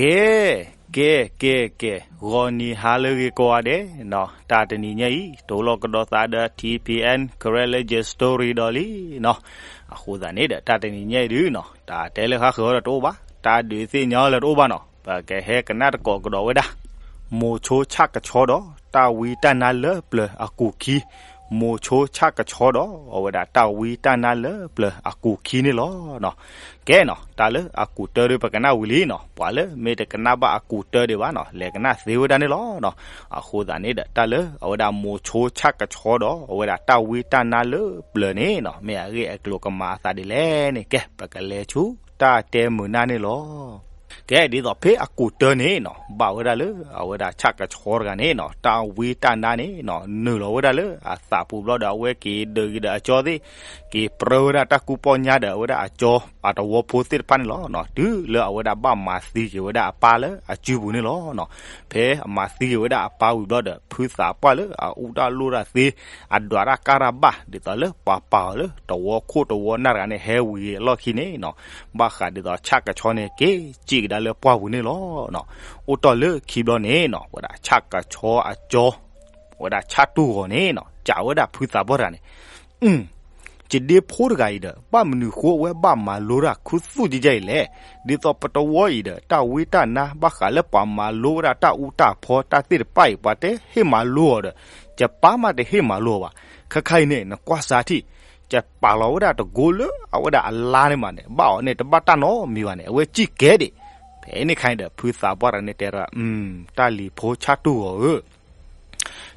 ကဲ ကဲ ကဲ ကဲ, ဂီၤနံၤဟါလၢအဂ့ၤကိးဂၤဒဲးနီၤ, တၢ်တနံၤညါအံၤ တိၢ်လီၤကဒီးသးဒီး ထံၣ်ဖံၣ်အဲၣ် Karen Legend Story ဒီးလံနီၤ. အဃိသတးန့ၣ်ဒီး တၢ်တနံၤညါအံၤဒုနီၤ, တၢ်တဲလၢဃါဃၢၤအီၤလၢတအိၣ်ဘၣ်, တၢ်ဒုးသ့ၣ်ညါအီၤလၢတအိၣ်ဘၣ်နီၤ, ပကဟဲကနၣ်တကိးကဒီးဝဲဒၣ် မိၤဆိဆၣ်ကဆီဒီး တၢ်ဝံတၢ်နါလၢပျၢၤအကူာ်ခံ, မိၤဆိဆၣ်ကဆီဒီး အဝဲဒၣ်တၢ်ဝံတၢ်နါလၢပျၢၤအကူာ်ခံန့ၣ်လီၤ. ကဲနီၤ, တၢ်လၢအကူာ်တၢဒီး ပကနၣ်ဝံၤလံနီၤ, ပှၤလၢမ့ၢ်တကနၣ်ဘၣ်အကူာ်တၢဒံးဘၣ်နီၤ, လဲၤကနၣ်သ့ဝဲဒၣ်န့ၣ်လီၤ. အဃိသတးန့ၣ်ဒီး တၢ်လၢအဝဲဒၣ်မိၤဆိဆၣ်ကဆီဒီး အဝဲဒၣ်တၢ်ဝံတၢ်နါလၢပျၢၤန့ၣ်နီၤ, မ့ၢ်အဂ့ၢ်အကျိၤကမၤအသးဒ်လဲၣ်န့ၣ်, ကဲ ပကလဲၤဆူတၢ်တဲမုာ်နၢ်န့ၣ်လီၤ. ကဲ ဒ်သိးဖဲအကူာ်တၢန့ၣ်နီၤ, ဘၣ်ဝဲဒၣ်လၢအဝဲဒၣ်ဆၣ်ကဆီတဂၤန့ၣ်နီၤ, တၢ်ဝံတၢ်နါန့ၣ်နီၤ, နုာ်လီၤဝဲဒၣ်လၢအသးပူၤဘျီဒီး အဝဲက့ၤဒုးက့ၤဒီးအကၠီသ့ၣ်, က့ၤပြၢဝဲဒၣ်တၢ်ကူၣ်ပီၢ်ညါဒီး အဝဲဒၣ်အကၠီအတဝီဖိသ့ၣ်တဖၣ်န့ၣ်လီၤ. တုၤလၢအဝဲဒၣ်ဘၣ်မၤသံက့ၤဝဲဒၣ်အပၢ်လၢအစုပူၤန့ၣ်လီၤ. ဖဲအမၤသံက့ၤဝဲဒၣ်အပၢ်ဝံၤဘျီဒီး ဖုသးပှၢ်လၢအအူတၢ်လိၣ်တၢ်သ့, အဒွးတၢ်ကၢ်တၢ်ဘၣ် ဒ်သိးလၢပှၤပာ်အီၤလၢတဝီခိၣ်တဝီနၢ်တဂၤန့ၣ် ဟဲဝံၤအလီၢ်ခံန့ၣ်နီၤ, ဘၣ်ဃးဒ်သိးဆၣ်ကဆီန့ၣ် က့ၤစံၣ်ကဒါလၢပှၢ်ပူၤန့ၣ်လီၤ. အိၣ်တ့ၢ်လၢခံဘျီန့ၣ်နီၤ, ဝဲဒၣ်ဆၣ်ကဆီအကၠီ, ဝဲဒၣ်ဆၣ်တူၢ်ဂီၤန့ၣ်နီၤ, စံးဝဲဒၣ်ဖုသးပှၢ်တဂၤန့ၣ်, အု ယဒ့ဖိတဂၤအံၤဒီး ဘၣ်မနုၤဃိအဝဲဘၣ်မၤလိတၢ်ခူသူၣ်ကဲကဲအံၤလဲၣ်. ဒ်သိးပတဝီအံၤဒီး တၢ်ဝံတၢ်နါ ဘၣ်ဃးလၢပှၤမၤလိဝဲဒၣ်တၢ်အူတၢ်ဖီတၢ်သ့ၣ်တဖၣ်အံၤ ပှၤတဟ့ၣ်မၤလိအီၤဒီး ယပၢ်မးတဟ့ၣ်မၤလိအီၤဘၣ်. ခဲခါအံၤန့ၣ် နကွၢ်စၢ်ထံၣ်, ယပာ်လီၤဝဲဒၣ်တကိလၢအဝဲဒၣ်အလါန့ၣ်မးန့ၣ် ဘၣ်အီၤန့ၣ် တဘၣ်တၢ်နီတမံၤဘၣ်န့ၣ် အဝဲစံၣ်ကဲဒံး. ဖဲန့ၣ်ခါန့ၣ်ဒီး ဖုသးပှၢ်တဂၤန့ၣ်တဲဒီး, တၢ်လံၤဖိဆၣ်တူၢ်ဂီၤဧၢ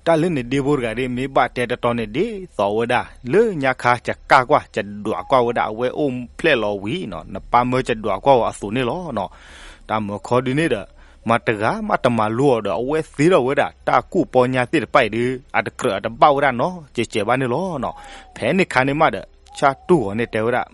တၢ်လၢနဒ့ဖိတဂၤဒ် မ့ၢ်ဘၣ်တဲတတီန့ၣ် ဒ်သိးဝဲဒၣ် လၢညါခါ ယကၢ်ကွၢ် ယဒွးကွၢ်ဝဲဒၣ်အဝဲအိၣ်ဖျဲၣ်လီၤဝံၤနီၤ, နပၢ်မၢယဒွးကွၢ်ဝဲအသိးန့ၣ်လီၤနီၤ. တၢ်မၢခီဒုန့ၣ်ဒီး မတၤတဂၤမးတမၤလိအီၤဒီး အဝဲသ့ထီၣ်ဝဲဒၣ် တၢ်ကူၣ်ပီညါသ့ၣ်တဖၣ်အံၤဒီး အတကြၢးအတဘၣ်ဝဲဒၣ်နီတစဲးဘၣ်န့ၣ်လီၤနီၤ. ဖဲန့ၣ်ခါန့ၣ်မးဒီး ဆၣ်တူၢ်ဂီၤန့ၣ်တဲဝဲဒၣ်,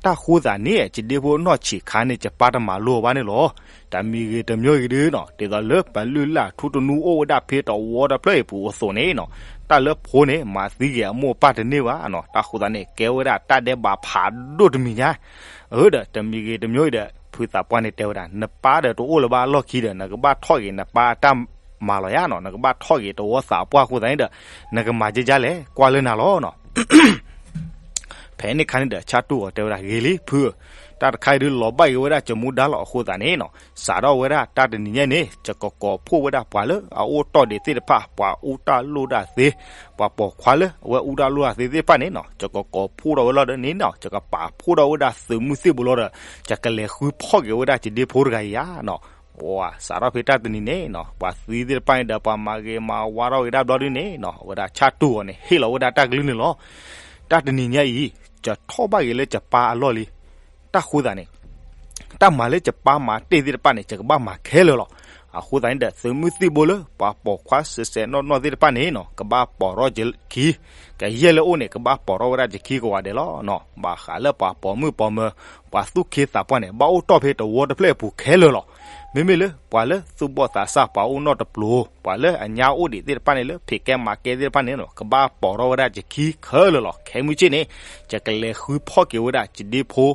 တၢ်ဃိသးန့ၣ် ယဒ့ဖိနီၢ်ဆံးခါန့ၣ် ယပၢ်တမၤလိအီၤဘၣ်န့ၣ်လီၤ. တမံၤဂ့ၤတမံၤဂ့ၤဒုနီၤ, ဒ်သိးလၢပလုၢ်လၢ်ထူသနူအိၣ်ဝဲဒၣ်ဖဲတဝီတဖျၢၣ် အံၤပူၤအသိးန့ၣ်နီၤ, တၢ်လၢဖိန့ၣ် မၤသံက့ၤအမိၢ်အပၢ်တန့ၢ်ဘၣ်နီၤ. တၢ်ဃိသးန့ၣ် ကဲဝဲဒၣ်တၢ်ဒဲးဘးဖးဒိၣ်တမံၤညါ. အၢ ဒီးတမံၤဂ့ၤတမံၤဂ့ၤဒီး ဖုသးပှၢ်န့ၣ်တဲဝဲဒၣ်, နပၢ်ဒီးတအိၣ်လၢၤဘၣ်အလီၢ်ခံဒီး နကဘၣ်ထီၣ်က့ၤနပၢ်အတၢ်မၤလီၤယါနီၤ, နကဘၣ်ထီၣ်က့ၤတဝီသးပှၢ်အဃိသတးန့ၣ်ဒီး နကမၤကဲကၢ်လဲၣ် ကွၢ်လၢနၤလီၤနီၤ. ဖဲန့ၣ်ခါန့ၣ်ဒီး ဆၣ်တူၢ်ဂီၤတဲဝဲဒၣ် ဂ့ၤလံဖုဧၢ, တၢ်တခါအံၤဒုလီၤဘၣ်က့ၤဝဲဒၣ် ယမူဒါလီၤ. အဃိသတးန့ၣ်နီၤ, စးထီၣ်ဝဲဒၣ်တၢ်တနံၤညါန့ၣ် ယကကိးဖှိၣ်ဝဲဒၣ်ပှၤလၢအအိၣ်တီၢ်ဒံးသ့ၣ်တဖၣ်, ပှၤအူတၢ်လိၣ်တၢ်သ့, ပှၤပိာ်ခွါလၢအဝဲအူတၢ်လိၣ်တၢ်သ့သ့ၣ်တဖၣ်န့ၣ်နီၤ, ယကကိးဖှိၣ်ထီၣ်ဝဲလီၤဒီးန့ၣ်နီၤ, ယကပာ်ဖှိၣ်ထီၣ်ဝဲဒၣ်သုးမုၢ်သံၣ်ဘိလီၤဒီး ယကလဲၤဃုဖီၣ်က့ၤဝဲဒၣ် ယဒ့ဖိတဂၤအံၤယါနီၤ. ပှၤစးထီၣ်ဖဲတၢ်တနံၤန့ၣ်နီၤ, ပှၤသံသ့ၣ်တဖၣ်န့ၣ်ဒီး ပှၤမၤဂ့ၤမၤဝါထီၣ်က့ၤဒၣ်ဘျီဒုန့ၣ်နီၤ, အဝဲဒၣ်ဆၣ်တူၢ်ဂီၤန့ၣ် ဟ့ၣ်လီၤဝဲဒၣ်တၢ်ကလုၢ်န့ၣ်လီၤ. တၢ်တနံၤညါအံၤ ယထီၣ်ဘၣ်က့ၤလၢယပၢ်အလီၢ်လံ. တၢ်ဃိသတးန့ၣ် တၢ်မၤလၢယပၢ်မၤတ့ၢ်သ့ၣ်တဖၣ်န့ၣ် ယကဘၣ်မၤခဲလၢာ်လီၤ. အဃိသတးန့ၣ်ဒီး သုးမုၢ်သံၣ်ဘိလၢ ပှၤပိာ်ခွါစဲးစဲးနီၢ်နီၢ်သ့ၣ်တဖၣ်န့ၣ်နီၤ, ကဘၣ်ပိာ်ထီၣ်ယခံ, ကယဲၢ်လၢအိၣ်န့ၣ် ကဘၣ်ပိာ်ထီၣ်ဝဲဒၣ်ယခံကိးဂၤဒဲးလီၤနီၤ. ဘၣ်ဃးလၢပှၤပိာ်မုၣ်ပိာ်မၢၤ ပှၤသူၣ်က့သးပှၢ်န့ၣ် ဘၣ်အိၣ်တီၢ်ဖဲတဝီတဖျၢၣ်အပူၤခဲလၢာ်လီၤ. မ့မ့ၢ်လၢပှၤလၢသူၣ်ဘီၣ်သးစၢ် ပှၤအိၣ်နီၢ်တပျိၤ, ပှၤလၢအညါအိၣ်ဒံးသ့ၣ်တဖၣ်န့ၣ် လၢဖံးကဲမၤကဲသ့ၣ်တဖၣ်န့ၣ်နီၤ, ကဘၣ်ပိာ်ထီၣ်ဝဲဒၣ်ယခံခဲလၢာ်လီၤ. ခဲမုၢ်ဆ့ၣ်န့ၣ် ယကလဲၤဃုဖီၣ်က့ၤဝဲဒၣ်ယဒ့ဖိ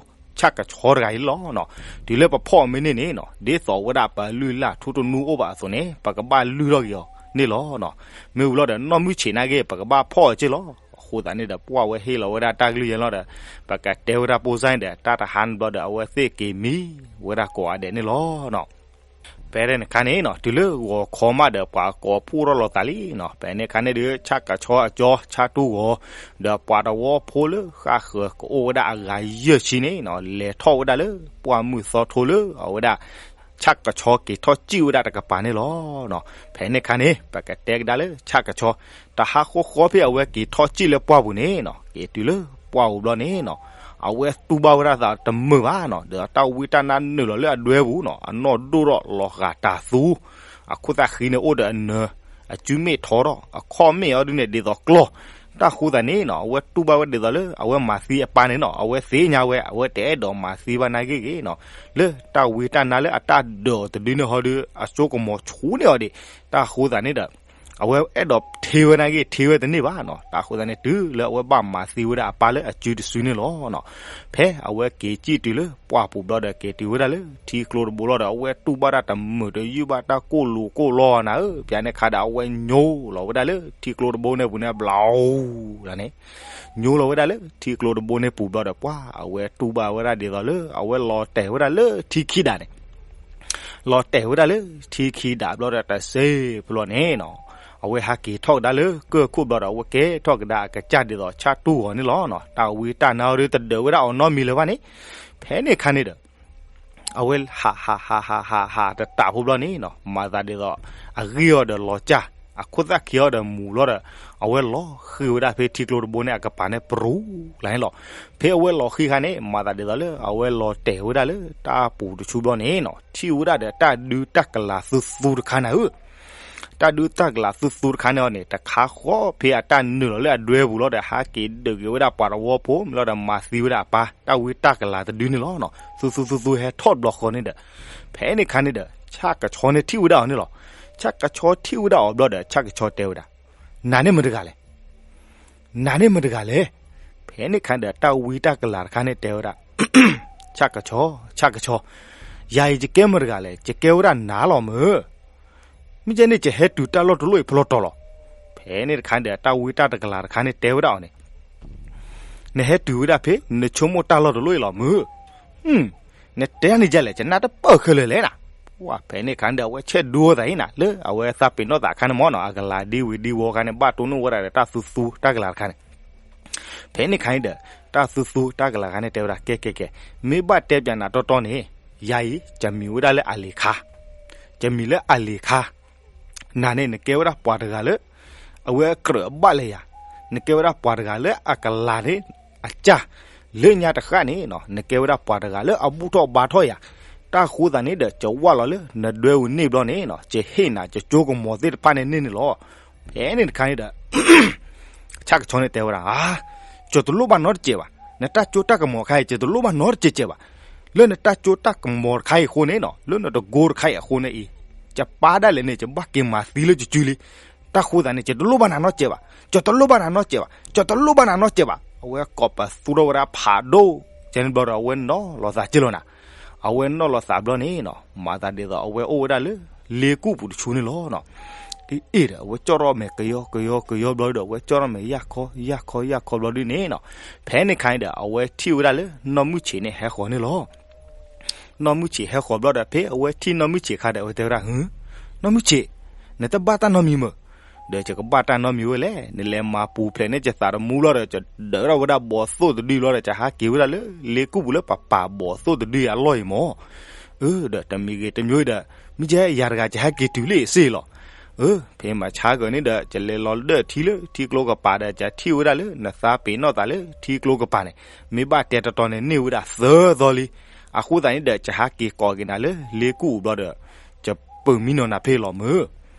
ဆၣ်ကဆီတဂၤအံၤလီၤနီၤ. တုၤလၢပဖီၣ်အီၤမ့ၢ်န့ၢ်န့ၣ်နီၤ, ဒ်သိးဝဲဒၣ်ပလုၢ်လၢ်ထူသနူအိၣ်ဘၣ်အသိးန့ၣ် ပကဘၣ်လုၢ်ထီၣ်က့ၤအီၤန့ၣ်လီၤနီၤ. မ့ၢ်ဝံၤလီၤဒီး နီၢ်မုၢ်ဆ့ၣ်နာ်က့ ပကဘၣ်ဖီၣ်အီၤက့ၢ်လီၤ. အဃိသတးန့ၣ်ဒီး ပှၢ်ဝဲဟ့ၣ်လီၤဝဲဒၣ်တၢ်ကလုၢ်ယဲလီၤဒီး ပကတဲဝဲဒၣ်ပိၢ်စၢ်န့ၣ်ဒီး တၢ်တဟါန့ၣ်ဘျီဒီး အဝဲသ့ၣ်က့ၤမံဝဲဒၣ်ကိးဂၤဒဲးန့ၣ်လီၤနီၤ. ဖဲန့ၣ်အခါန့ၣ်နီၤ, တုၤလၢဂီၤခီမးဒီး ပှၤကိးဖှိၣ်ထီၣ်လိာ်သးလံနီၤ. ဖဲန့ၣ်အခါန့ၣ်ဒီး ဆၣ်ကဆီအကၠီ ဆၣ်တူၢ်ဂီၤ ဒီးပှၤတဝီဖိလၢဃၣ်ဃၢၤကအိၣ်ဝဲဒၣ်အဂၤယဲၢ်ဆံန့ၣ်နီၤ, လဲၤထီၣ်ဝဲဒၣ်လၢပှၢ်မုၢ်သီထိလၢအဝဲဒၣ် ဆၣ်ကဆီက့ၤထီၣ်စံၣ်ဝဲဒၣ်တကပၤန့ၣ်လီၤနီၤ. ဖဲန့ၣ်အခါန့ၣ် ပကတဲကဒါလၢဆၣ်ကဆီ တဟါဃီဃီဖဲအဝဲက့ၤထီၣ်စံၣ်လၢပှၢ်ပူၤန့ၣ်နီၤ, က့ၤတုၤလၢပှၢ်ပူၤဘျီန့ၣ်နီၤ, အဝဲတူၢ်ဘၣ်ဝဲဒၣ်သးတမုာ်ဘၣ်နီၤ, ဒီးတၢ်ဝံတၢ်နါနုာ်လီၤလၢအဒွဲပူၤနီၤ, အနီၢ်ဒိၣ်ထီၣ်လီၤဂာ်တၤသူ, အခိၣ်သၣ်ဃံန့ၣ်အိၣ်ဒီးအနၢၤ, အစုမ့ၣ်ထီထီၣ်, အခီၣ်မ့ၣ်အီၤဒုန့ၣ်ဒ်သိးကျီၢ်. တၢ်ဃိသတးန့ၣ်နီၤ, အဝဲတူၢ်ဘၣ်ဝဲဒ်သိးလၢ အဝဲမၤသံအပၢ်န့ၣ်နီၤ, အဝဲသ့ၣ်ညါဝဲ အဝဲတအဲၣ်ဒိးမၤသံဘၣ်နာ်ဂ့ၢ်ဂ့ၢ်နီၤ, လၢတၢ်ဝံတၢ်နါလၢအတၢ်ဒၢးအီၤတဒုန့ၣ်ဟီဒီး အစိကမီၤဆူၣ်န့ၢ်အီၤဒံး. တၢ်ဃိသတးန့ၣ်ဒီး အဝဲအဲၣ်ဒိးထ့ဝဲန့ၣ်ဂ့ၤ ထ့ဝဲတန့ၢ်ဘၣ်နီၤ. တၢ်ဃိသတးန့ၣ် တုၤလၢအဝဲဘၣ်မၤသံဝဲဒၣ်အပၢ်လၢအစုတစုန့ၣ်လီၤနီၤ. ဖဲအဝဲက့ၤစံၣ်တုၤလၢပှၢ်ပူၤဘျီဒီး က့ၤတုၤဝဲဒၣ်လၢထံကျိတဘိလီၤဒီး အဝဲတူၢ်ဘၣ်တၢ်တမုာ်တယုၢ်ဘၣ်တၢ်ကိၢ်လူၤကိၢ်လီနၤဧၢ, ပျးန့ၣ်ခါဒီး အဝဲညိလီၤဝဲဒၣ်လၢထံကျိတဘိန့ၣ်ပူၤန့ၣ် ဘျီအူလီၤန့ၣ် ညိလီၤဝဲဒၣ်လၢထံကျိတဘိန့ၣ်ပူၤဘျီဒီး ပှၢ်အဝဲတူၢ်ဘၣ်ဝဲဒၣ်ဒ်သိးလၢ အဝဲလီၤတဲာ်ဝဲဒၣ်လၢထံခံဒးန့ၣ် လီၤတဲာ်ဝဲဒၣ်လၢထံခံဒးဘျီဒီး တစ့ၢ်ဖဲလီၤန့ၣ်နီၤ, အဝဲဟးက့ၤထီၣ်ကဒါလၢကၢၢ်ခိၣ်ဘျီဒီး အဝဲကဲထီၣ်ကဒါအကစၢ်ဒ်သိးဆၣ်တူၢ်ဂီၤန့ၣ်လီၤနီၤ. တၢ်ဝံတၢ်နါအီၤဒီး တဒၢးဝဲဒၣ်အီၤနီတမံၤလၢၤဘၣ်န့ၣ်. ဖဲန့ၣ်အခါန့ၣ်ဒီး အဝဲဟးဟးဟးဟးဟးဟးတတးဖိဘျီန့ၣ်နီၤ, မၤသးဒ်သိး အဂံၢ်အီၤဒီးလီၤစၢ်, အခိၣ်သၣ်ခံအီၤဒီးမူၤလီၤဒီး အဝဲလီၤဃံၤဝဲဒၣ်ဖဲထံကျိတဘိန့ၣ် အကပၤန့ၣ် ပရူၤလၢန့ၣ်လီၤ. ဖဲအဝဲလီၤဃံၤခါန့ၣ် မၤသးဒ်သိးလၢ အဝဲလီၤတဲာ်ဝဲဒၣ်လၢတၢ်ပူၤတဆူဘျီန့ၣ်နီၤ, ထံၣ်ဝဲဒၣ်ဒီးတၢ်ဒုးတၢ်ကလၤသူသူတခါနၤဧၢ. တၢ်ဒုးတၢ်ကလၤသူသူတခါန့ၣ်အီၤန့ၣ် တခါဃီဖဲအတၢ်နုာ်လီၤလၢအဒွဲပူၤလီၤဒီး ဟးက့ၤဒုးက့ၤဝဲဒၣ်ပှၤတဝီဖိမ့ၢ်လီၤဒီး မၤသံဝဲဒၣ်အပၢ် တၢ်ဝံတၢ်ကလၤတဒုန့ၣ်လီၤနီၤ. သူသူသူသူဟဲထီၣ်တဘျီဃီန့ၣ်ဒီး ဖဲန့ၣ်ခါန့ၣ်ဒီး ဆၣ်ကဆီန့ၣ်ထံၣ်ဝဲဒၣ်အီၤန့ၣ်လီၤ. ဆၣ်ကဆီထံၣ်ဝဲဒၣ်အီၤဘျီဒီး ဆၣ်ကဆီတဲဝဲဒၣ်, နၤန့ၣ်မတဂၤလဲၣ် နၤန့ၣ်မတဂၤလဲၣ်. ဖဲန့ၣ်ခါဒီး တၢ်ဝံတၢ်ကလၤတခါန့ၣ်တဲဝဲဒၣ်, ဆၣ်ကဆီ, ဆၣ်ကဆီ, ယၤအံၤယကဲမတဂၤလဲၣ်, ယကဲဝဲဒၣ်နၤလီၤမၢ်. မ့ၢ်ကဲန့ၣ် ယဟဲတုၤတၢ်လီၢ်တလီၢ်အံၤဖဲလဲၣ်တီၤလီၤ. ဖဲန့ၣ်တခါဒီး တၢ်ဝံတၢ်တကလၤတခါန့ၣ်တဲဝဲဒၣ်အီၤန့ၣ်, နဟဲတုၤဝဲဒၣ်ဖဲ နဆိကမိၣ်တၢ်လီၢ်တလီၢ်အံၤလီၤမၢ်. နတဲန့ၣ်ဒ်လဲၣ် ယနၢ်တပၢၢ်ခဲလၢာ်လဲၣ်နၤ. ပှၢ်ဖဲန့ၣ်ခါန့ၣ်ဒီး အဝဲဆဲးဒိသးအံၤနၤ လၢအဝဲသးပ့ၤနီၣ်သးအခါန့ၣ်မၢ်နီၤ, အကလၤဒ်ဝံၤဒ်ဝီၤခါန့ၣ် ဘၣ်တိၢ်နီၣ်ဝဲဒၣ်ဒီးတၢ်သူသူတၢ်ကလၤတခါန့ၣ် ဖဲန့ၣ်ခါန့ၣ်ဒီး တၢ်သူသူတၢ်ကလၤတခါန့ၣ်တဲဝဲဒၣ် ကဲကဲကဲ, မ့ၢ်ဘၣ်တဲပၠးနၤတီတီန့ၣ်, ယၤအံၤ ယမံၤဝဲဒၣ်လၢအလံၤခါ, ယမံၤလၢအလံၤခါ, နၤန့ၣ် နကဲဝဲဒၣ်ပှၤတဂၤလၢ အဝဲအကြၢးအဘၣ်လဲၤယၤ, နကဲဝဲဒၣ်ပှၤတဂၤလၢအကလၤန့ၣ် အစၢ်, လၢညါတဃၣ်န့ၣ်နီၤ နကဲဝဲဒၣ်ပှၤတဂၤလၢအဘူၣ်ထီၣ်ဘါထီၣ်ယၤ, တၢ်ဃိသးန့ၣ်ဒီး ယဝၢ်လီၤလၢနဒွဲပူၤန့ၣ်ဘျီန့ၣ်နီၤ ယဟ့ၣ်နၤယကၠိကမီၤသ့ၣ်တဖၣ်န့ၣ်န့ၣ်န့ၣ်လီၤ. ဖဲန့ၣ်တခါန့ၣ်ဒီး ဆၣ်ကဆီန့ၣ်တဲဝဲဒၣ်, ယတလိၣ်ဘၣ်နီတစဲးဘၣ်, နတၢ်ကၠိတၢ်ကမီၤတခါအံၤ ယတလိၣ်ဘၣ်နီတစဲးစဲးဘၣ်, လၢနတၢ်ကၠိတၢ်ကမီၤတခါအံၤအဃိန့ၣ်နီၤ လၢနတကိတခါအံၤအဃိန့ၣ်အံၤ, ယပၢ်ဒၣ်လဲာ်န့ၣ် ယဘၣ်က့ၤမၤသံလၢယစုလံ. တၢ်ဃိသးန့ၣ် ယတလိၣ်ဘၣ်နၤနီတစဲးဘၣ်, ယတလိၣ်ဘၣ်နၤနီတစဲးဘၣ်, ယတလိၣ်ဘၣ်နၤနီတစဲးဘၣ်, အဝဲကိးပသူထီၣ်ဝဲဒၣ်ဖးဒိၣ်, ကဲန့ၣ်ဘျီဒီး အဝဲနီၣ်လီၤသးက့လီၤနၤ, အဝဲနီၣ်လီၤသးဘျီန့ၣ်နီၤ မၤသးဒ်သိး အဝဲအိၣ်ဝဲဒၣ်လၢ လ့ကူၣ်ပူၤတဆူန့ၣ်လီၤနီၤ. အ့ၣ်ဒီး အဝဲကၠီၣ်ထီၣ်မဲာ်ကယီကယီကယီဘျီဒီး အဝဲကၠီၣ်ထီၣ်မဲာ်ယၢ်ခီယၢ်ခီယၢ်ခီဘျီဒ်န့ၣ်နီၤ. ဖဲန့ၣ်ခါန့ၣ်ဒီး အဝဲထံၣ်ဝဲဒၣ်လၢ နီၢ်မုၢ်ဆံးန့ၣ်ဟဲဃီၤန့ၣ်လီၤ. နီၢ်မုၢ်ဆံးဟဲဃီၤဘျီဒီး ဖဲအဝဲထံၣ်နီၢ်မုၢ်ဆံးအခါဒီး အဝဲတဲဝဲဒၣ်, နီၢ်မုၢ်ဆံး, နတဘၣ်တၢ်နီတမံၤမၢ်. ဒီးယကဘၣ်တၢ်နီတမံၤဝဲလဲၣ်, နလဲၤမၤပူၤဖျဲးန့ၢ်ယသးတမူလီၤဒီး ယဒၢးထီၣ်ဝဲဒၣ်ဘီၣ်သိၣ်တဒုလီၤဒီး ယဟးက့ၤဝဲဒၣ်လၢ လ့ကူၣ်ပူၤလၢပပာ်ဘီၣ်သိၣ်တဒုအလီၢ်အံၤမၢ်. အၢ ဒီးတမံၤဂ့ၤတမံၤဒီး မ့ၢ်ကဲယၤတဂၤ ယဟဲက့ၤတုၤလံစ့ၢ်လီၤ. အၢ ဖဲမၤဆါကၢန့ၣ်ဒီး ယလဲၤလီၤဒၢၣ်ထံလၢထံကျိကပၤဒီး ယထံၣ်ဝဲဒၣ်လၢ နသးပ့ၤနီၣ်သးလၢထံကျိကပၤန့ၣ် မ့ၢ်ဘၣ်တဲတတီၤန့ၣ် န့ၢ်ဝဲဒၣ်သၢသီလံ. အဃိသတးန့ၣ်ဒီး ယဟးက့ၤကိးက့ၤနၤလၢ လ့ကူၣ်ပူၤဘျီဒီး ယပၢၤမံနီၤနၤဖဲလီၤမၢ်.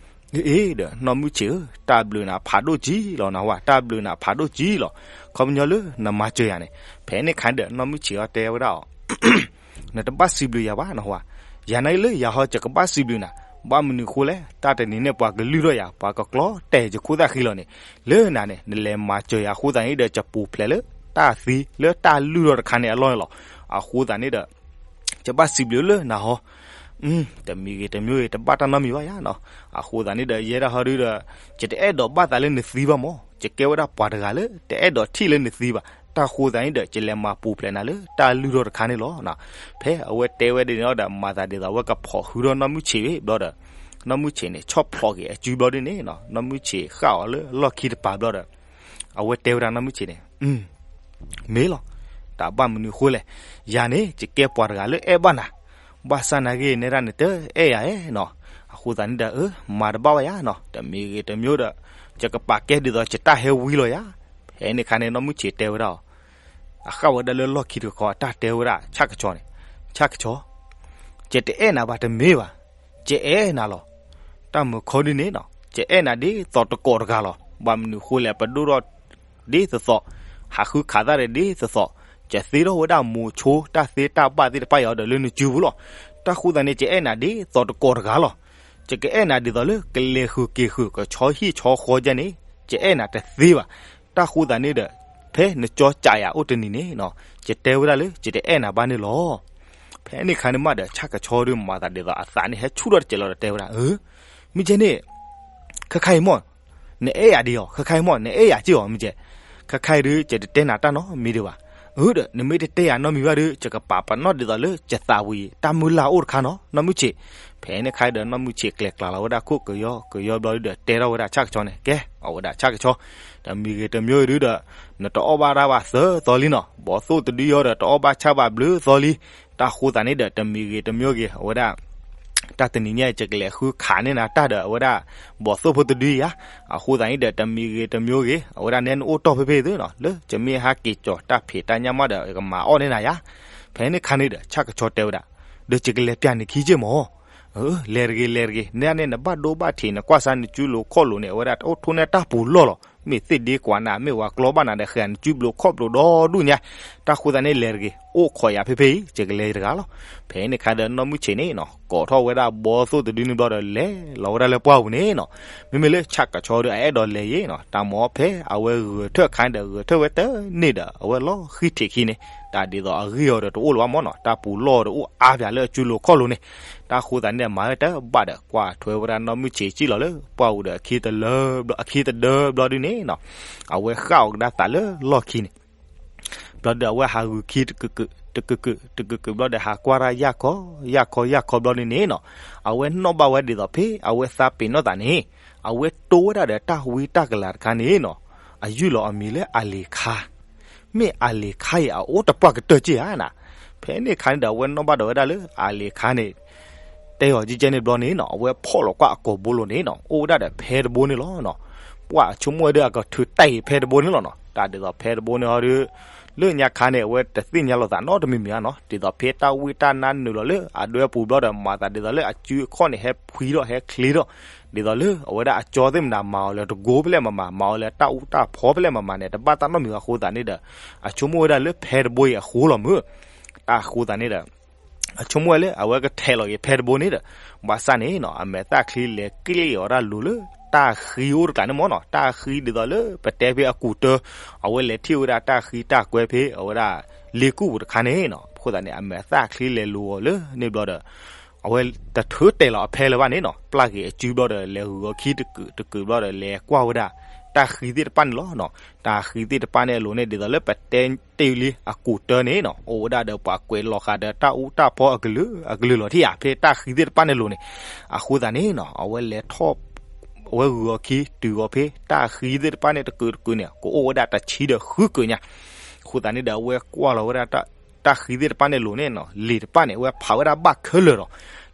အ့ၣ်ဒီး နီၢ်မုၢ်ဆံးဧၢ, တၢ်ဘျုးနၤဖးဒိၣ်ကံလီၤနဟါ, တၢ်ဘျုးနၤဖးဒိၣ်ကံလီၤ. ခီပညီလၢနမၤစၢၤယၤန့ၣ်. ဖဲန့ၣ်ခါဒီး နီၢ်မုၢ်ဆံးအီၤတဲဝဲဒၣ်အီၤ, နတဘၣ်စံးဘျုးယၤဘၣ်နဟါ, ယၤန့ၣ်လၢယၤဟီ ယကဘၣ်စံးဘျုးနၤ, ဘၣ်မနုၤဃိလဲၣ်, တၢ်တနံၤန့ၣ် ပှၤကလုၢ်ထီၣ်ယၤ, ပှၤကကျီတဲာ်ယခိၣ်သၣ်ဃံလီၤန့ၣ်, လၢနၤန့ၣ် နလဲၤမၤစၢၤယၤအဃိသတးန့ၣ်ဒီး ယပူၤဖျဲးလၢတၢ်သံလၢတၢ်လုၢ်ထီၣ်တခါန့ၣ်အလီၢ်န့ၣ်လီၤ. အဃိသတးန့ၣ်ဒီး ယဘၣ်စံးဘျုးလၢနၤဟီ, တမံၤဂ့ၤတမံၤဂ့ၤ တဘၣ်တၢ်နီတမံၤဘၣ်ယၤနီၤ. အဃိသတးန့ၣ်ဒီး ယဲဒၣ်ဟီဒုဒီး ယတအဲၣ်ဒိးဘၣ်သးလၢနသံဘၣ်မၢ်, ယကဲဝဲဒၣ်ပှၤတဂၤလၢ တအဲၣ်ဒိးထံၣ်လၢနသံဘၣ်. တၢ်ဃိသတးန့ၣ်ဒီး ယလဲၤမၤပူၤဖျဲးနၤလၢတၢ်လုၢ်ထီၣ်တခါန့ၣ်လီၤ. ဖဲအဝဲတဲဝဲဒ်န့ၣ်ဒီး မၤသးဒ်သိးအဝဲကဖီၣ်ဃုာ်ဒီးနီၢ်မုၢ်ဆံးဘျီဒီး နီၢ်မုၢ်ဆံးန့ၣ် ဆီၣ်ဖျိးက့ၤအစုဘျီဒ်န့ၣ်နီၤ, နီၢ်မုၢ်ဆံးဃၣ်အီၤလၢအလီၢ်ခံတပၤဘျီဒီး အဝဲတဲဝဲဒၣ်နီၢ်မုၢ်ဆံးန့ၣ်, မ့ၢ်လီၤ. တၢ်ဘၣ်မနုၤအဃိလဲၣ်, ယၤန့ၣ် ယကဲပှၤတဂၤလၢအဲၣ်ဘၣ်နၤ, ဘၣ်ဆၣ်နာ်က့ နဲဒၣ်နတအဲၣ်ယၤဧါနီၤ. အဃိသတးန့ၣ်ဒီး အၢ မၤတဘၣ်ဘၣ်ယၤနီၤ, တမံၤဂ့ၤတမံၤဒီး ယကပာ်ကဲဒ်သိးယတၢ်ဟဲဝံလီၤယၤ. ဖဲန့ၣ်အခါန့ၣ် နီၢ်မုၢ်ဆံးတဲဝဲဒၣ်အီၤ, အဃၣ်ဝဲဒၣ်လၢလီၢ်ခံတခီ အတၢ်တဲဝဲဒၣ် ဆၣ်ကဆီန့ၣ်, ဆၣ်ကဆီ, ယတအဲၣ်နၤဘၣ်တမ့ၢ်ဘၣ်, ယအဲၣ်နၤလီၤ. တၢ်မုာ်ခီဒ်န့ၣ်နီၤ, ယအဲၣ်နၤဒ်သိးတကိးတဂၤလီၤ. ဘၣ်မနုၤအဃိလဲၣ်, ပဒိၣ်ထီၣ်ဒ်သိးသိး, ဟးဃုခးသၣ်ဒီးဒ်သိးသိး, ယသ့ထီၣ်ဝဲဒၣ်မိၤဆိတၢ်သ့တၢ်ဘၣ်သ့ၣ်တဖၣ်အံၤဒီးလၢနစုပူၤလီၤ. တၢ်ဃိသတးန့ၣ် ယအဲၣ်နၤဒ်သိးတကိးတဂၤလီၤ. ယကအဲၣ်နၤဒ်သိးလၢကလဲၤဃုာ်က့ၤဃုာ် ကဆီဟံၣ်ဆီဃီဒ်န့ၣ်, ယအဲၣ်နၤတသ့ဘၣ်. တၢ်ဃိသတးန့ၣ်ဒီး ဖဲနကၠီကးယၤအိၣ်တနံၤန့ၣ်နီၤ, ယတဲဝဲဒၣ်လၢ ယတအဲၣ်နၤဘၣ်န့ၣ်လီၤ. ဖဲန့ၣ်ခါန့ၣ်မးဒီး ဆၣ်ကဆီဒီးမၤသးဒ်သိးအသးန့ၣ်ဟဲဆူၣ်ထီၣ်တစဲးလီၤဒီးတဲဝဲဒၣ်, မ့ၢ်ကဲန့ၣ် ခဲခါအံၤမ့ၢ် နအဲၣ်ယၤဒံးဧါ, ခဲခါအံၤမ့ၢ် နအဲၣ်ယၤက့ၢ်ဧါ, မ့ၢ်ကဲ ခဲခါအံၤဒီး ယတတဲနၤတၢ်နီတမံၤဒံးဘၣ်. အၢဒီး နမ့ၢ်တတဲယၤနီတမံၤဘၣ်ဒီး ယကပာ်ပနီၣ်ဒ်သိးလၢ ယသးဝံၤ တၢ်မုၢ်လၢ်အိၣ်တခါနီၤ နီၢ်မုၢ်ဆံး. ဖဲန့ၣ်ခါဒီး နီၢ်မုၢ်ဆံးကျဲၤကျါလီၤဝဲဒၣ်ခိၣ်ကယီကယီဘျီဒီး တဲထီၣ်ဝဲဒၣ်ဆၣ်ကဆီန့ၣ်, ကဲ အဝဲဒၣ်ဆၣ်ကဆီ, တမံၤဂ့ၤတမံၤဂ့ၤဒုဒီး နတအီၣ်ဘၣ်တၢ်ဘၣ်သၢသီလံနီၤ, ဘီၣ်သိၣ်တဒုအံၤဒီးတအီၣ်ဘၣ်ဆၣ်ဘၣ်ဘျုးသီလံ. တၢ်ဃိသတးန့ၣ်ဒီး တမံၤဂ့ၤတမံၤဂ့ၤ အဝဲဒၣ် တၢ်တနံၤညါအံၤ ယကလဲၤဃုခးန့ၢ်နၤတၢ်ဒီးအဝဲဒၣ် ဘီၣ်သိၣ်ဖိတဒုအံၤဧါ. အဃိသတးန့ၣ်ဒီး တမံၤဂ့ၤတမံၤဂ့ၤ အဝဲဒၣ်နဲနအိၣ်တီၢ်ဖဲဖဲအံၤသုနီၤ, လၢယမ့ၢ်ဟးက့ၤကၠီၤတၢ်ဖံးတၢ်ညၣ်မးဒီး ယကမၤအီၣ်န့ၢ်နၤယါ. ဖဲန့ၣ်ခါန့ၣ်ဒီး ဆၣ်ကဆီတဲဝဲဒၣ်, ဒီးယကလဲၤပျၢ်နခံက့ၢ်မး. လဲၤတဂ့ၤ လဲၤတဂ့ၤ, နဲန့ၣ် နဘၣ်ဒိဘၣ်ထံး နကွၢ်စၢ်နစုလိၤခီၣ်လိၤန့ၣ် အဝဲဒၣ်တအိၣ်ထိၣ်န့ၢ်တၢ်ပူၤလီၢ်လီၤ. မ့ၢ်သ့ၣ်ဒ့ကွၢ်နၤ မ့ၢ်ဝၤကျီဘၣ်နၤဒီး ဃဲၤနစုဘျိးခီၣ်ဘျိးဒီဒူၣ်ညါ. တၢ်ဃိသတးန့ၣ် လဲၤတဂ့ၤ, အိၣ်ခိးယၤဖဲဖဲအံၤ ယကလဲၤတဂၤလီၤ. ဖဲန့ၣ်ခါဒီး နီၢ်မုၢ်ဆံးန့ၣ်နီၤ ကိးထီၣ်ဝဲဒၣ်ဘီၣ်သိၣ်တဒုန့ၣ်ဘျီဒီး လဲၤလီၤဝဲဒၣ်လၢပှၢ်ပူၤန့ၣ်နီၤ. မ့မ့ၢ်လၢဆၣ်ကဆီဒီး အအဲၣ်ဒိးလဲၤယ့ၣ်နီၤ, တၢ်မ့ၢ်ဖဲအဝဲဂဲၤထၢၣ်ခါန့ၣ်ဒီး ဂဲၤထၢၣ်ဝဲတန့ၢ်ဒီး အဝဲလီၤဃံထံးခံန့ၣ်, တၢ်ဒ်သိးအဂံၢ်အီၤဒီးတအိၣ်လၢၤဘၣ်မးနီၤ, တၢ်ပူၤလီၢ်ဒီးအိၣ်အါပၠးလၢအစုလိၤခီၣ်လိၤန့ၣ်. တၢ်ဃိသတးန့ၣ်ဒီးမၤဝဲတဘၣ်ဒီး ကွၢ်ထွဲဝဲဒၣ်နီၢ်မုၢ်ဆံးစံၣ်လီၤလၢပှၢ်ပူၤဒီး အခံတလၢ အခံတဒၢဘျီဒုန့ၣ်နီၤ, အဝဲဃၣ်အီၤကဒါသးလၢလီၢ်ခံန့ၣ် ဘျီဒီး အဝဲဟးဂုာ်ခံတကုာ်ကုာ် တကုာ်ကုာ် တကုာ်ကုာ်ဘျီဒီး ဟးကွၢ်တၢ်ယၢ်ခီ ယၢ်ခီ ယၢ်ခီဘျီဒုန့ၣ်နီၤ, အဝဲနီၣ်ဘၣ်ဝဲဒ်သိးဖဲအဝဲသးပ့ၤနီၣ်သးန့ၣ်, အဝဲတိဝဲဒၣ်ဒီးတၢ်ဝံတၢ်ကလၤတခါန့ၣ်နီၤ, အယုၢ်လီၤအမံၤလၢအလံၤခါ, မ့ၢ်အလံၤခါအံၤ အအိၣ်တပှၢ်ကတၢၢ်က့ၢ်ဧါနၤ. ဖဲန့ၣ်ခါန့ၣ်ဒီး အဝဲနီၣ်ဘၣ်ဒီးဝဲဒၣ်လၢအလံၤခါန့ၣ် တဲအီၤကဲကဲန့ၣ်ဘျီန့ၣ်နီၤ, အဝဲဖီၣ်လီၤကွၢ်အကိာ်ဘိလိၤန့ၣ်နီၤ, အိၣ်ဝဲဒၣ်ဒီးဖဲတဘိန့ၣ်လီၤနီၤ. ပှၤအဆိကမိၣ်ဝဲဒၣ်အကထုးတၢ်အံၤဖဲတဘိန့ၣ်လီၤနီၤ. တၢ်ဒ်သိးဖဲတဘိန့ၣ်ဟီဒီး လၢညါခါန့ၣ် အဝဲတသ့ၣ်ညါလိာ်သးနီတမံၤမံၤဧါနီၤ, ဒ်သိးဖဲတၢ်ဝံတၢ်နါနုာ်လီၤလၢအဒွဲပူၤဘျီဒီး မၤသးဒ်သိးလၢအစုအခီၣ်န့ၣ် ဟဲဖှံထီၣ်ဟဲချ့ထီၣ်, ဒ်သိးလၢအဝဲဒၣ်အကၠီသ့ၣ်မနၤ မၤအီၤလၢတကိးဖဲလဲၣ်မၤမၤ မၤအီၤလၢတၢ်အူတၢ်ဖီဖဲလဲၣ်မၤမၤန့ၣ် တဘၣ်တၢ်နီတမံၤအဃိသတးန့ၣ်ဒီး အဆိကမိၣ်ဝဲဒၣ်လၢဖဲတဘိအံၤအဃိလီၤမုၢ်. တၢ်အဃိသတးန့ၣ်ဒီး အဆိကမိၣ်ဝဲလၢအဝဲကထဲးလီၤက့ၤဖဲတဘိန့ၣ်ဒီး ဘၣ်ဆၣ်န့ၣ်နီၤ အမဲာ်သၣ်ချံလဲၤကျ့ၣ်အီၤဒၣ်လိၤလၢတၢ်ဃံအိၣ်တကျးန့ၣ်မ့ၢ်နီၤ, တၢ်ဃံဒ်သိးလၢပတဲဖဲအကူးတၢ်, အဝဲလဲၤထံၣ်ဝဲဒၣ်တၢ်ဃံတၢ်ကွဲဖဲအဝဲဒၣ်လ့ကူၣ်ပူၤတခါန့ၣ်နီၤ, အဃိသတးန့ၣ် အမဲာ်သၣ်ချံလဲၤလိၤအီၤလၢန့ၣ်ဘျီဒီး အဝဲတထုးတဲာ်လီၤအဖဲလၢၤဘၣ်န့ၣ်နီၤ, ပျၢ်က့ၤအစုဘျီဒီး လဲၤဂုာ်အီၤခံတကုာ်တကုာ်ဘျီဒီး လဲၤကွၢ်ဝဲဒၣ် တၢ်ဃံသ့ၣ်တဖၣ်န့ၣ်လီၤနီၤ. တၢ်ဃံသ့ၣ်တဖၣ်န့ၣ်အလိၤန့ၣ် ဒ်သိးလၢပတဲတ့ၢ်လံအကူးတၢ်န့ၣ်နီၤ, အိၣ်ဝဲဒၣ်ဒီးပှၤကွဲးလီၤဃာ်ဒီးတၢ်အူတၢ်ဖီအကလုာ်အကလုာ်လီၤထံၣ်ဧါ ဖဲတၢ်ဃံသ့ၣ်တဖၣ်န့ၣ်လိၤန့ၣ်. အဃိသတးန့ၣ်နီၤ အဝဲလဲၤထီၣ် အဝဲဂုာ်အီၤခံတုၤအီၤဖဲတၢ်ဃံသ့ၣ်တဖၣ်န့ၣ်တကုာ်တကုာ်န့ၣ် ကအိၣ်ဝဲဒၣ်တဆံဒီးဃုကုာ်ညါ. အဃိသတးန့ၣ်ဒီး အဝဲကွၢ်လီၤဝဲဒၣ် တၢ်ဃံသ့ၣ်တဖၣ်န့ၣ်လိၤန့ၣ်နီၤ, လံာ်တဖၣ်န့ၣ် အဝဲဖးဝဲဒၣ်ဘၣ်ခဲလၢာ်ဒီး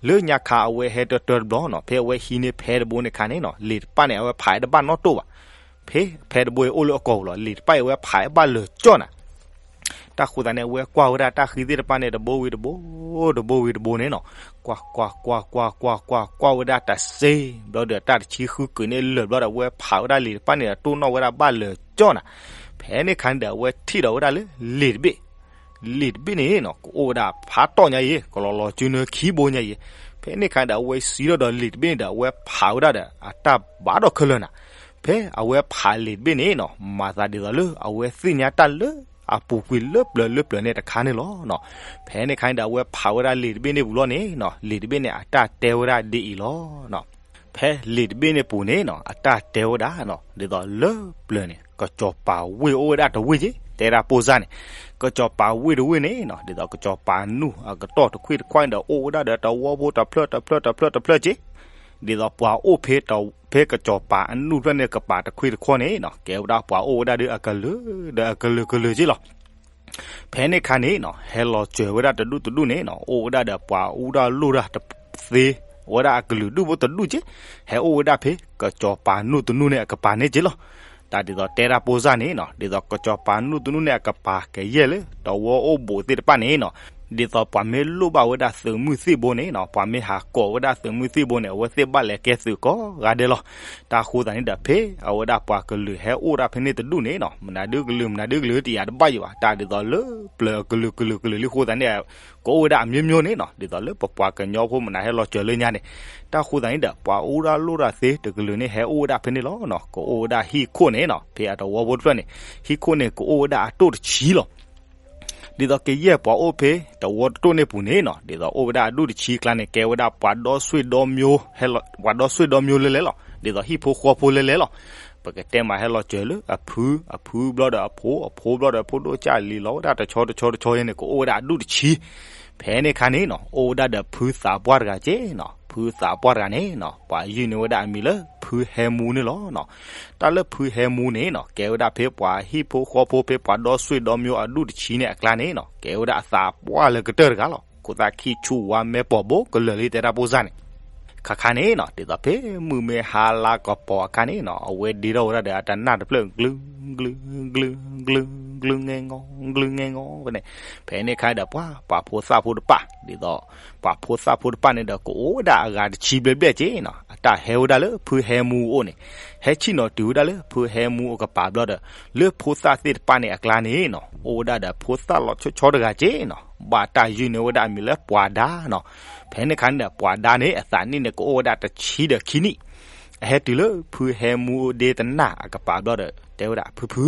လၢညါခါအဝဲဟဲတၢတၢတဘျီနီၤ, ဖဲအဝဲဟံးန့ၢ်ဖဲတဘိန့ၣ်ခါန့ၣ်နီၤ, လံာ်တဖၣ်န့ၣ် အဝဲဖးဝဲဒၣ်ဘၣ်နီၣ်တိၢ်ဘၣ်. ဖဲဖဲတဘိအံၤအိၣ်လၢအကိာ်ပူၤလီၤ, လံာ်တဖၣ်အံၤအဝဲဖးဝဲဘၣ်လၢာ်ကၠီၣ်နၤ. တၢ်ဃိသတးန့ၣ် အဝဲကွၢ်ဝဲဒၣ်တၢ်ဃံသ့ၣ်တဖၣ်န့ၣ် တဘိဝံၤတဘိ တဘိဝံၤတဘိန့ၣ်နီၤ, ကွၢ်ကွၢ်ကွၢ်ကွၢ်ကွၢ်ကွၢ် ကွၢ်ဝဲဒၣ်တစ့ဘျီဒီး တၢ်တဆံဃုကုာ်န့ၣ်လၢာ်ဘျီဒီး အဝဲဖးဝဲဒၣ်လံာ်တဖၣ်န့ၣ်ဒီး တိၢ်နီၣ်ဝဲဒၣ်ဘၣ်လၢာ်ကၠီၣ်နၤ. ဖဲန့ၣ်ခါန့ၣ်ဒီး အဝဲထံၣ်ဒီးဝဲဒၣ်လၢလံာ်တဘ့ၣ် လံာ်တဘ့ၣ်န့ၣ်နီၤ ကအိၣ်ဝဲဒၣ်ဖးတီၢ်ညါအံၤ ကလီၤလီၤစုနၢခံဘိညါအံၤ. ဖဲန့ၣ်ခါဒီး အဝဲစံးထီၣ်ဒီးလံာ်တဘ့ၣ်န့ၣ်ဒီး အဝဲဖးဝဲဒၣ်ဒီးအတၢ်ဘၣ်ဒီးခဲလၢာ်နၤ. ဖဲအဝဲဖးလံာ်တဘ့ၣ်န့ၣ်နီၤ မၤသးဒ်သိးလၢအဝဲသ့ၣ်ညါတၢ်လၢအပူၤကွံာ်လၢပျၢၤလၢပျၢၤန့ၣ်တခါန့ၣ်လီၤ. ဖဲန့ၣ်ခါန့ၣ်ဒီး အဝဲဖးဝဲဒၣ်လံာ်တဘ့ၣ်န့ၣ်ပူၤလီၤန့ၣ်နီၤ လံာ်တဘ့ၣ်န့ၣ် အတၢ်တဲဝဲဒၣ်ဒ်အံၤလီၤ. ဖဲလံာ်တဘ့ၣ်န့ၣ်ပူၤန့ၣ်နီၤ အတၢ်တဲဝဲဒၣ်နီၤ ဒ်သိးလၢပျၢၤန့ၣ် ကစီၤပၤဝ့ၢ်အိၣ်ဝဲဒၣ်တဝ့ၢ်က့ တဲဒၣ်ပိၢ်စၢ်န့ၣ် ကစီၤပၤဝ့ၢ်တဝ့ၢ်န့ၣ်နီၤ ဒ်သိးကစီၤပၤနူၢ်အကတီၢ်တခွံၣ်တခွါန့ၣ်ဒီး အိၣ်ဝဲဒၣ်ဒီးတဝီဖိတဖျၢၣ်တဖျၢၣ်တဖျၢၣ်တဖျၢၣ်က့ ဒ်သိးပှၤအိၣ်ဖဲ ဖဲကစီၤပၤအနူၢ်ဖျၢၣ်န့ၣ် ကပၤတခွံၣ်တခွါန့ၣ်နီၤ ကဲဝဲဒၣ်ပှၤအိၣ်ဝဲဒၣ်ဒီးအကလုာ်ဒီးအကလုာ်ကလုာ်က့လီၤ. ဖဲန့ၣ်ခါန့ၣ်နီၤ ဟဲလီၤစၢၤဝဲဒၣ်တဒူၣ်တဒူၣ်န့ၣ်နီၤ အိၣ်ဝဲဒၣ်ဒီးပှၤအူတၢ်လိၣ်တၢ်တသ့ ဝဲဒၣ်အကလုာ်ဒူၣ်ဖိတဒူၣ်က့ ဟဲအိၣ်ဝဲဒၣ်ဖဲကစီၤပၤနူၢ်တနူၢ်န့ၣ်အကပၤန့ၣ်က့လီၤ. တၢ်ဒ်သိးတဲဒၣ်ပိၢ်စၢ်န့ၣ်နီၤ ဒ်သိးကစီၤပၤနူၢ်တနူၢ်န့ၣ်အကပၤကယဲၢ်လၢ တဝီအိၣ်ဘူးသ့ၣ်တဖၣ်န့ၣ်နီၤ ဒ်သိးပှၤမ့ၢ်လိၣ်ဘၣ်ဝဲဒၣ်သုးမုၢ်သံၣ်ဘိန့ၣ်နီၤ, ပှၤမ့ၢ်ဟးကိးဝဲဒၣ်သုးမုၢ်သံၣ်ဘိန့ၣ် အဝဲသ့ၣ်ဘၣ်လဲၤကဲသုးကိးဂၤဒဲးလီၤ. တၢ်ဃိသတးန့ၣ်ဒီး ဖဲအဝဲဒၣ်ပှၤကလုာ်ဟဲအိၣ်ဒၣ်ဖဲန့ၣ်တဒူၣ်န့ၣ်နီၤ, မနုၤဒုကလုာ် မနုၤဒုကလုာ်တယာ်တဘၣ်ယံၤဘၣ်, တၢ်ဒ်သိးလၢပျၢၤအကလုာ်ကလုာ်ကလုာ်လံအဃိသတးန့ၣ် ကအိၣ်ဝဲဒၣ်အမျိုးမျိုးန့ၣ်နီၤ, ဒ်သိးလၢပပှၤကညီဖိမနုၤဟဲလီၤစၢၤလၢညါန့ၣ်, တၢ်ဃိသတးန့ၣ်ဒီး ပှၤအိၣ်ဒၣ်လိၣ်ဒၣ်သ့တကလုာ်န့ၣ် ဟဲအိၣ်ဝဲဒၣ်ဖဲန့ၣ်လီၤနီၤ. ကအိၣ်ဝဲဒၣ်ဟံၣ်ခိၣ်န့ၣ်နီၤ, ဖဲအတဝီဖိတဖျၢၣ်န့ၣ် ဟံၣ်ခိၣ်န့ၣ် ကအိၣ်ဝဲဒၣ်အဒိၣ်တဆံလီၤ. ဒ်သိးကယဲၢ်ပှၤအိၣ်ဖဲတဝီတတိၣ်န့ၣ်ပူၤန့ၣ်နီၤ, ဒ်သိးအိၣ်ဝဲဒၣ်အဒိၣ်တဆံအကျါန့ၣ် ကဲဝဲဒၣ်ပှၤဒီဆွေဒီမျိုး, ပှၤဒီဆွေဒီမျိုးလဲလဲလီၤ, ဒ်သိးဟံၣ်ဖိဃီဖိလဲလဲလီၤ. ပကတဲမးဟဲလီၤစၢၤလၢအဖု, အဖုဘျီဒီးအဖိ, အဖိဘျီဒီးအဖိဒိၣ်ကၢ်လံၤလီၤဝဲဒၣ်တဆီတဆီတဆီယဲန့ၣ် ကအိၣ်ဝဲဒၣ်အဒိၣ်တဆံ. ဖဲန့ၣ်ခါန့ၣ်နီၤ, အိၣ်ဝဲဒၣ်ဒီးဖုသးပှၢ်တဂၤက့နီၤ, ဖုသးပှၢ်တဂၤန့ၣ်နီၤ, ပှၤယုၢ်န့ၢ်ဝဲဒၣ်အမံၤလၢဖုဟဲမူန့ၣ်လီၤနီၤ. တၢ်လၢဖုဟဲမူန့ၣ်နီၤ, ကဲဝဲဒၣ်ဖဲပှၤဟံၣ်ဖိဃီဖိ ဖဲပှၤဒီဆွေဒီမျိုးအဒိၣ်တဆံန့ၣ်အကျါန့ၣ်နီၤ, ကဲဝဲဒၣ်အသးပှၢ်လၢကတၢၢ်တဂၤလီၤ. ခိၣ်သၣ်ခံဆူၣ်ဝါမဲာ်ပိာ်ဘိကလၢာ်လံ တဲတၢ်ပိၢ်စၢ်န့ၣ် ခါခါန့ၣ်နီၤ, ဒ်သိးဖဲမုၢ်မ့ၢ်ဟါလါကပီၤအခါန့ၣ်နီၤ, အဝဲဒ့ထီၣ်ဝဲဒၣ်ဒီးအတနၢ်တဖျၢၣ် ကလုာ်, ကလုာ်, ကလုာ်, ကလုာ်, ကလုာ်ငဲငီ, ကလုာ်ငဲငီဖဲန့ၣ်. ဖဲန့ၣ်ခါဒီးပှၤ, ပှၤဖိသၣ်ဖိတဖၣ်, ဒ်သိးပှၤဖိသၣ်ဖိတဖၣ်န့ၣ်ဒီး ကအိၣ်ဝဲဒၣ်အဂၤတဆံဘျဲၣ်ဘျဲၣ်က့နီၤ, အတၢ်ဟဲဝဲဒၣ်လၢဖုဟဲမူအအိၣ်န့ၣ်, ဟဲဆ့ၣ်နီၤတုၤဝဲဒၣ်လၢဖုဟဲမူအကပၤဘျီဒီး, လၢဖိသၣ်သ့ၣ်တဖၣ်န့ၣ်အကျါန့ၣ်နီၤ, အိၣ်ဝဲဒၣ်ဒီးဖိသၣ်လီၤဆီဆီတဂၤက့နီၤ, ဘၣ်တၢ်ယုၢ်န့ၢ်ဝဲဒၣ်အမံၤလၢပှၤဒါနီၤ. ဖဲန့ၣ်ခါန့ၣ်ဒီး ပှၤဒါန့ၣ် အသးနံၣ်န့ၣ် ကအိၣ်ဝဲဒၣ်တဆံဒီးခံနံၣ်. အဟဲတုၤလၢဖုဟဲမူဒ့တနၢ်အကပၤဘျီဒီး တဲဝဲဒၣ် ဖုဖု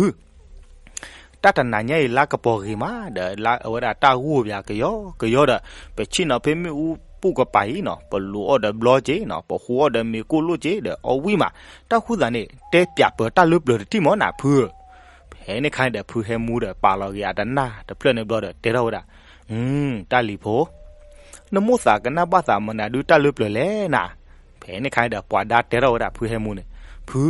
တၢ်တနၤညါအံၤ လါကပီၤဂ့ၤမးဒီး လၢအဝဲဒၣ်တၢ်ဂိၢ်ပၠးကယီကယီဒီး, ပဆ့ၣ်နီၤဖဲမ့ၣ်အူပူၤကပၤအံၤနီၤ, ပလူၤအီၣ်ဒီးဘျီက့နီၤ, ပဃူအီၣ်ဒီးမ့ၤကိၢ်လိၣ်က့ဒီး အီၣ်ဝံၣ်မး. တၢ်ဃိသတးန့ၣ် တဲပၠးပၢၤတၢ်လၢပျၢၤတထံၣ်မးနၤဖုဧၢ. ဖဲန့ၣ်ခါန့ၣ်ဒီး ဖုဟဲမူဒီး ပာ်လီၤက့ၤအတနၢ်တဖျၢၣ်န့ၣ်ဘျီဒီး တဲထီၣ်ဝဲဒၣ်, တၢ်လံၤဖိ, နမိၣ်သးကနၣ်ဘၣ်သးမနုၤဒုတၢ်လၢပျၢၤလဲၣ်နၤ. ဖဲန့ၣ်ခါန့ၣ်ဒီး ပှၤဒါတဲထီၣ်ဝဲဒၣ်ဖုဟဲမူန့ၣ်, ဖု,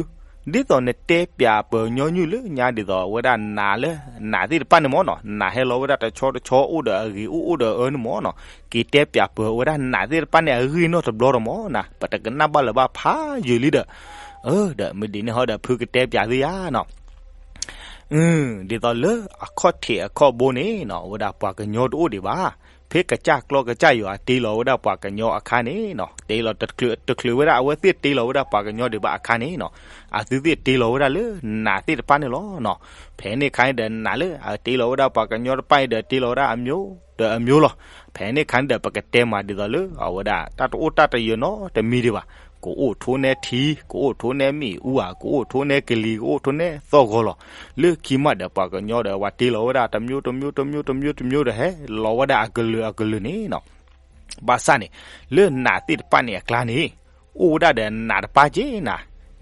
ဒ်သိးနတဲပၠးပၢၤညီနုၢ်လၢညါ ဒ်သိးအဝဲဒၣ်နးလၢနးသ့ၣ်တဖၣ်န့ၣ်မးနီၤ, နးဟဲလီၤဝဲဒၣ်တဆီတဆီ အိၣ်ဒီးအဂ့ၤအိၣ်အိၣ်ဒီးအၢန့ၣ်မးနီၤ, က့ၤတဲပၠးပၢၤဝဲဒၣ်နးသ့ၣ်တဖၣ်န့ၣ်အဂ့ၢ်နီတဘျီဒီးမးနၤ, ပတကနၣ်ဘၣ်လၢၤဘၣ်ဖးယံာ်လံဒီး, အၢ ဒီးမ့ၢ်ဒ်န့ၣ်ဟီဒီး ဖုကတဲပၠးသ့ဧါနီၤ. ဒ်သိးလၢအခီၣ်ထံးအခီၣ်ဘိန့ၣ်နီၤ, အဝဲဒၣ်ပှၤကညီတအိၣ်ဒံးဘၣ်. ဖဲကစၢ်ကျီကစၢ်ယွၤတ့လီၤဝဲဒၣ်ပှၤကညီအခါန့ၣ်နီၤ, တ့လီၤတချုးဝဲဒၣ် အဝဲသ့ၣ်တ့လီၤဝဲဒၣ်ပှၤကညီဒံးဘၣ်အခါန့ၣ်နီၤ, အသုသ့ၣ်တ့လီၤဝဲဒၣ်လၢနးသ့ၣ်တဖၣ်န့ၣ်လီၤနီၤ. ဖဲန့ၣ်ခါန့ၣ်ဒီး နးလၢအတ့လီၤဝဲဒၣ်ပှၤကညီတဖၣ်အံၤဒီး တ့လီၤဝဲဒၣ်အမျိုးဒီးအမျိုးလီၤ. ဖဲန့ၣ်ခါန့ၣ်ဒီး ပကတဲမးဒ်သိးလၢ အဝဲဒၣ် တၢ်တအိၣ်တၢ်တယၢၤနီတမံၤဒံးဘၣ်. ကအိၣ်ထိနဲထံ, ကအိၣ်ထိနဲမ့ၣ်အူဧါ, ကအိၣ်ထိနဲကလံၤ, ကအိၣ်ထိနဲသီၣ်ဂီၤလီၤ. လၢခံမးဒီး ပှၤကညီဒီး ပှၤတ့လီၤဝဲဒၣ်တမျိုးတမျိုးတမျိုးတမျိုးတမျိုးဒီး ဟဲလီၤဝဲဒၣ်အကလုာ်အကလုာ်န့ၣ်နီၤ. ဘၣ်ဆၣ်န့ၣ် လၢနးသ့ၣ်တဖၣ်န့ၣ်အကျါန့ၣ် အိၣ်ဝဲဒၣ်ဒီးနးတပၢ်က့နၤ.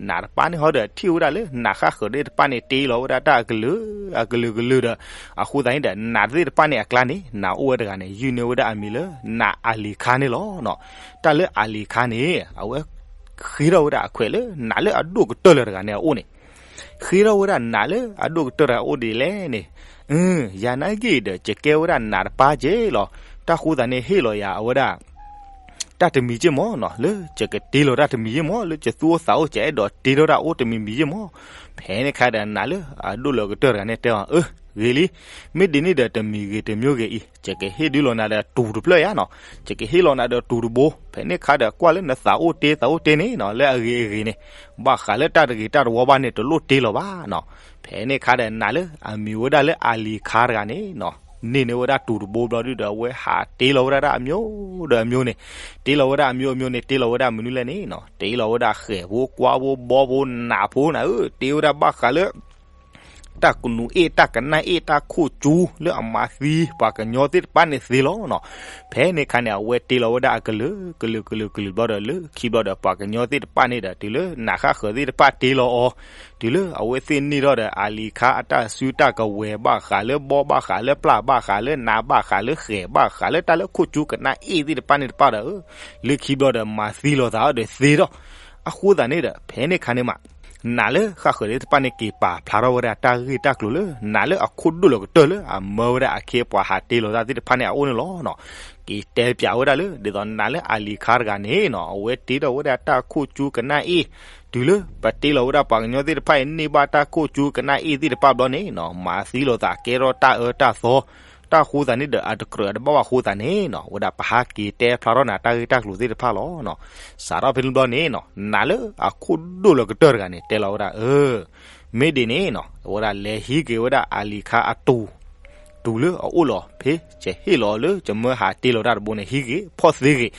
နးတပၢ်န့ၣ်ဟီဒီး ထံၣ်ဝဲဒၣ်လၢနးဃၣ်ဃၢၤသ့ၣ်တဖၣ်န့ၣ် တ့လီၤဝဲဒၣ်တၢ်အကလုာ် အကလုာ်ကလုာ်ဒီး အဃိသတးန့ၣ်ဒီး နးသ့ၣ်တဖၣ်န့ၣ်အကျါန့ၣ် နးအိၣ်ဝဲတဂၤန့ၣ် ယုၢ်န့ၢ်ဝဲဒၣ်အမံၤလၢ နးအလံၤခါန့ၣ်လီၤ. တၢ်လၢအလံၤခါန့ၣ် အဝဲဃ့ထီၣ်ဝဲဒၣ်အခွဲးလၢနးလၢအဒိၣ်ကတၢၢ်လၢၤတဂၤန့ၣ်အအိၣ်န့ၣ် ဃ့ထီၣ်ဝဲဒၣ်နးလၢအဒိၣ်ကတၢၢ်တဂၤအအိၣ်ဒ်လဲၣ်န့ၣ်, ယၤနာ်က့ၤဒီး ယကဲဝဲဒၣ်နးတပၢ်က့လီၤ. တၢ်ဃိသတးန့ၣ် ဟ့ၣ်လီၤယၤအဝဲဒၣ် တၢ်တမံၤက့မးနီၤ, လၢယကတ့လီၤတၢ်တမံၤက့မး, လၢယသူၣ်အိၣ်သးအိၣ် ယအဲၣ်ဒိးတ့ထီၣ်တၢ်အိၣ်တမံၤမံၤက့မး. ဖဲန့ၣ်ခါဒီးနးလၢအဒိၣ်လၢကတၢၢ်တဂၤန့ၣ်တဲအီၤ, အၢ ဂ့ၤလံ, မ့ၢ်ဒ်န့ၣ်ဒီး တမံၤဂ့ၤတမျိုးဂ့ၤအံၤ ယကဟ့ၣ်ဒုးလီၤနၤဒီးတူၤတဖျၢၣ်ယါနီၤ, ယကဟ့ၣ်လီၤနၤဒီးတူၤတဘိ, ဖဲန့ၣ်ခါဒီးကွၢ်လၢနသးအိၣ်တ့သးအိၣ်တ့န့ၣ်နီၤ, လၢအဂ့ၤအဂ့ၤန့ၣ်, ဘၣ်ဃးလၢတၢ်တဂ့ၤတၢ်တဝီဘၣ်န့ၣ် တလိၣ်တ့လီၤဘၣ်နီၤ. ဖဲန့ၣ်ခါဒီးနးလၢအမံၤဝဲဒၣ်လၢအလံၤခါတဂၤန့ၣ်နီၤ, န့ၢ်န့ၢ်ဝဲဒၣ်တူၤတဘိဘျီဒုဒီး အဝဲဟးတ့လီၤဝဲဒၣ်တၢ်အမျိုးဒီးအမျိုးန့ၣ်, တ့လီၤဝဲဒၣ်အမျိုးအမျိုးန့ၣ် တ့လီၤဝဲဒၣ်မနုၤလဲၣ်န့ၣ်နီၤ, တ့လီၤဝဲဒၣ်ဃဲၤဖိကွါဖိဘီဖိနးဖိနၤဧၢ, တ့ဝဲဒၣ်ဘၣ်ဃးလၢ တၢ်ကနူးအ့ၣ်တၢ်ကနၣ်အ့ၣ်တၢ်ခိၣ်ကၠူလၢအမၤသံပှၤကညီသ့ၣ်တဖၣ်န့ၣ်သ့လီၤနီၤ. ဖဲန့ၣ်ခါန့ၣ် အဝဲတ့လီၤဝဲဒၣ်အကလုာ်ကလုာ်ကလုာ်ကလုာ်ဘျီဒီး လၢခံဘျီဒီးပှၤကညီသ့ၣ်တဖၣ်န့ၣ်ဒီး တုၤလၢနးဃၣ်ဃၢၤသ့ၣ်တဖၣ်တ့လီၤအီၤ, တုၤလၢအဝဲသ့ၣ်န့ၢ်ထီၣ်ဒီးအလံၤခါအတၢ်စုတၢ်ကဝဲၤ ဘၣ်ဃးလၢဘီဘၣ်ဃးလၢပျၢ်ဘၣ်ဃးလၢနးဘၣ်ဃးလၢ ဃဲၤဘၣ်ဃးလၢတၢ်လၢခိၣ်ကၠူကနၣ်အ့ၣ်သ့ၣ်တဖၣ်န့ၣ်တဖၣ်ဒီး လၢခံဘျီဒီးမၤသံလီၤသးအီၤဒီးသ့ထီၣ်. အဃိသတးန့ၣ်ဒီး ဖဲန့ၣ်ခါန့ၣ်မး နးလၢဃၣ်ဃၢၤသ့ၣ်တဖၣ်န့ၣ် က့ၤပာ်ဖျါထီၣ်ဝဲဒၣ်တၢ်ဂ့ၢ်တၢ်ကျိၤလၢ နးလၢအခိၣ်ဒိၣ်လီၤကတၢၢ်လၢအမၢဝဲဒၣ်အခ့အပှၤဟးတ့လီၤတၢ်သ့ၣ်တဖၣ်န့ၣ်အအိၣ်န့ၣ်လီၤနီၤ. က့ၤတဲပၠးဝဲဒၣ်လၢ ဒ်သိးနးလၢအလံၤခါတဂၤန့ၣ်နီၤ အဝဲတ့ထီၣ်ဝဲဒၣ်တၢ်ခိၣ်ကၠူကနၣ်အ့ၣ်, တုၤလၢပတ့လီၤဝဲဒၣ်ပှၤကညီသ့ၣ်တဖၣ်အံၤန့ၢ်ဘၣ်တၢ်ခိၣ်ကၠူကနၣ်အ့ၣ်သ့ၣ်တဖၣ်ဘျီန့ၣ်နီၤ မၤသံလီၤသးကဲထီၣ်တၢ်အၢတၢ်သီ တၢ်ဃိသးန့ၣ်ဒီး အတကြၢးအတဘၣ်ဘၣ်ဃိသးန့ၣ်နီၤ, ဝဲဒၣ်ပဟးက့ၤတဲဖျါထီၣ်နၤတၢ်ဂ့ၢ်တၢ်ကျိၤသ့ၣ်တဖၣ်လီၤနီၤ. စးထီၣ်ဖဲန့ၣ်ဘျီန့ၣ်နီၤ, နးလၢအခိၣ်ဒိၣ်လီၤကတၢၢ်တဂၤန့ၣ် တဲလီၤဝဲဒၣ်, အၢ မ့ၢ်ဒ်န့ၣ်နီၤ, အဝဲဒၣ်လဲၤဟံးက့ၤဝဲဒၣ်အလံၤခါအတူး, တူးလၢအအိၣ်လီၤဖဲ ယဟ့ၣ်လီၤလၢယမၢဟးတ့လီၤတၢ်တဘိန့ၣ် ဟံးက့ၤဖီၣ်သ့ဂ့ၤ,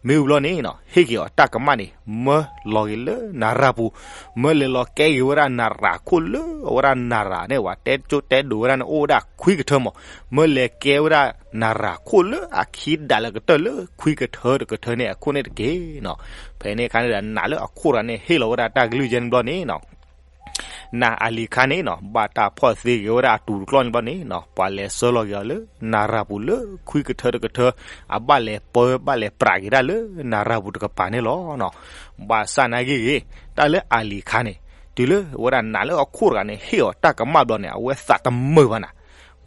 မ့ၢ်ဝံၤဘျီန့ၣ်နီၤ, ဟ့ၣ်က့ၤအီၤတၢ်ကမၣ်န့ၣ် မၢလီၤက့ၤလၢနၤရၤပူၤ, မၢလဲၤလီၤကဲက့ၤဝဲဒၣ်နၤရၤခိၣ်လၢအဝဲဒၣ်နၤရၤန့ၣ် ဝဲတဲကၠိတဲဒိးဝဲဒၣ်န့ၣ် အိၣ်ဝဲဒၣ်ခွံကထၢမး, မၢလဲၤကဲဝဲဒၣ်နၤရၤခိၣ်လၢအခံဒၣ်လၢကတၢၢ်လၢခွံကထၢတကထၢန့ၣ်အခိၣ်န့ၣ်တက့ၢ်နီၤ. ဖဲန့ၣ်အခါန့ၣ်ဒီး နးလၢအခိၣ်တဂၤန့ၣ် ဟ့ၣ်လီၤဝဲဒၣ်တၢ်ကလုၢ်ယဲန့ၣ်ဘျီန့ၣ်နီၤ နၤအလံၤခါန့ၣ်နီၤ, ဘၣ်တၢ်ဖီၣ်သ့က့ၤဝဲဒၣ်အတူးတကျီၢ်န့ၣ်ဘျီန့ၣ်နီၤ, ပှၤလဲၤဆှၢလီၤက့ၤအီၤလၢနၤရၤပူၤလၢခွံကထၢတကထၢ, အဘၣ်လဲၤပၢဘၣ်လဲၤပြးက့ၤဒၣ်လၢနၤရၤပူၤတကပၤန့ၣ်လီၤနီၤ. ဘၣ်ဆၣ်နာ်က့ဂ့ၤ, တၢ်လၢအလံၤခါန့ၣ်, တုၤလၢဝဲဒၣ်နးလၢအခိၣ်တဂၤန့ၣ် ဟ့ၣ်အီၤတၢ်ကမၣ်ဘျီန့ၣ် အဝဲသးတမုာ်ဘၣ်နၤ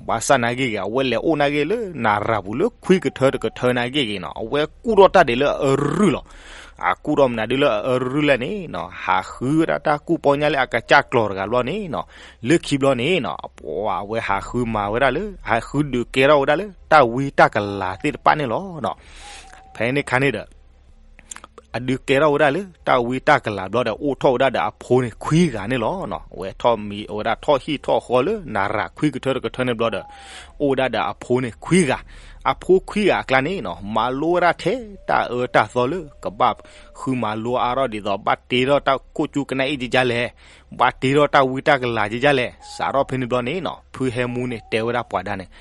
ဘၣ်ဆၣ်နာ်က့ဂ့ၤ အဝဲလဲၤအိၣ်နာ်က့လၢနၤရၤပူၤလၢခွံကထၢတကထၢနာ်က့ဂ့ၤနီၤ, အဝဲကူၣ်ထီၣ်တၢ်ဒဲးလၢအရုၢ်လီၤ. အကူၣ်ထီၣ်မနုၤဒုလၢအရုၢ်လဲၣ်န့ၣ်နီၤ, ဟးဃုဝဲဒၣ်တၢ်ကူၣ်ပီညါလၢအကစၢ်ကျီၤတဂၤဘျီန့ၣ်နီၤ, လၢခံဘျီန့ၣ်နီၤ, အဝဲဟးဃုမၤဝဲဒၣ်လၢ ဟးဃုဒုးကဲထီၣ်ဝဲဒၣ်လၢတၢ်ဝံတၢ်ကလၤသ့ၣ်တဖၣ်န့ၣ်လီၤ. ဖဲန့ၣ်ခါန့ၣ်ဒီး အဒုးကဲထီၣ်ဝဲဒၣ်လၢတၢ်ဝံတၢ်ကလၤဘျီဒီး အိၣ်ထီၣ်ဝဲဒၣ်ဒီးအဖိန့ၣ်ခွံဂၤန့ၣ်လီၤ. အဝဲထီၣ်မံၤဝဲဒၣ်ထီၣ်ဟံၣ်ထီၣ်ဃီလၢနၤရၤခွံကထၢတကထၢန့ၣ်ဘျီဒီး အိၣ်ဝဲဒၣ်ဒီးအဖိန့ၣ်ခွံဂၤ, အဖိခွံဂၤအကျါန့ၣ်နီၤ မၤလိဝဲဒၣ်ထဲတၢ်အၢတၢ်သီလၢကဘၣ်ဃုမၤလိအါထီၣ်ဒ်သိး ဘၣ်တ့ထီၣ်တၢ်ခိၣ်ကူကနၣ်အ့ၣ်ကကလဲၣ်, ဘၣ်တ့ထီၣ်တၢ်ဝံတၢ်ကလၤကကလဲၣ်. စးထီၣ်ဖဲန့ၣ်ဘျီန့ၣ်နီၤ ဖုဟဲမူန့ၣ်တဲဝဲဒၣ်ပှၤဒါန့ၣ်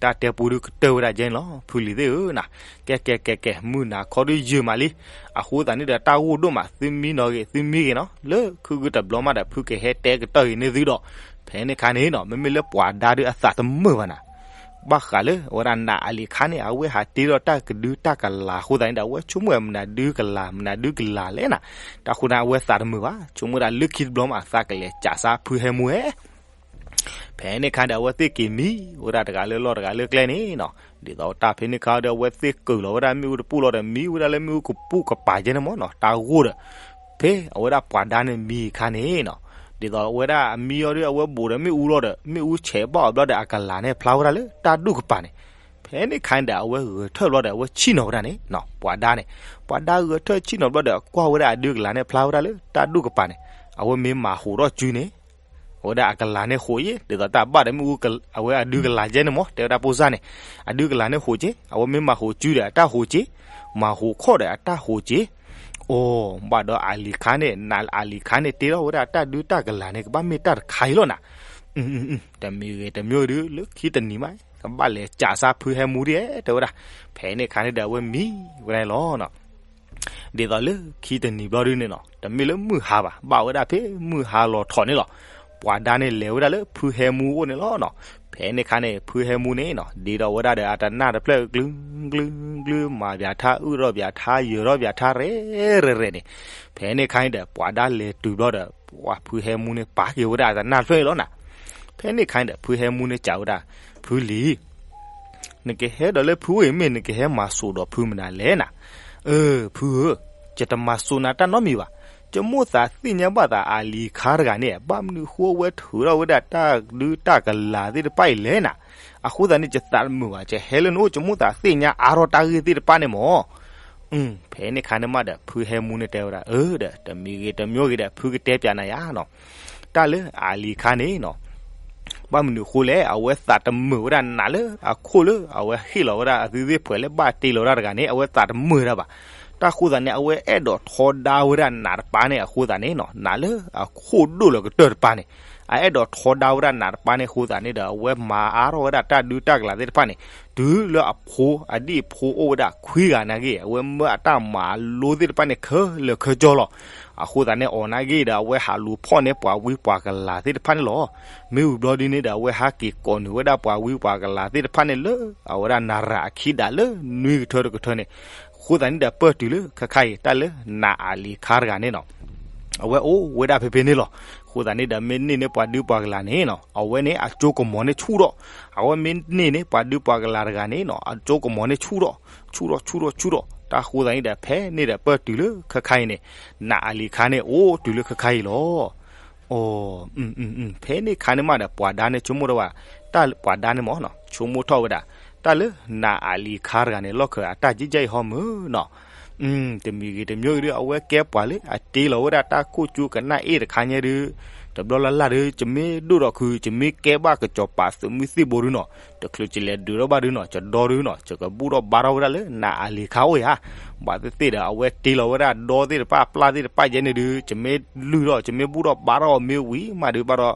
တၢ်တဲပူဒုကတၢၢ်ဝဲဒၣ်ကဲန့ၣ်လီၤ ဖုလံၤသ့ၣ်ဧၢနၤ, ကဲကဲကဲကဲ မုၢ်နၤခီဒုယုာ်မးလံ, အဃိသတးန့ၣ်ဒီးတၢ်ဂိၢ်ဒိၣ်မး သုမံနီၤဂ့ၤ သုမံဂ့ၤနီၤ, လၢခုဂုၢ်တဘျီမးဒီး ဖုကဟဲတဲကတၢၢ်ဂ့ၤန့ၢ်သုဒီး, ဖဲန့ၣ်ခါန့ၣ်နီၤ မ့မ့ၢ်လၢပှၤဒါဒုအသးတမုာ်ဘၣ်နၤ ဘၣ်ဃးလၢအဝဲဒၣ်နးအလံၤခါန့ၣ် အဝဲဟးတ့ထီၣ်တၢ်ကဒုတၢ်ကလၤအဃိသတးန့ၣ်ဒီး အဝဲဆိကမိၣ်ဝဲမနုၤဒုကလၤ မနုၤဒုကလၤလဲၣ်နၤ, တၢ်ဃိသတးန့ၣ် အဝဲသးတမုာ်ဘၣ် ဆိကမိၣ်ဝဲဒၣ်လၢခံတဘျီမး သးကလဲၤကးစါဖုဟဲမူဧဲ ဖဲန့ၣ်ခါဒီး အဝဲသ့ၣ်က့ၤမံဝဲဒၣ်တဂၤလၢလီၢ်တဂၤလၢကျဲန့ၣ်နီၤ, ဒ်သိးတၢ်ဖဲန့ၣ်ခါဒီး အဝဲသ့ၣ်ကၢၢ်လီၤဝဲဒၣ်မ့ၣ်အူတပူၤလီၤဒီး မံဝဲဒၣ်လၢမ့ၣ်အူကပူၤကပၤကဲန့ၣ်မ့ၢ်နီၤ, တၢ်ဂိၢ်ဒီး ဖဲအဝဲဒၣ်ပှၤဒါန့ၣ်မံအခါန့ၣ်နီၤ, ဒ်သိးအဝဲဒၣ်အမံအီၤဒီး အဝဲဘူးဒီးမ့ၣ်အူလီၤဒီး မ့ၣ်အူဆဲးဘၣ်အီၤဘျီဒီး အကလၤန့ၣ်ဖျါဝဲဒၣ်လၢတၢ်ဒူၣ်ကပၤန့ၣ်, ဖဲန့ၣ်ခါန့ၣ်ဒီး အဝဲဂဲၤထၢၣ်ဘျီဒီး အဝဲဆံၣ်နီၤဝဲဒၣ်န့ၣ်နီၤ, ပှၤဒါန့ၣ်, ပှၤဒါဂဲၤထၢၣ်ဆံၣ်နီၤဘျီဒီး ကွၢ်ဝဲဒၣ်အဒုကလၤန့ၣ်ဖျါဝဲဒၣ်လၢတၢ်ဒူၣ်ကပၤန့ၣ်, အဝဲမ့ၢ်မၤဟူးထီၣ်စုန့ၣ် အဝဲဒၣ်အကလၤန့ၣ်ဟူးယ့ၣ် ဒ်သိးတၢ်ဘၣ်ဒီးမ့ၣ်အူ အဝဲအဒုကလၤကဲန့ၣ်မ့ၢ် တဲဝဲဒၣ်ပိၢ်စၢ်န့ၣ်, အဒုကလၤန့ၣ်ဟူးက့ၤ အဝဲမ့ၢ်မၤဟူးစုဒီးအတၢ်ဟူးက့ၤ, မၤဟူးခီၣ်ဒီးအတၢ်ဟူးက့ၤ, အိၣ် ဘၣ်ဒီးအလံၤခါန့ၣ် နးအလံၤခါန့ၣ် တ့ထီၣ်ဝဲဒၣ်တၢ်ဒုတၢ်ကလၤန့ၣ် ကဘၣ်မ့ၢ်တၢ်တခါအံၤလီၤနၤ, တမံၤဂ့ၤတမံၤဒု လၢခံတနံၤမး ကဘၣ်လဲၤကးစါဖုဟဲမူဒ် တဲဝဲဒၣ်, ဖဲန့ၣ်ခါန့ၣ်ဒီး အဝဲမံဝဲဒၣ်န့ၣ်လီၤ. ဒ်သိးလၢခံတနံၤဘျီဒုန့ၣ်နီၤ တမ့ၢ်လၢမုၢ်ဟါဘၣ် ဘၣ်ဝဲဒၣ်ဖဲမုၢ်ဟါလီၤထီၣ်န့ၣ်လီၤ. ပှၤဒါန့ၣ်လဲၤဝဲဒၣ်လၢဖုဟဲမူအအိၣ်န့ၣ်လီၤနီၤ. ဖဲန့ၣ်ခါန့ၣ် ဖုဟဲမူန့ၣ်နီၤ ဒ့ဒီးဝဲဒၣ်ဒီးအတနၢ်တဖျၢၣ် ကလုာ်ကလုာ်ကလုာ် မၤဘၣ်ထါ အုၣ်ထီၣ်ဘၣ်ထါ ယၢၤထီၣ်ဘၣ်ထါ ရဲၣ်ရဲၣ်ရဲၣ်န့ၣ်, ဖဲန့ၣ်ခါန့ၣ်ဒီး ပှၤဒါလဲၤတုၤဘျီဒီး ပှၤဖုဟဲမူန့ၣ် ပာ်က့ၤဝဲဒၣ်အတနၢ်တဖျၢၣ်န့ၣ်လီၤနၤ. ဖဲန့ၣ်ခါန့ၣ်ဒီး ဖုဟဲမူန့ၣ် စံးဝဲဒၣ်, ဖုလံၤ နကဟဲဒီးလၢဖုအိၣ်အံၤ မ့ၢ်နကဟဲမၤစိာ်ဒီးဖုမနုၤလဲၣ်နၤ. အၢ ဖုဧၢ, ယတမၤစိာ်နၤတၢ်နီတမံၤဘၣ်. ယမိၣ်သးသ့ၣ်ညါဘၣ်သးအလံၤခါတဂၤန့ၣ် ဘၣ်မနုၤဃိအဝဲထုးထီၣ်ဝဲဒၣ်တၢ်ဒုတၢ်ကလၤသ့ၣ်တဖၣ်အံၤလဲၣ်နၤ. အဃိသတးန့ၣ် ယသးတမုာ်ဘၣ်, ယဟဲလၢနအိၣ် ယမိၣ်သးသ့ၣ်ညါအါထီၣ်တၢ်ဂ့ၢ်သ့ၣ်တဖၣ်န့ၣ်မ့ၢ် ဖဲန့ၣ်ခါန့ၣ်မးဒီး ဖုဟဲမူန့ၣ်တဲဝဲဒၣ်, အၢ ဒီး တမံၤဂ့ၤတမံၤဂ့ၤဒီး ဖုကတဲပၠးနၤယါနီၤ. တၢ်လၢအလံၤခါန့ၣ်နီၤ ဘၣ်မနုၤဃိလဲၣ်, အဝဲသးတမုာ်ဝဲဒၣ်နးလၢအခိၣ်လၢ အဝဲဟ့ၣ်လီၤဝဲဒၣ်အသုသ့ၣ်ဖှဲးလၢဘၣ်တ့လီၤဝဲဒၣ်တဂၤန့ၣ် အဝဲသးတမုာ်ဝဲဒၣ်ဘၣ်. တၢ်ဃိသးန့ၣ် အဝဲအဲၣ်ဒိးထီဒါဝဲဒၣ်နးတပၤန့ၣ်အဃိသးန့ၣ်နီၤ, နးလၢအခိၣ်ဒိၣ်လီၤကတၢၢ်တပၤန့ၣ် အအဲၣ်ဒိးထီဒါဝဲဒၣ်နးတပၤန့ၣ်အဃိသးန့ၣ်ဒီး အဝဲမၤအါထီၣ်ဝဲဒၣ်တၢ်ဒုးတၢ်ကလၤသ့ၣ်တဖၣ်န့ၣ် တုၤလၢအဖိ အဒံၣ်အဖိအိၣ်ဝဲဒၣ်ခွံဂၤနာ်က့ အဝဲမၢအတၢ်မၤလိသ့ၣ်တဖၣ်န့ၣ် ခဲလၢာ်ခဲဆ့လီၤ. အဃိသတးန့ၣ် အီၤနာ်က့ဒီး အဝဲဟးလူၤဖီၣ်န့ၢ်ပှၤဝံပှၤကလၤသ့ၣ်တဖၣ်န့ၣ်လီၤ. မ့ၢ်ဝံၤဘျီဒ်န့ၣ်ဒီး အဝဲဟးက့ၤကိးနုာ်ဝဲဒၣ်ပှၤဝံပှၤကလၤသ့ၣ်တဖၣ်န့ၣ်လၢ အဝဲဒၣ်နၤရၤအခံဒၣ်လၢနွံကထၢတကထၢန့ၣ် အဃိသတးန့ၣ်ဒီး ပၢၢ်တုၤလၢခဲခါအံၤ တၢ်လၢနးအလံၤခါတဂၤန့ၣ်နီၤ အဝဲအိၣ်ဝဲဒၣ်ဖဲဖဲန့ၣ်လီၤ. အဃိသတးန့ၣ်ဒီး မ့ၢ်န့ၢ်န့ၢ်ပှၤဒုးပှၤကလၤန့ၣ်နီၤ အဝဲန့ၣ်အကၠိကမီၤန့ၣ်ဆူၣ်ထီၣ်, အဝဲမ့ၢ်န့ၢ်န့ၢ်ပှၤဒုးပှၤကလၤတဂၤန့ၣ်နီၤ အကၠိကမီၤန့ၣ်ဆူၣ်ထီၣ်, ဆူၣ်ထီၣ် ဆူၣ်ထီၣ် ဆူၣ်ထီၣ်, တၢ်ဃိသတးန့ၣ်ဒီး ဖဲန့ၣ်ဒီး ပၢၢ်တုၤလၢခဲခါအံၤန့ၣ် နးအလံၤခါန့ၣ် အိၣ်တုၤလၢခဲခါအံၤလီၤ. အိ ဖဲန့ၣ်ခါန့ၣ်မးဒီး ပှၤဒါန့ၣ်ဆိကမိၣ်တဝဲ တၢ်ပှၤဒါန့ၣ်မ့ၢ်နီၤ ဆိကမိၣ်ထီၣ်ဝဲဒၣ် တၢ်လၢနၤအလံၤခါတဂၤန့ၣ် လီၢ်ခၢၣ်အတၢ်ကဲကဲအံၤဟီမုၢ်နီၤ တမံၤဂ့ၤတမံၤဂ့ၤဒီး အဝဲကဲပှၤလၢအတ့လီၤဝဲဒၣ်တၢ်ခိၣ်ကၠူကနၣ်အ့ၣ်တခါညါဒုး တဘျီလၢ်လၢ်ဒုး ယမ့ၢ်ဒိၣ်ထီၣ်ခု ယမ့ၢ်ကဲဘၣ်ကစီၤပၤသုးမုၢ်သံၣ်ဘိဒုးနီၤ တချုးယလဲၤဒုးထီၣ်ဘၣ်ဒုးနီၤ ယဒီဒုးနီၤ ယကဘူၣ်ထီၣ်ဘါထီၣ်ဝဲဒၣ်လၢနၤအလံၤခါအိၣ်ဧါ. ဘၣ်သ့ၣ်သ့ၣ်ဒီး အဝဲတ့လီၤဝဲဒၣ်ဒီသ့ၣ်တဖၣ် ပျၢ်သ့ၣ်တဖၣ်ယဲန့ၣ်ဒုး ယမ့ၢ်လုၢ်ထီၣ် ယမ့ၢ်ဘူၣ်ထီၣ်ဘါထီၣ်မ့ၢ်ဝံၤမးဒုးဘၣ်ဒီး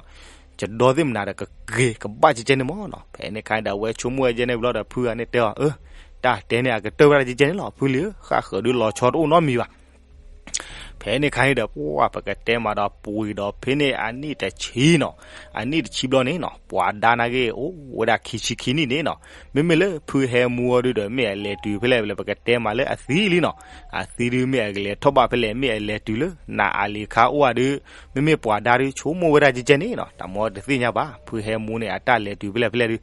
ယဒီသ့ၣ်မနၤဒီး ကဂ့ၤကဘၣ်ကဲကဲန့ၣ်မ့ၢ်နီၤ. ဖဲန့ၣ်ခါန့ၣ်ဒီး အဝဲဆိကမိၣ်ဝဲယဲန့ၣ်ဘျီဒီး ဖုဂၤန့ၣ်တဲအီၤ အၢ တၢ်တဲန့ၣ် အကတၢၢ်ဝဲဒၣ်ကဲကဲန့ၣ်လီၤ ဖုလံၤဧၢ ဃၣ်ဃၢၤဒုးလီၤဆီတအိၣ်နီတမံၤဘၣ်. ဖဲန့ၣ်ခါန့ၣ်ဒီး ပှၢ်ပကတဲမးဒီး ပှ့ၤဒီးဖဲန့ၣ်အနံၣ်တဆံနီၤ အနံၣ်တဆံဘျီန့ၣ်နီၤ ပှၤဒါနာ်က့ အိၣ်ဝဲဒၣ်ခံဆံခံနံၣ်န့ၣ်နီၤ မ့မ့ၢ်လၢဖုဟဲမူအီၤဒုးဒီး မ့ၢ်အလဲၤတုၤဖဲလဲၣ်ဖဲလဲၣ် ပကတဲမးလၢအသံလံနီၤ အသံဒုးမ့ၢ်အကလဲၤထီၣ်ဘၣ်ဖဲလဲၣ် မ့ၢ်အလဲၤတုၤလၢနၤအလံၤခါအိၣ်ဧါဒုး မ့မ့ၢ်ပှၤဒါဒုးဆိကမိၣ်ဝဲဒၣ်ကဲကဲန့ၣ်နီၤ တၢ်မ့ၢ်တသ့ၣ်ညါဘၣ် ဖုဟဲမူန့ၣ် အတၢ်လဲၤတုၤဖဲလဲၣ်ဖဲလဲၣ်ဒုး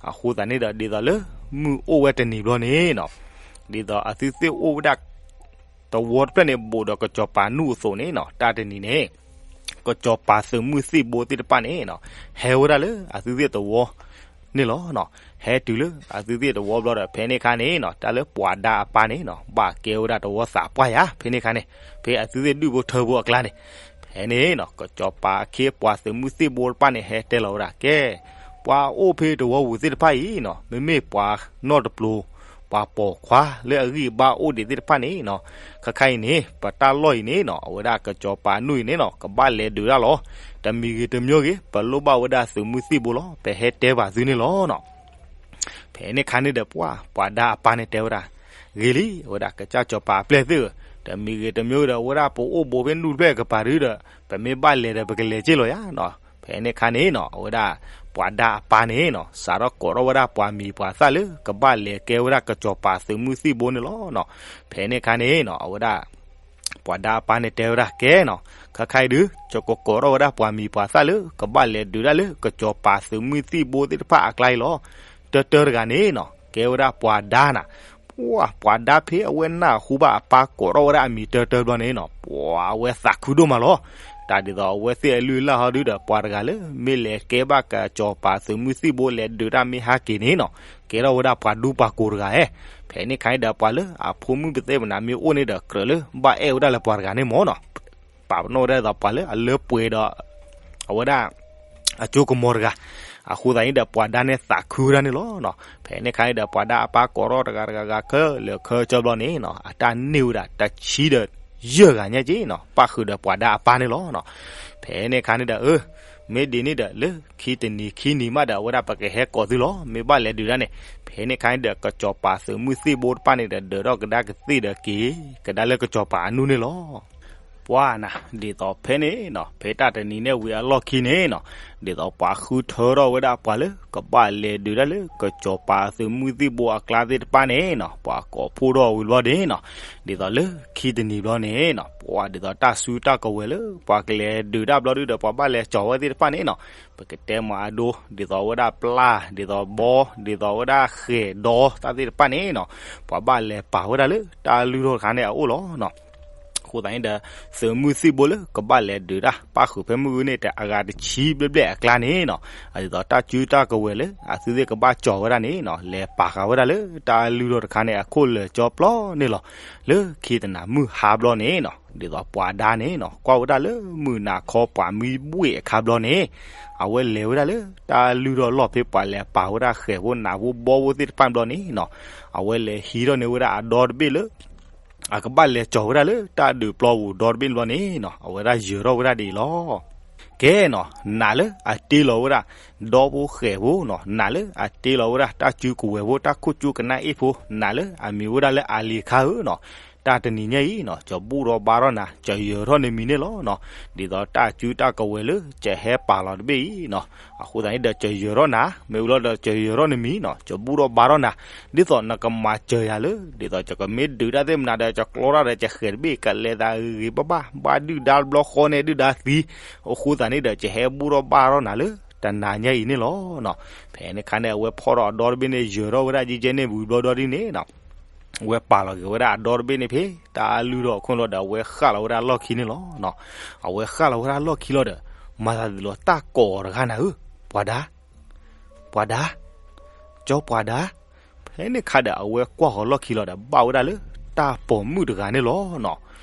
အဃိသတးန့ၣ်ဒီး ဒ်သိးလၢမုၢ်အိၣ်ဝဲတနံၤဘျီန့ၣ်နီၤ ဒ်သိးအသုသ့ၣ်အိၣ်ဝဲဒၣ် သဝီတဖျၢၣ်န့ၣ် ဘူးဒီးကစီၤပၤနူၢ်အသိးန့ၣ်နီၤ တၢ်တနံၤန့ၣ် ကစီၤပၤသုးမုၢ်သံၣ်ဘိသ့ၣ်တဖၣ်န့ၣ်နီၤ ဟဲဝဲဒၣ်လၢအသုသ့ၣ်သဝီန့ၣ်လီၤ. ဟဲတုၤလၢအသုသ့ၣ်သဝီဘျီဒီး ဖဲန့ၣ်ခါန့ၣ်နီၤ တၢ်လၢပှၤဒါအပၢ်န့ၣ်နီၤ ဘၣ်ကဲဝဲဒၣ်သဝီသးပှၢ်ယါ ဖဲန့ၣ်ခါန့ၣ် ဖဲအသုသ့ၣ်ဒူၣ်ဖိထၢဖိအကျါန့ၣ် ဖဲန့ၣ်နီၤ ကစီၤပၤအခ့အပှၤသုးမုၢ်သံၣ်ဘိတဖၣ်န့ၣ် ဟဲတဲလီၤဝဲဒၣ် ကဲ ပှၤအိၣ်ဖဲသဝီပူၤသ့ၣ်တဖၣ်အံၤနီၤ မ့မ့ၢ်ပှၤနီၢ်တပျိၤ ပှၤပိာ်ခွါလၢအဂံၢ်အဘါအိၣ်ဒံးသ့ၣ်တဖၣ်န့ၣ်နီၤ ခဲခါအံၤန့ၣ် ပတၢ်လီၢ်အံၤန့ၣ်နီၤ အဝဲဒၣ်ကစီၤပၤနူၢ်အံၤန့ၣ်နီၤ ကဘၣ်လဲၤဒုးတၢ်လီၤ. တမံၤဂ့ၤတမံၤဂ့ၤ ပလိၣ်ဘၣ်ဝဲဒၣ်သုးမုၢ်သံၣ်ဘိလီၤ ပဟဲတဲဘၣ်သုန့ၣ်လီၤနီၤ. ဖဲန့ၣ်ခါန့ၣ်ဒီး ပှၤ ပှၤဒါအပၢ်န့ၣ်တဲဝဲဒၣ် ဂ့ၤလံ အဝဲဒၣ်ကစၢ်စီၤပၤအပျဲၢ်သ့ၣ်ဧၢ, တမံၤဂ့ၤတမံၤဒီး အဝဲဒၣ်ပအိၣ်ဘူးဖဲနူၢ်တဖျၢၣ်ကပၤဒုဒီး ပမ့ၢ်ဘၣ်လဲၤဒီး ပကလဲၤက့ၢ်လီၤယါနီၤ. ဖဲန့ၣ်ခါန့ၣ်နီၤ အဝဲဒၣ် ပှၤဒါအပၢ်န့ၣ်နီၤ စးထီၣ်ကိးထီၣ်ဝဲဒၣ်ပှၤမံၤပှၤသၣ်လၢ ကဘၣ်လဲၤကဲဝဲဒၣ်ကစီၤပၤသုးမုၢ်သံၣ်ဘိန့ၣ်လီၤနီၤ. ဖဲန့ၣ်ခါန့ၣ်နီၤ အဝဲဒၣ် ပှၤဒါအပၢ်န့ၣ်တဲဝဲဒၣ် ကဲနီၤ, ခဲခါအံၤဒု ယကကိးထီၣ်ဝဲဒၣ်ပှၤမံၤပှၤသၣ်လၢ ကဘၣ်လဲၤဒုးဒၣ်လၢ ကစီၤပၤသုးမုၢ်သံၣ်ဘိသ့ၣ်တဖၣ်အကျါအံၤလီၤ. တၢတၢတဂၤန့ၣ်နီၤ ကဲဝဲဒၣ်ပှၤဒါနၤ, ပှၤ ပှၤဒါဖဲအဝဲနၢ်ဟူဘၣ်အပၢ်ကိးထီၣ်ဝဲဒၣ်အမံၤတၢတၢဘျီန့ၣ်နီၤ ပှၤအဝဲသးခုဒိၣ်မးလီၤ. တၢ်ဒ်သိးအဝဲသ့ၣ်အလုၢ်အလၢ်ဟီဒုဒီး ပှၤတဂၤလၢမ့ၢ်လဲၤကဲဘၣ်ကစီၤပၤသုးမုၢ်သံၣ်ဘိလဲၤဒုးတၢ်မ့ၢ်ဟဲက့ၤန့ၣ်နီၤ ကဲထီၣ်ဝဲဒၣ်ပှၤဒူပှၤကိၤတဂၤဧါ. ဖဲန့ၣ်ခါအံၤဒီး ပှၤလၢအဖိမုၣ်ပသ့ၣ်မနၤမ့ၢ်အိၣ်န့ၣ်ဒီး ကြၢးလၢဘၣ်အဲၣ်ဝဲဒၣ်လၢပှၤတဂၤန့ၣ်မ့ၢ်နီၤ ပာ်ပနီၣ်ဝဲဒၣ်ဒ်သိးပှၤလၢအလၢပှဲၤဒီး အဝဲဒၣ် အကၠိကမီၤတဂၤ, အဃိသတးန့ၣ်ဒီး ပှၤဒါန့ၣ်သးခုဝဲဒၣ်န့ၣ်လီၤ. ဖဲန့ၣ်ခါအံၤဒီး ပှၤဒါအပၢ်ကိးထီၣ်တဂၤတဂၤဂၤခဲလၢာ်ခဲဆ့ဘျီန့ၣ်နီၤ အတၢ်န့ၢ်ဝဲဒၣ်တဆံဒီးယဲၢ်ဂၤညါက့နီၤ ပၣ်ဃုာ်ဒီးပှၤဒါအပၢ်န့ၣ်လီၤ. ဖဲန့ၣ်ခါန့ၣ်ဒီး အၢ မ့ၢ်ဒ်န့ၣ်ဒီး လၢခံတနံၤခံနံၤမးဒီး အဝဲဒၣ်ပကဟဲကိးသုလီၤ မ့ၢ်ဘၣ်လဲၤဒုးဒၣ်န့ၣ်. ဖဲန့ၣ်ခါန့ၣ်ဒီး ကစီၤပၤသုးမုၢ်သံၣ်ဘိတဖၣ်န့ၣ်ဒီး ဒၢးထီၣ်ကဒါကသ့ၣ်ဒီးက့ၤ ကဒါလၢကစီၤပၤအနူၢ်န့ၣ်လီၤ. ပှၤနၤ ဒ်သိးဖဲန့ၣ်နီၤ ဖဲတၢ်တနံၤန့ၣ်ဝံၤအလီၢ်ခံန့ၣ်နီၤ ဒ်သိးပှၤဃုထၢထီၣ်ဝဲဒၣ်ပှၤလၢ ကဘၣ်လဲၤဒုးဒၣ်လၢ ကစီၤပၤသုးမုၢ်သံၣ်ဘိအကျါသ့ၣ်တဖၣ်န့ၣ်နီၤ ပှၤကိးဖှိၣ်ထီၣ်ဝံၤဘျီန့ၣ်နီၤ ဒ်သိးလၢခံတနံၤဘျီန့ၣ်နီၤ ပှၤဒ်သိးတၢ်စုတၢ်ကဝဲၤလၢ ပှၤကလဲၤဒုးတၢ်ဘျီဒုဒီး ပှၤဘၣ်လဲၤကၠီၤဝဲသ့ၣ်တဖၣ်န့ၣ်နီၤ ပကတဲမၤအဒိ ဒ်သိးဝဲဒၣ်ပျၢ် ဒ်သိးဘီ ဒ်သိးဝဲဒၣ်ဃဲၤဒီတၢ်သ့ၣ်တဖၣ်န့ၣ်နီၤ ပှၤဘၣ်လဲၤပာ်ဝဲဒၣ်လၢတၢ်လုၢ်ထီၣ်တခါန့ၣ်အအိၣ်လီၤနီၤ. အဃိသတးန့ၣ်ဒီး သုးမုၢ်သံၣ်ဘိလၢကဘၣ်လဲၤဒုးတၢ် ပၣ်ဃုာ်ဖဲမုၢ်ဂီၤန့ၣ် တအဂၤတဆံဘျဲၣ်ဘျဲၣ်အကျါန့ၣ်နီၤ အဒ်သိးတၢ်စုတၢ်ကဝဲၤလၢ အသုသ့ၣ်ကဘၣ်ကၠီၤဝဲဒၣ်န့ၣ်နီၤ လဲၤပာ်ဃာ်ဝဲဒၣ်လၢတၢ်လုၢ်ထီၣ်တခါန့ၣ် အခိၣ်လၢာ်ကၠီပျီန့ၣ်လီၤ. လၢခံတနၤမုၢ်ဟါဘျီန့ၣ်နီၤ ဒ်သိးပှၤဒါန့ၣ်နီၤ ကွၢ်ဝဲဒၣ်လၢမုၢ်နၤခီပှၤမံဘှ့ၣ်အခါဘျီန့ၣ် အဝဲလဲၤဝဲဒၣ်လၢတၢ်လုၢ်ထီၣ်လီၢ်ဖဲပှၤလဲၤပာ်ဝဲဒၣ်ဃဲၤဖိနးဖိဘီဖိသ့ၣ်တဖၣ်ဘျီန့ၣ်နီၤ အဝဲလဲၤဟံးထီၣ်န့ၢ်ဝဲဒၣ်အဒီတဘ့ၣ်လၢ အကဘၣ်လဲၤကၠီၤဝဲဒၣ်လၢတၢ်ဒုးပျီပူၤဒီတဘ့ၣ်န့ၣ်ဘျီန့ၣ်နီၤ အဝဲဒၣ်ယၢၤထီၣ်ဝဲဒၣ်ဒ်အံၤလီၤ. ကဲနီၤ နၤလၢအတ့လီၤဝဲဒၣ် ဒီဖိဃဲၤဖိနီၤ နၤလၢအတ့လီၤဝဲဒၣ် တၢ်စုကဝဲၤဖိ တၢ်ခိၣ်ကၠူကနၣ်အ့ၣ်ဖိ နၤလၢအမံၤဝဲဒၣ်လၢအလံၤခါဧၢနီၤ တၢ်တနံၤညါအံၤနီၤ ကဘူၣ်ထီၣ်ဘါထီၣ်နၤ ကယၢၤထီၣ်နမံၤန့ၣ်လီၤနီၤ. ဒ်သိးတၢ်စုတၢ်ကဝဲၤလၢကဟဲပာ်လီၤတဘ့ၣ်အံၤနီၤ အဃိသတးန့ၣ်ဒီး ကယၢၤထီၣ်နၤ မ့ၢ်ဝံၤလီၤဒီး ကယၢၤထီၣ်နမံၤနီၤ ကဘူၣ်ထီၣ်ဘါထီၣ်နၤ ဒ်သိးနကမၤစၢၤယၤလၢ ဒ်သိးယကမ့ၢ်ဒုးတၢ်သ့ၣ်မနုၤဒီး ယကျီတၢ်ဒီး ယဃဲၤတဘ့ၣ် ကလဲၤသးဂ့ၤဂ့ၤဘၣ်ဘၣ် ဘၣ်ဒုၣ်ဒါတဘျီဃီန့ၣ် ဒုၣ်ဒါသံ, အဃိသတးန့ၣ်ဒီး ယဟဲဘူၣ်ထီၣ်ဘါထီၣ်နၤလၢ တနၤညါအံၤန့ၣ်လီၤနီၤ. ဖဲန့ၣ်ခါန့ၣ် အဝဲဖီၣ်ထီၣ်အဒီတဘ့ၣ်န့ၣ် ယၢၤထီၣ်ဝဲဒၣ်ယကဲန့ၣ် ဝံၤဘျီဒီဒ်န့ၣ်နီၤ အဝဲပာ်လီၤက့ၤဝဲဒၣ်အဒီတဘ့ၣ်န့ၣ်ဖဲ တၢ်လုၢ်ထီၣ်အခိၣ်လီၤဒီး အဝဲဃၣ်လီၤဝဲဒၣ်လီၢ်ခံန့ၣ်လီၤနီၤ. အဝဲဃၣ်လီၤဝဲဒၣ်လီၢ်ခံလီၤဒီး မၤသးဒ်သိးတၢ်ကိးအီၤတဂၤနၤဧၢ, ပှၤဒါ, ပှၤ ပှၤဒါ, ကၠီပှၤဒါ. ဖဲန့ၣ်ခါဒီး အဝဲကွၢ်ဃီၤလီၢ်ခံလီၤဒီး ဘၣ်ဝဲဒၣ်လၢတၢ်ပိာ်မုၣ်တဂၤန့ၣ်လီၤနီၤ.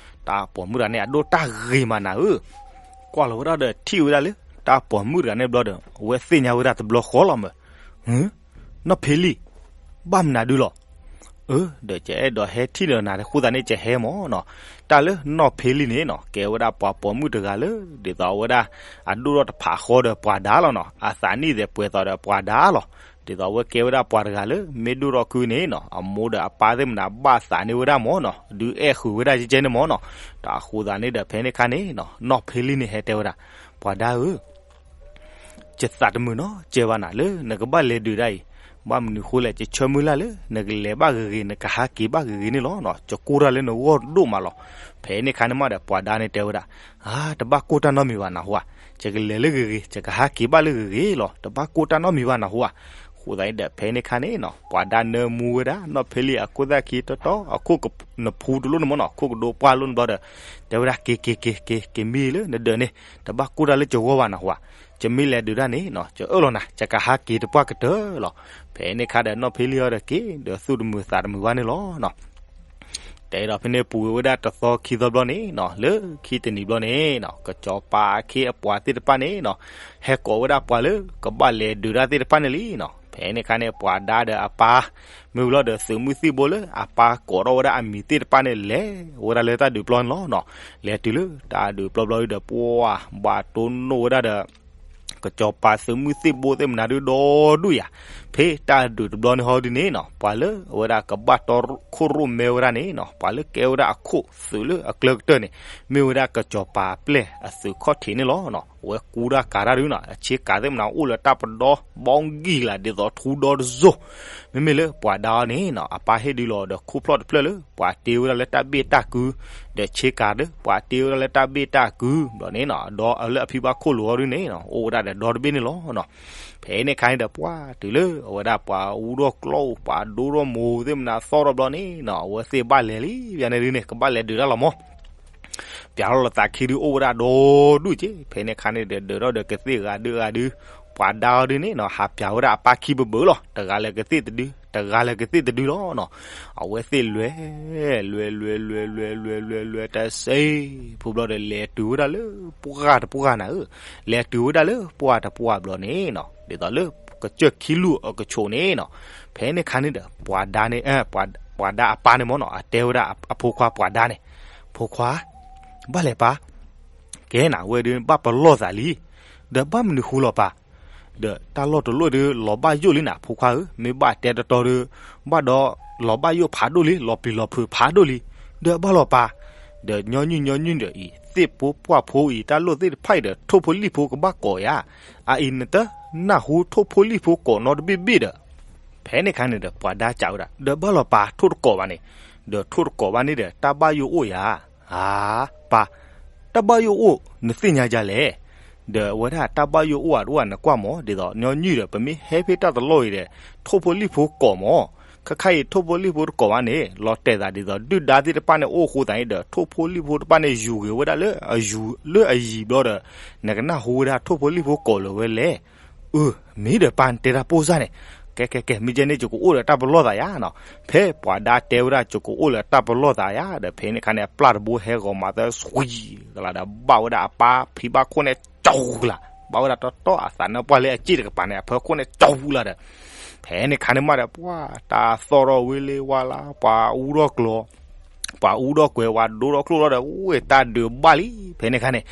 တၢ်ပိာ်မုၣ်တဂၤန့ၣ် အဒိၣ်တၢ်ဂ့ၤမးနၤဧၢ. ကွၢ်လီၤဝဲဒၣ်ဒီး ထံၣ်ဝဲဒၣ်လၢတၢ်ပိာ်မုၣ်တဂၤန့ၣ်ဘျီဒီး အဝဲသ့ၣ်ညါဝဲဒၣ်တဘျီဃီလီၤမး. နီၢ်ဖ့လံၢ်, ဘၣ်မနုၤဒုလီၤ. အၢ, ဒီးယအဲၣ်ဒိးဟဲထံၣ်ဒီးနၤအဃိသတးန့ၣ် ယဟဲမၢ်နီၤ. တၢ်လၢနီၢ်ဖ့လံၢ်န့ၣ်နီၤ ကဲဝဲဒၣ်ပှၤပိာ်မုၣ်တဂၤလၢ ဒ်သိးအဝဲဒၣ် အဒိၣ်ထီၣ်တဖးဃီဒီးပှၤဒါလီၤနီၤ. အသးနံၣ်သဲးပှဲၤသီးဒီးပှၤဒါလီၤ. ဒ်သိးအဝဲကဲဝဲဒၣ်ပှၤတဂၤလၢ မ့ၢ်ဒိၣ်ထီၣ်ကုန့ၣ်နီၤ အမိၢ်ဒီးအပၢ်သ့ၣ်မနၤဘၣ်သးန့ၢ်ဝဲဒၣ်မၢ်နီၤ, ဒုးအဲၣ်ဃုာ်ဝဲဒၣ်ကဲကဲန့ၣ်မၢ်နီၤ. တၢ်အဃိသတးန့ၣ်ဒီး ဖဲန့ၣ်ခါန့ၣ်နီၤ နီၢ်ဖ့လံၢ်န့ၣ်ဟဲတဲဝဲဒၣ်, ပှၤဒါဧၢ, ယသးတမုာ်နီတစဲးဘၣ်နၤ လၢနကဘၣ်လဲၤဒုးဒၣ်အံၤ. ဘၣ်မနုၤဃိလဲၣ်, ယဆၢမုၢ်လၢ်လၢ နကလဲၤဘၣ်ဂ့ၤဂ့ၤ နကဟးက့ၤဘၣ်ဂ့ၤဂ့ၤန့ၣ်လီၤ. ယကိၢ်တၢ်လၢနဂီၢ်ဒိၣ်မးလီၤ. ဖဲန့ၣ်ခါန့ၣ်မးဒီး ပှၤဒါန့ၣ်တဲဝဲဒၣ်, အါ, တဘၣ်ကိၢ်တၢ်နီတမံၤဘၣ်နဟူဧါ. ယကလဲၤလၢဂ့ၤဂ့ၤ, ယကဟးက့ၤဘၣ်လၢဂ့ၤဂ့ၤလီၤ. တဘၣ်ကိၢ်တၢ်နီတမံၤဘၣ်နဟူဧါ. အဃိသတးန့ၣ်ဒီး ဖဲန့ၣ်ခါန့ၣ်နီၤ ပှၤဒါနၢမူဝဲဒၣ် နီၢ်ဖ့လံၢ်အခိၣ်သၣ်ခံတီတီ အခိၣ်နဖူတလိၣ်န့ၣ်မၢ်နီၤ, ခိၣ်ကဒိပှၢ်လိၣ်န့ၣ်ဘျီဒီး တဲဝဲဒၣ် က့ၤ က့ၤ က့ၤ က့ၤ က့ၤမံလၢနဒၢးန့ၣ်, တဘၣ်ကိၢ်တၢ်လၢယဂီၢ်ဘၣ်နဟူဧါ. ယမ့ၢ်လဲၤဒုးတၢ်န့ၣ်နီၤ ယအၢၣ်လီၤနၤ ယကဟးက့ၤတပှၢ်ကတၢၢ်လီၤ. ဖဲန့ၣ်ခါဒီး နီၢ်ဖ့လံၢ်အံၤဒီးက့ၤ ဒီးသူၣ်တမုာ်သးတမုာ်ဘၣ်န့ၣ်လီၤ. တဲဒီးဖဲန့ၣ်ပူၤဝဲဒၣ်တသီခံသီဘျီန့ၣ်နီၤ, လၢခံတနံၤဘျီန့ၣ်နီၤ ကစီၤပၤအခ့အပှၤသ့ၣ်တဖၣ်န့ၣ်နီၤ ဟဲကိးဝဲဒၣ်ပှၤလၢ ကဘၣ်လဲၤဒုးတၢ်သ့ၣ်တဖၣ်န့ၣ်လံနီၤ. ဖဲန့ၣ်ခါန့ၣ် ပှၤဒါဒီးအပၢ် မ့ၢ်ဝံၤလီၤဒီးသုးမုၢ်သံၣ်ဘိလၢအပၢ်ကိးထီၣ်ဝဲဒၣ်အမံၤသ့ၣ်တဖၣ်န့ၣ် လဲၤဝဲဒၣ်လၢတၢ်ဒုးပျီန့ၣ်လီၤနီၤ. လဲၤတုၤလၢတၢ်ဒုးပျီဘျီဒီး ပှၤ ဘၣ်တိၢ်နီၣ်ဝဲဒၣ်ဒီး ကစီၤပၤသုးမုၢ်သံၣ်ဘိသ့ၣ်မနၤဒုဒီဒူၣ်ယၤ, ဖဲတၢ်ဒုးတဘျီန့ၣ်ဟီဒ်န့ၣ်နီၤ ပှၤလၢအဝဲဒၣ်ကဘၣ်တီခိၣ်ရိၣ်မဲဝဲဒၣ်န့ၣ်နီၤ ပှၤလၢကဲဝဲဒၣ်အခိၣ်သုးလၢအကျၢကတၢၢ်န့ၣ် မ့ၢ်ဝဲဒၣ်ကစီၤပၤအပျဲၢ်အသုးခီၣ်ထံးန့ၣ်လီၤနီၤ. အဝဲကူတၢ်ကၤတၢ်ဒုနီၤ အဆ့ကၤသ့ၣ်မနၤအိၣ်လၢတၢ်ပဒီ ဘီဂံၢ်လၢဒ်သိးထူဒီတစိၢ်, မ့မ့ၢ်လၢပှၤဒါအီၤန့ၣ်နီၤ အပၢ်ဟ့ၣ်ဒုးလီၤဒီးခိၣ်ဖျီၣ်တဖျၢၣ်လၢ ပှၤတ့ဝဲဒၣ်လၢတၢ်ဘ့ၣ်တၢ်ကု, ဒီးဆ့ကၤဒီး ပှၤတ့ဝဲဒၣ်လၢတၢ်ဘ့ၣ်တၢ်ကုဘျီန့ၣ်နီၤ ဒီးအလၢအဖံဘၣ်ခိၣ်လိာ်အီၤဒုန့ၣ်နီၤ အိၣ်ဝဲဒၣ်ဒီးဒီတဘ့ၣ်န့ၣ်လီၤနီၤ. ဖဲန့ၣ်ခါန့ၣ်ဒီး ပှၤတုၤလၢအဝဲဒၣ်ပှၤအူဒီၣ်ကျီၢ် ပှၤဒိၣ်ထီၣ်မိၢ်သ့ၣ်မနၤသီၣ်ထီၣ်ဘျီန့ၣ်နီၤ အဝဲသ့ၣ်ဘၣ်လဲၤလံ ပှၤန့ၣ်ဒုန့ၣ် ကဘၣ်လဲၤဒုးတၢ်လီၤမၢ်. ပျးထီၣ်လီၤသးခံဒုအိၣ်ဝဲဒၣ်ဒီဒူၣ်က့, ဖဲန့ၣ်ခါန့ၣ်ဒီး ဒုးထီၣ်ဒီးကသ့ၣ်ဂၤဒုဂၤဒု, ပှၤဒါအီၤဒုန့ၣ်နီၤ ဟးပျးဝဲဒၣ်အပၢ်ခံဘၢဘၢလီၤ. တဂၤလဲၤကသ့ၣ်တဒု, တဂၤလဲၤကသ့ၣ်တဒုလီၤနီၤ. အဝဲသ့ၣ်လဲၤ လဲၤ လဲၤ လဲၤ လဲၤ လဲၤ လဲၤ တစဲးဖိဘျီဒီး လဲၤတုၤဝဲဒၣ်လၢပှၢ်တပှၢ်နၤဧၢ, လဲၤတုၤဝဲဒၣ်လၢပှၢ်တပှၢ်ဘျီန့ၣ်နီၤ ဒ်သိးလၢကစၢၢ်ခံလူၢ်အကဆိးန့ၣ်နီၤ. ဖဲန့ၣ်ခါန့ၣ်ဒီး ပှၤဒါန့ၣ် ပှၤဒါအပၢ်န့ၣ်မၢ်နီၤ အတဲဝဲဒၣ်အဖိခွါပှၤဒါန့ၣ်, ဖိခွါ ဘၣ်လဲၣ်ပၢ်, ကဲနၤဝဲဒုးဘၣ်ပလီၢ်သးလံ, ဒီးဘၣ်မနုၤဃိလီၤပၢ်, ဒီးတၢ်လီၢ်တလီၢ်ဒုးလီၤဘၣ်ယိၣ်လံနၤ ဖိခွါဧၢ, မ့ၢ်ဘၣ်တဲတတီဒီး ဘၣ်ဒီးလီၤဘၣ်ယိၣ်ဖးဒိၣ်လံ လီၤပျံၤလီၤဖုးဖးဒိၣ်လံ, ဒီးဘၣ်လီၤပၢ်, ဒီးညီနုၢ်ညီနုၢ်ဒီးအံၤ သ့ၣ်ဖိပှၢ်ဖိအံၤ တၢ်လိၣ်သ့ၣ်တဖၣ်အံၤဒီး ထိၣ်ဖိလံၣ်ဖိကဘၣ်ကိးယၤ, အအံၤနတနၢ်ဟူထိၣ်ဖိလံၣ်ဖိကိးနီတဘ့ၣ်ဘ့ၣ်ဒီး ဖဲန့ၣ်ခါန့ၣ်ဒီး ပှၤဒါကးဝဲဒၣ် ဒီးဘၣ်လီၤပၢ် ထိၣ်တကိးဘၣ်န့ၣ်, ဒီးထိၣ်တကိးဘၣ်န့ၣ်ဒီး တၢ်ဘၣ်ယိၣ်အိၣ်ယၤ, ဧါ, ပၢ်, တၢ်ဘၣ်ယိၣ်အိၣ် နသ့ၣ်ညါဒ်လဲၣ်, ဒီးအဝဲဒၣ်တၢ်ဘၣ်ယိၣ်အိၣ်ဧါတအိၣ်ဧါ နကွၢ်မၢ် ဒ်သိးညီနုၢ်ဒီး ပမ့ၢ်ဟဲဖဲတၢ်တလီၢ်အံၤဒီး ထိၣ်ဖိလံၣ်ဖိကိးမၢ်, ခဲခါအံၤထိၣ်ဖိလံၣ်ဖိတကိးဘၣ်န့ၣ် လီၤတဲာ်သးဒ်သိး ဒုၣ်ဒါသ့ၣ်တဖၣ်န့ၣ်အိၣ်အဃိသတးန့ၣ်ဒီး ထိၣ်ဖိလံၣ်ဖိတဖၣ်န့ၣ် ယူၤဂ့ၤဝဲဒၣ်လၢအယူၤ လၢအယံၤဘျီဒီး နကနၢ်ဟူဝဲဒၣ်ထိၣ်ဖိလံၣ်ဖိကိးလၢၤဝဲလဲၣ်. အၢ မ့ၢ်ဒီးပၢ်နတဲတၢ်ပိၢ်စၢ်န့ၣ်, ကဲ ကဲ ကဲ မ့ၢ်ကဲန့ၣ် ယကအိၣ်ဒီးတၢ်ပလီၢ်သးယၤနီၤ. ဖဲပှၤဒါတဲဝဲဒၣ် ယကအိၣ်လၢတၢ်ပလီၢ်သးယၤဒီး ဖဲန့ၣ်ခါန့ၣ် အပျၢ်တဘိဟဲဂီၤမၤသၢ ဆွံကလးဒီး ဘၣ်ဝဲဒၣ်အပၢ်ဖံဘၣ်ခိၣ်န့ၣ် ကၠီကလး, ဘၣ်ဝဲဒၣ်တီတီအသးနၢပှၢ်လၢအစ့ၣ်တကပၤန့ၣ် အဖၢခိၣ်န့ၣ် ကၠီလးဒီး ဖဲန့ၣ်ခါန့ၣ်မးဒီး ပှၤတၢ်သီၣ်ထီၣ်ဝ့လ့ဝါလါ ပှၤအူထီၣ်ကျိၤ ပှၤအူထီၣ်ကွဲၤ ပှၤဒိထီၣ်ကျိၣ်ထီၣ်ဒီး ဝ့ၢ်တၢ်ဒုးဘၣ်လံ. ဖဲန့ၣ်ခါန့ၣ်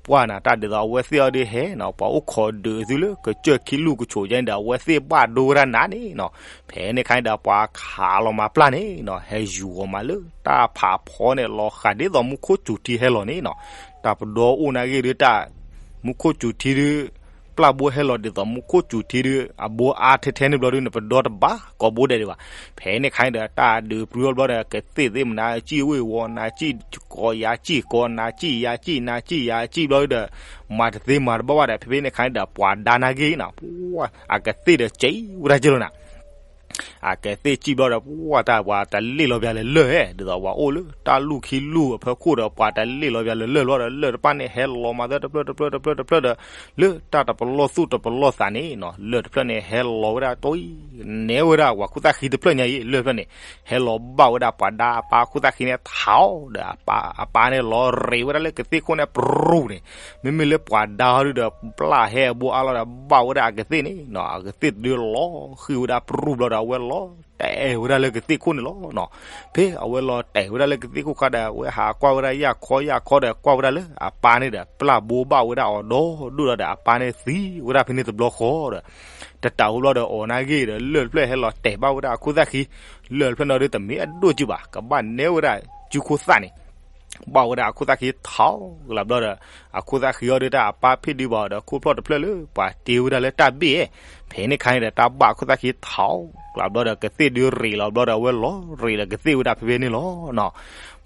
ပှၤနၤတၢ်ဒ်သိးအဝဲသ့ၣ်အီၤဒုးဟဲနီၤ ပှၤအိၣ်ခိးဒုးသုလၢကစၢၢ်ခံလူၢ်ကဆိးယါန့ၣ်ဒီး အဝဲသ့ၣ်ဘၣ်ဒိဝဲဒၣ်နၤန့ၣ်နီၤ. ဖဲန့ၣ်ခါန့ၣ်ဒီး ပှၤခးလီၤမၤပျၢ်န့ၣ်နီၤ ဟဲယူၤဂီၤမးလၢတၢ်ဖးဖီန့ၣ် လီၤဃးဒ်သိးမူခိၣ်စူၤထံဟဲလီၤန့ၣ်နီၤ. တၢ်ပဒီအိၣ်နာ်ဂ့ၢ်ဒုးတၢ် မူခိၣ်စူၤထံဒုး ပျၢ်ဘိဟဲလီၤဒ်သိးမူခိၣ်စူၤထံဒုး အဘိအါထဲထဲန့ၣ်ဘျီဒုး နပဒီတဘၣ်ကိးဘိဒဲးဒံးဘၣ်. ဖဲန့ၣ်ခါန့ၣ်ဒီး တၢ်ဒုးပြံအီၤဘျီဒီး ကသ့ၣ်သ့ၣ်မနၤစံၣ်ဝ့ၢ်ဝီ နၤစံၣ်ကီးယၤစံၣ်ကီး နၤစံၣ်ယၤစံၣ် နၤစံၣ်ယၤစံၣ်ဘျီဒီး မၤတသ့မၤတဘၣ်ဘၣ်ဒီး ဖဲဖဲန့ၣ်ခါန့ၣ်ဒီး ပှၤဒါနာ်ဂ့ၢ်နီၤ အကသ့ၣ်ဒီးစံၣ်ဝဲဒၣ်က့လီၤနၤ. အကသ့ၣ်စံၣ်ဘျီဒီး ပှၢ်တၢ်ပှၤတလ့ၣ်လီၤပၠးလၢလၢၢ်ဧၢ, ဒ်သိးပှၤအိၣ်လၢတၢ်လူၢ်ခံလူၢ်အဖၢခိၣ်ဒီး ပှၤတလ့ၣ်လီၤပၠးလၢလၢၢ်ဘျီဒီး လၢၢ်တဖၣ်န့ၣ်ဟဲလီၤမၤသၢတဖျၢၣ်တဖျၢၣ်တဖျၢၣ်တဖျၢၣ်ဒီး လၢၢ်တၢ်တပလီၢ်သူၣ်တပလီၢ်သးန့ၣ်နီၤ လၢၢ်တဖျၢၣ်န့ၣ် ဟဲလီၤဝဲဒၣ်တီၢ်အံၤ နဲဝဲဒၣ်ပှၤခိၣ်သၣ်ဃံတဖျၢၣ်ညါအံၤ လၢၢ်တဖျၢၣ်န့ၣ် ဟဲလီၤဘၣ်ဝဲဒၣ်ပှၤဒါအပၢ်ခိၣ်သၣ်ဃံန့ၣ်ထီဒီး အပၢ်န့ၣ်လီၤရ့းဝဲဒၣ်လၢကသ့ၣ်ခိၣ်န့ၣ်ပြူၢ်န့ၣ်, မ့မ့ၢ်လၢပှၤဒါဟီဒုဒီး ပျၢ်ဟဲအဘိအါလီၤဒီး ဘၣ်ဝဲဒၣ်အကသ့ၣ်န့ၣ်နီၤ အကသ့ၣ်တဒုလီၤဃံၤဝဲဒၣ်ပြူၢ်ဘျီဒီး အဝဲလီၤတဲာ်ဝဲဒၣ်လၢကသ့ၣ်ခိၣ်န့ၣ်လီၤနီၤ. ဖဲအဝဲလီၤတဲာ်ဝဲဒၣ်လၢကသ့ၣ်ခိၣ်ခါဒီး အဝဲဟးကွၢ်ဝဲဒၣ်ယၢ်ခီယၢ်ခီဒီး ကွၢ်ဝဲဒၣ်လၢအပၢ်န့ၣ်ဒီး ပျၢ်ဘိဘၣ်ဝဲဒၣ်အီၤဒီဒူၣ်လီၤဒီး အပၢ်န့ၣ်သံဝဲဒၣ်ဖဲန့ၣ်တဘျီဃီဒီး တတးဝဲဘျီဒီး အိၣ်နာ်ဂ့ၤဒီး လၢၢ်တဖျၢၣ်ဟဲလီၤတဲာ်ဘၣ်ဝဲဒၣ်အခိၣ်သၣ်ဃံ, လၢၢ်တဖျၢၣ်န့ၣ်ဒီး တမ့ၢ်အဒိၣ်ကၠူဘၣ် ကဘၣ်နဲဝဲဒၣ်စုခိၣ်သၣ်န့ၣ် ဘၣ်ဝဲဒၣ်အခိၣ်သၣ်ဃံထီကလးဘျီဒီး အခိၣ်သၣ်ဃံအီၤဒီး တၢ်အပၢ်ဖ့ၣ်ဒုဘၣ်အီၤဒီး ခိၣ်ဖျီၣ်တဖျၢၣ်လၢပှၤတ့ဝဲဒၣ်လၢတၢ်ဘ့ၣ်ဧဲ, ဖဲန့ၣ်ခါန့ၣ်ဒီး တၢ်ဘၣ်အခိၣ်သၣ်ဃံထီကလးဘျီဒီး ကသ့ၣ်ဒုရ့းလီၤဘျီဒီး အဝဲလီၤရ့းဒီးကသ့ၣ်ဝဲဒၣ်ဖဲဖဲန့ၣ်လီၤနီၤ.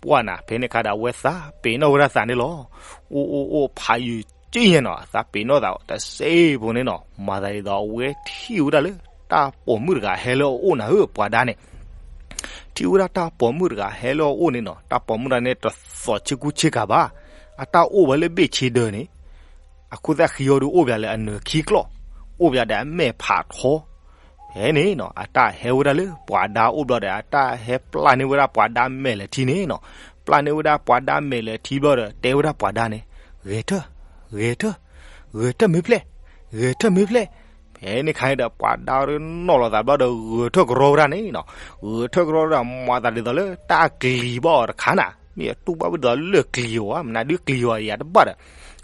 ပှၢ်နၤ ဖဲန့ၣ်ခါဒီး အဝဲသးပ့ၤနီၣ်ဝဲဒၣ်သးန့ၣ်လီၤ. အိၣ်အိၣ်အိၣ်ဖးယံာ်က့ယဲၢ်နီၤ သးပ့ၤနီၣ်သးတစဲးဖိန့ၣ်နီၤ မၤသးဒ်သိး အဝဲထံၣ်ဝဲဒၣ်လၢ တၢ်ပိာ်မုၣ်တဂၤဟဲလၢအအိၣ်နၤဧၢ ပှၤဒါန့ၣ် ထံၣ်ဝဲဒၣ်တၢ်ပိာ်မုၣ်တဂၤဟဲလၢအအိၣ်န့ၣ်နီၤ တၢ်ပိာ်မုၣ်တဂၤန့ၣ် တသီၣ်ဆ့ကူဆ့ကၤဘၣ်, အတၢ်အိၣ်ဝဲလၢဘ့ၣ်ဆ့ဒၢန့ၣ်, အခိၣ်သၣ်ဃံအီၤဒီးအိၣ်ပၠးလၢအနၢၤခံကျီၢ်, အိၣ်ပၠးဒီးအမဲာ်ဖးထီ, ဖဲန့ၣ်နီၤ အတၢ်ဟဲဝဲဒၣ်လၢပှၤဒါအိၣ်ဘျီဒီး အတၢ်ဟဲပျၢ်န့ၢ်ဝဲဒၣ်ပှၤဒါမဲာ်လဲၤထံန့ၣ်နီၤ, ပျၢ်န့ၢ်ဝဲဒၣ်ပှၤဒါမဲာ်လဲၤထံဘျီဒီး တဲဝဲဒၣ်ပှၤဒါန့ၣ်, ဂဲၤထၢၣ်, ဂဲၤထၢၣ်, ဂဲၤထၢၣ်မ့ၢ်ဖျဲၣ်, ဂဲၤထၢၣ်မ့ၢ်ဖျဲၣ်, ဖဲန့ၣ်ခါန့ၣ်ဒီး ပှၤဒါအီၤဒီးနီၣ်လီၤသးဘျီဒီး ဂဲၤထၢၣ်ကရီဝဲဒၣ်န့ၣ်နီၤ, ဂဲၤထၢၣ်ကရီဒီး မၤသးဒ်သိးလၢတၢ်ကျံၤဘၣ်အီၤတခါနၤ, မ့ၢ်အတူၢ်ဘၣ်ဝဲဒ်သိးလၢကျံၤအီၤဧါ မနုၤဒုးကျံၤအီၤယၤတဘၣ်ဒီး,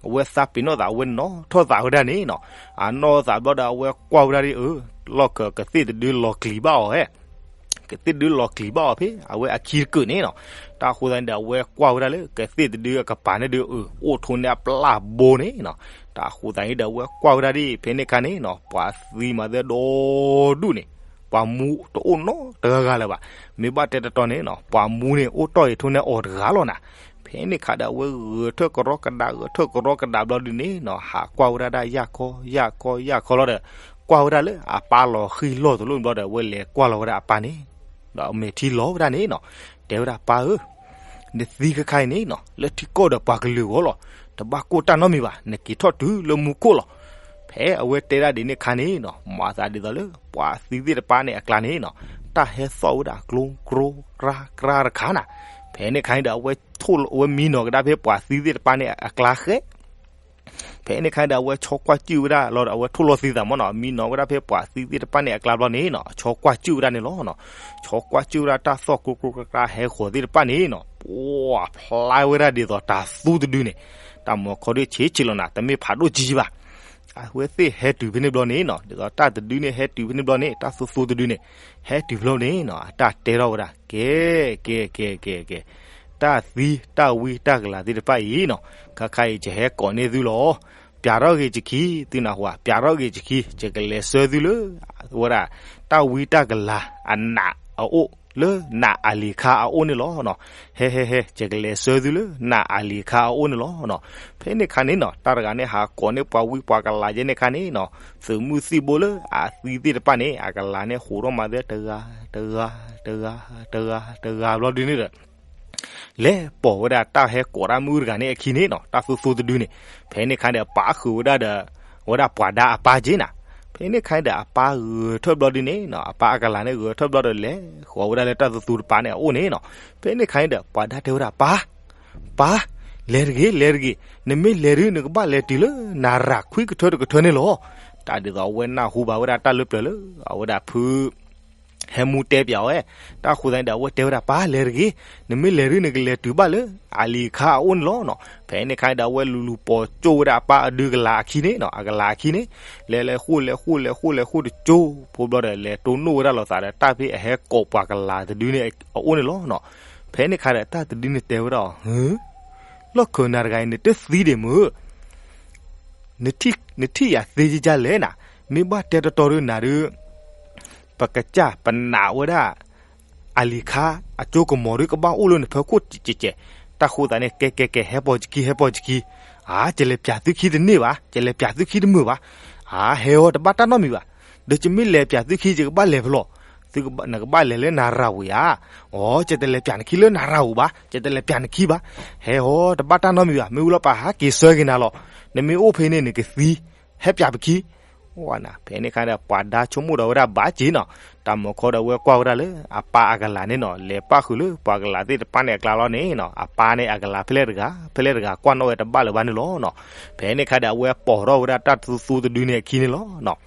အဝဲသးပ့ၤနီၣ်သး အဝဲနီၣ်ထီၣ်သးဝဲဒၣ်န့ၣ်နီၤ, အနီၣ်သးဘျီဒီး အဝဲကွၢ်ဝဲဒၣ်ဒ်အၢ, လီၢ်ခၢၣ်ကသ့ၣ်တဒုလီၤကျံၤဘၣ်အီၤဧဲ ကသ့ၣ်တဒုလီၤကျံၤဘၣ်အီၤဖဲ အဝဲအခံတကုာ်န့ၣ်နီၤ, တၢ်အဃိသတးန့ၣ်ဒီး အဝဲကွၢ်ဝဲဒၣ်လၢကသ့ၣ်တဒုအကပၤန့ၣ်ဒီး အၢ အိၣ်ထိးန့ၢ်အပျၢ်ဘိန့ၣ်နီၤ, တၢ်အဃိသတးန့ၣ်ဒီး အဝဲကွၢ်ဝဲဒၣ်ဒ်ဖဲန့ၣ်ခါန့ၣ်နီၤ ပှၤသံမၤသၢဒီဒူၣ်န့ၣ်, ပှၤမူတအိၣ်နီတဂၤဂၤလၢၤဘၣ်, မ့ၢ်ဘၣ်တဲတတီၤန့ၣ်နီၤ ပှၤမူန့ၣ် အိၣ်တီၢ်အံၤထိးန့ၢ်အီၤတဂၤလီၤနၤ, ဖဲန့ၣ်ခါဒီး အဝဲဂဲၤထၢၣ်ကရီကဒါ ဂဲၤထၢၣ်ကရီကဒါဘျီဒုန့ၣ်နီၤ ဟးကွၢ်ဝဲဒၣ်ဒၣ်ယၢ်ခီယၢ်ခီယၢ်ခီလီၤဒီး ကွၢ်ဝဲဒၣ်လၢအပၢ်လီၤဃံၤလီၢ်တလီၢ်ဘျီဒီး အဝဲလဲၤကွၢ်လီၤဝဲဒၣ်အပၢ်န့ၣ်, ဒီးအမဲာ်ထံလီၤဝဲဒၣ်န့ၣ်နီၤ, တဲဝဲဒၣ်ပၢ်ဧၢ, နသံခဲခါအံၤန့ၣ်နီၤ လၢထံကီၢ်ဒီးပှၤကလုာ်အဂီၢ်လီၤ, တဘၣ်ကိၢ်တၢ်နီတမံၤဘၣ်, နက့ၤထီၣ်တုၤလၢမူခိၣ်လီၤ. ဖဲအဝဲတဲဒၣ်ဒ်န့ၣ်ခါန့ၣ်နီၤ မၤသးဒ်သိးလၢ ပှၤသံသ့ၣ်တဖၣ်န့ၣ်အကျါန့ၣ်နီၤ တၢ်ဟဲသီၣ်ဝဲဒၣ်ကျိကျိကျါကျါတခါနၤ, ဖဲန့ၣ်ခါန့ၣ်ဒီး အဝဲထိၣ်လီၤ အဝဲမံနီၤကဒါဖဲပှၤသံသ့ၣ်တဖၣ်န့ၣ်အကျါဃဲ ဖဲန့ၣ်ခါန့ၣ်ဒီး အဝဲဆီကွၢ်စူၣ်ဝဲဒၣ်လီၤဒီး အဝဲထိၣ်လီၤသံသးမ့ၢ်နီၤ မံနီၤဝဲဒၣ်ဖဲပှၤသံသ့ၣ်တဖၣ်န့ၣ်အကျါဘျီန့ၣ်နီၤ ဆီကွၢ်စူၣ်ဝဲဒၣ်န့ၣ်လီၤနီၤ, ဆီကွၢ်စူၣ်ဝဲဒၣ်တၢ်သီၣ်ကျိကျိကျါကျါဟဲဃီၤသ့ၣ်တဖၣ်န့ၣ်နီၤ ပှၢ်ဖျါဝဲဒၣ်ဒ်သိးတၤသူတဒုန့ၣ်, တၢ်မီၤခီဒုးဆံးဆံးလီၤနၤ တမ့ၢ်ဖးဒိၣ်ကံဘၣ် အဝဲသ့ၣ်ဟဲတုၤဖဲန့ၣ်ဘျီန့ၣ်နီၤ ဒ်သိးတၢ်တဒုန့ၣ်ဟဲတုၤဖဲန့ၣ်ဘျီန့ၣ် တၢ်သူသူတဒုန့ၣ် ဟဲတုၤဖဲန့ၣ်နီၤ အတၢ်တဲထီၣ်ဝဲဒၣ် ကဲ ကဲ ကဲ ကဲ ကဲ တၢ်သံတၢ်ဝံတၢ်ကလၤသ့ၣ်တဖၣ်အံၤနီၤ ခါခါအံၤယဟဲကိးန့ၢ်သုလီၤ. ပျးထီၣ်ဂ့ၤယခံ သုနၢ်ဟူဧါ ပျးထီၣ်ဂ့ၤယခံ ယကလဲၤဆှၢသုလၢ ဝဲဒၣ် တၢ်ဝံတၢ်ကလၤအနးအအိၣ် လၢနးအလံၤခါအအိၣ်န့ၣ်လီၤ. ဟဲ ဟဲ ဟဲ ယကလဲၤဆှၢသုလၢနးအလံၤခါအအိၣ်န့ၣ်လီၤ. ဖဲန့ၣ်ခါန့ၣ်နီၤ တၢ်တဂၤန့ၣ်ဟးကိးန့ၢ်ပှၤဝံပှၤကလၤယဲန့ၣ်ခါန့ၣ်နီၤ သုးမုၢ်သံၣ်ဘိလၢအသံသ့ၣ်တဖၣ်န့ၣ် အကလၤန့ၣ်ဟူးထီၣ်မၤသဲတဂၤ တဂၤ တဂၤ တဂၤ တဂၤဘျီဒုန့ၣ်ဒီး လဲၤပိာ်ဝဲဒၣ်တၢ်ဟဲကိးတၢ်မုၣ်တဂၤန့ၣ်အခံန့ၣ်နီၤ တၢ်သူသူတဒုန့ၣ် ဖဲန့ၣ်ခါဒီးပာ်ဃုာ်ဝဲဒၣ်ဒီး ဝဲဒၣ်ပှၤဒါအပၢ်က့နၤ ဖဲန့ၣ်ခါဒီးအပၢ်ဂဲၤထၢၣ်ဘျီဒုန့ၣ်နီၤ အပၢ်အကလၤန့ၣ်ဂဲၤထၢၣ်ဘျီဒီးလဲၤဃီၤဝဲဒၣ်လၢတၢ်သူသူတပၤန့ၣ်အအိၣ်န့ၣ်နီၤ ဖဲန့ၣ်ခါန့ၣ်ဒီး ပှၤဒါတဲဝဲဒၣ်ပၢ် ပၢ် လဲၤတဂ့ၤ လဲၤတဂ့ၤ နမ့ၢ်လဲၤဒု နကဘၣ်လဲၤတုၤလၢနၤရၤခွံကထၢတကထၢန့ၣ်လီၤ. တၢ်ဒ်သိးအဝဲနၢ်ဟူဘၣ်ဝဲဒၣ်တၢ်လၢပျၢၤလၢ အဝဲဒၣ်ဖု ဟဲမူတဲပၠးဝဲ တၢ်ဃိသတးန့ၣ်ဒီး အဝဲတဲဝဲဒၣ်ပၢ်လဲၤတဂ့ၤ နမ့ၢ်လဲၤဒု နကလဲၤတုၤဘၣ်လၢ အလံၤခါအအိၣ်န့ၣ်လီၤ. ဖဲန့ၣ်ခါန့ၣ်ဒီး အဝဲလူၤလူၤပိာ်ကၠိဝဲဒၣ်အပၢ်အဒုကလၤအခံန့ၣ်နီၤ အကလၤအခံန့ၣ် လဲၤလဲၤဃိလဲၤဃိလဲၤဃိလဲၤဃိတကၠိ ဖိဘျီဒီး လဲၤတိၢ်နီၣ်ဝဲဒၣ်လိာ်သးဒီး တၢ်ဖဲအဟဲကိးပှၤကလၤတဒုန့ၣ်အအိၣ်န့ၣ်လီၤ. ဖဲန့ၣ်ခါဒီး တၢ်တဒုန့ၣ်တဲဝဲဒၣ်အီၤ လီၢ်ခၢၣ်နၤတဂၤအံၤ နတသံဒံးမုၢ် နထံၣ်ယၤသ့ယကၢ်လဲၣ်နၤ, မ့ၢ်ဘၣ်တဲတတီၤဒုနၤဒုး ပကစၢ်ပနာ်ဝဲဒၣ် အလံၤခါအကၠိကမီၤဒုးကဘၣ်အိၣ်လၢနဖၢခိၣ်ကဲးကဲးကဲး တၢ်ဃိသတးန့ၣ် ကဲကဲကဲး ဟဲပိာ်ယခံ ဟဲပိာ်ယခံ, အါ ယလဲၤပၠးသုခံတန့ၢ်ဘၣ် ယလဲၤပၠးသုခံတမုာ်ဘၣ်, အါ ဟဲအီၤတဘၣ်တၢ်နီတမံၤဘၣ်, ဒီးယမ့ၢ်လဲၤပၠးသုခံ ယကဘၣ်လဲၤဖဲလဲၣ်, နကဘၣ်လဲၤလၢနၤရၤပူၤဧါ. အိ ယတလဲၤပျးနခံလၢနၤရၤပူၤဘၣ်, ယတလဲၤပျးနခံဘၣ်. ဟဲဟီ တဘၣ်တၢ်နီတမံၤဘၣ်, မ့ၢ်ဝံၤလီၤပဟးက့ၤဆှၢက့ၤနၤလီၤ. နမ့ၢ်အိၣ်ဖဲန့ၣ် နကသံ, ဟဲပျးပခံ. ဖဲန့ၣ်အခါဒီး ပှၤဒါဆိကမိၣ်ဒီးဝဲဒၣ်ဘၣ်က့ၤနီၤ, တၢ်မုၢ်ခီဒီးအဝဲကွၢ်ဝဲဒၣ်လၢအပၢ်အကလၤန့ၣ်နီၤ, လဲၤပၣ်ဃုာ်လၢပှၤကလၤသ့ၣ်တဖၣ်န့ၣ်အကျါလီၤန့ၣ်နီၤ, အပၢ်န့ၣ်အကလၤဖဲလဲၣ်တဂၤ ဖဲလဲၣ်တဂၤကွၢ်နီၣ်ဝဲတဘၣ်လၢၤဘၣ်န့ၣ်လီၤနီၤ. ဖဲန့ၣ်အခါဒီး အဝဲပိာ်ထီၣ်ဝဲဒၣ်တၢ်သူသူတဒုန့ၣ်အခံန့ၣ်လီၤနီၤ.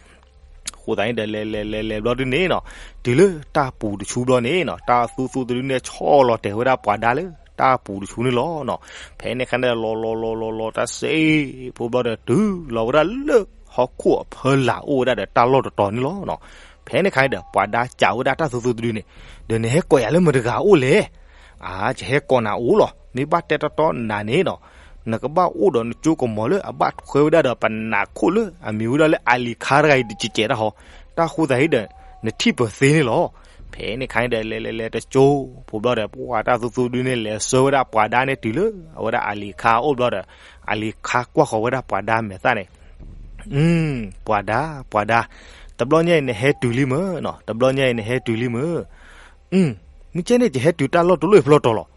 အဃိသတးန့ၣ်ဒီး လဲၤလဲၤလဲၤလဲၤဘျီဒုန့ၣ်နီၤ, တုၤလၢတၢ်ပူၤတဆူဘျီန့ၣ်နီၤ, တၢ်သူသူတဒုန့ၣ်ဆီၣ်လီၤတဲာ်ဝဲဒၣ်ပှၤဒါလၢတၢ်ပူၤတဆူန့ၣ်လီၤနီၤ. ဖဲန့ၣ်အခါန့ၣ် လီၤလီၤလီၤလီၤလီၤတၢ်စ့ဖိဘျီဒီး တုၤလီၤဝဲဒၣ်လၢဟီၣ်ခိၣ်အဖီလာ်အိၣ်ဝဲဒၣ်ဒီးတၢ်လီၢ်တတီၤန့ၣ်လီၤနီၤ. ဖဲန့ၣ်အခါန့ၣ်ဒီး ပှၤဒါစံးဝဲဒၣ်တၢ်သူသူတဒုန့ၣ်, ဒီးနဟဲကိးယၤလၢမတၤတဂၤအိၣ်လဲၣ်. အါ ယဟဲကိးနၤအိၣ်လီၤ, မ့ၢ်ဘၣ်တဲတီတီနၤန့ၣ်နီၤ, နကဘၣ်အိၣ်ဒီးနကၠိကမီၤလၢအဘၣ်ထွဲဝဲဒၣ်ဒီးပနၢ်ခိၣ်လၢအမံၤဝဲဒၣ်လၢအလံၤခါတဂၤအံၤတစဲးစဲးတၢ်ဟီ, တၢ်ဃိသတးဒီး နထံၣ်ပသ့န့ၣ်လီၤ. ဖဲန့ၣ်အခါန့ၣ်ဒီး လဲၤလဲၤလဲၤတကၠိဖိဘျီဒီး ပှၤတၢ်သူသူတဒုန့ၣ် လဲၤဆှၢဝဲဒၣ်ပှၤဒါန့ၣ်တုၤလၢအဝဲဒၣ်အလံၤခါအိၣ်ဘျီဒီး အလံၤခါကွၢ်ဃီၤဝဲဒၣ်ပှၤဒါမဲာ်သၣ်န့ၣ် ပှၤဒါ ပှၤဒါ, တဘျီညါအံၤနဟဲတုၤလံမ့ၢ်နီၤ, တဘျီညါအံၤနဟဲတုၤလံမ့ၢ်. မ့ၢ်ကဲန့ၣ် ယဟဲတုၤတၢ်လီၢ်တလီၢ်အံၤဖျီတီၤလီၤ.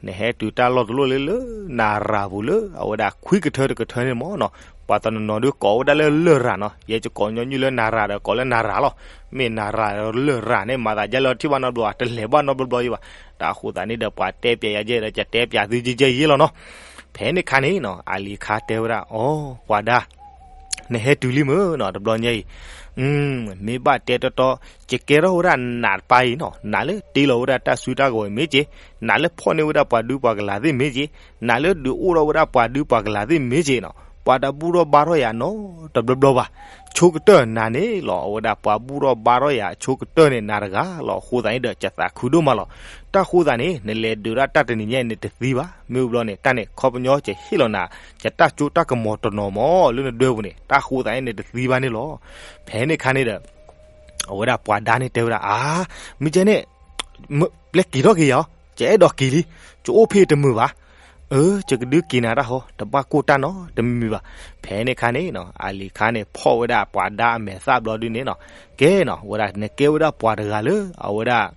နဟဲတုၤတၢ်လီၢ်တလီၢ်လၢ လၢနၤရၤပူၤလၢအဝဲဒၣ်ခွံကထၢတကထၢန့ၣ်မ့ၢ်နီၤ, ပှၤတနီၤနီၤဒုးကိးဝဲဒၣ်လၢလရာ်နီၤ, ယဲယကိးညီနုၢ်လၢနၤရၤဒီးကိးလၢနၤရၤလီၤ. မ့ၢ်နၤရၤလရာ်န့ၣ် မၤသးဒ်လဲၣ်ထံၣ်ဘၣ်နီတဘျီဘၣ်, တလဲၤဘၣ်နီတဘျီဘၣ်. တၢ်ဃိသတးန့ၣ်ဒီး ပှၤတဲပျးယၤယဲဒီး ယတဲပျးသုယဲယဲလီၤနီၤ. ဖဲန့ၣ်အခါန့ၣ်နီၤ အလံၤခါတဲဝဲဒၣ် အိ ပှၤဒါ နဟဲတုၤလံမ့ၢ်နီၤ တဘျီညါအံၤ, မ့ၢ်ဘၣ်တဲတီတီ, ယကဲထီၣ်ဝဲဒၣ်နးတပၢ်အံၤနီၤ, နးလၢတ့လီၤဝဲဒၣ်တၢ်စုတၢ်ကဝဲၤမ့ၢ်က့, နးလၢဖီၣ်န့ၢ်ဝဲဒၣ်ပှၤဒူပှၤကလာ်သ့ၣ်မ့ၢ်က့, နးလၢဒုးအိၣ်ထီၣ်ဝဲဒၣ်ပှၤဒူပှၤကလာ်သ့ၣ်မ့ၢ်က့နီၤ, ပှၤတဘူၣ်ထီၣ်ဘါထီၣ်ယၤနီတဘျီဘျီဘၣ်. ဆိကတၢၢ်နၤန့ၣ်လီၤ အဝဲဒၣ်ပှၤဘူၣ်ထီၣ်ဘါထီၣ်ယၤအဆိကတၢၢ်န့ၣ် နၤတဂၤလီၤ. အဃိသတးန့ၣ်ဒီး ယသးခုဒိၣ်မးလီၤ. တၢ်ဃိသတးန့ၣ် နလဲၤဒုးဒၣ်တၢ်တနံၤညါအံၤ နတသံဘၣ်. မ့ၢ်ဝံၤဘျီန့ၣ် တၢ်န့ၣ်ခီပညီ ယဟ့ၣ်လီၤနၤ ယတၢ်ကၠိတၢ်ကမီၤတနီၤမ့ၢ်လၢနဒွဲပူၤန့ၣ်, တၢ်ဃိသတးန့ၣ် နတသံဘၣ်န့ၣ်လီၤ. ဖဲန့ၣ်အခါန့ၣ်ဒီး အဝဲဒၣ်ပှၤဒါန့ၣ်တဲဝဲဒၣ် အါ, မ့ၢ်ကဲန့ၣ် ပျဲက့ၤထီၣ်က့ၤယၤ, ယအဲၣ်ဒိးက့ၤလံ, ယအိၣ်ဖဲတမုာ်ဘၣ်. အၢ ယကဒုးက့ၤနၤတၢ်ဟီ တဘၣ်ကိၢ်တၢ်နီတမံၤဘၣ်. ဖဲန့ၣ်အခါန့ၣ်နီၤ အလံၤခါန့ၣ် ဖီၣ်ဝဲဒၣ်ပှၤဒါအမဲာ်သၣ်ဘျီဒုန့ၣ်နီၤ, ကဲနီၤ ဝဲဒၣ်နကဲဝဲဒၣ်ပှၤတဂၤလၢ အဝဲဒၣ်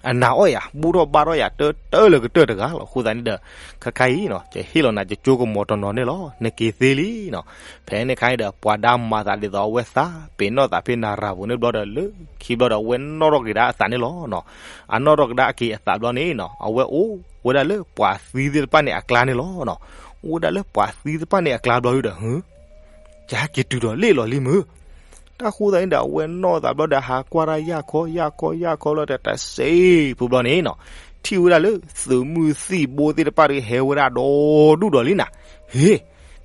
အနာ်အီၣ်ယၤ ဘူၣ်ထီၣ်ဘါထီၣ်ယၤ တၢတၢလၢကတၢၢ်တဂၤလီၤ. အဃိသတးန့ၣ်ဒီး ခဲခါအံၤနီၤ ယဟ့ၣ်လီၤနၤ ယကၠိကမီၤတနီၤန့ၣ်လီၤ. နက့ၤသ့လံနီၤ. ဖဲန့ၣ်အခါန့ၣ်ဒီး ပှၤဒါမၤသးဒ်သိးအဝဲသး ပ့ၤနီၣ်သးဖဲနၤရၤပူၤန့ၣ်ဘျီဒီး လၢခံဘျီဒီး အဝဲနီၣ်ထီၣ်က့ၤဒၣ်အသးန့ၣ်လီၤနီၤ. အနီၣ်ထီၣ်ကဒါက့ၤအသးဘျီန့ၣ်နီၤ အဝဲအိၣ်ဝဲဒၣ်လၢပှၤသံသ့ၣ်တဖၣ်န့ၣ်အကျါန့ၣ်လီၤနီၤ. အိၣ်ဝဲဒၣ်လၢပှၤသံသ့ၣ်တဖၣ်န့ၣ်အကျါဘျီဒီး ဟၢ ယဟဲက့ၤတုၤဒီးလ့ၣ်လီၤလံမုၢ်. တၢ်ဃိသတးန့ၣ်ဒီး အဝဲနီၣ်သးဘျီဒီး ဟးကွၢ်တၢ်ယၢ်ခီယၢ်ခီယၢ်ခီလီၤ တၢ်တစဲးဖိဘျီန့ၣ်နီၤ ထံၣ်ဝဲဒၣ်လၢသုးမုၢ်သံၣ်ဘိသ့ၣ်တဖၣ်ဒီး ဟဲဝဲဒၣ်ဒီဒူၣ်ဒီးလံနၤ. ဟ့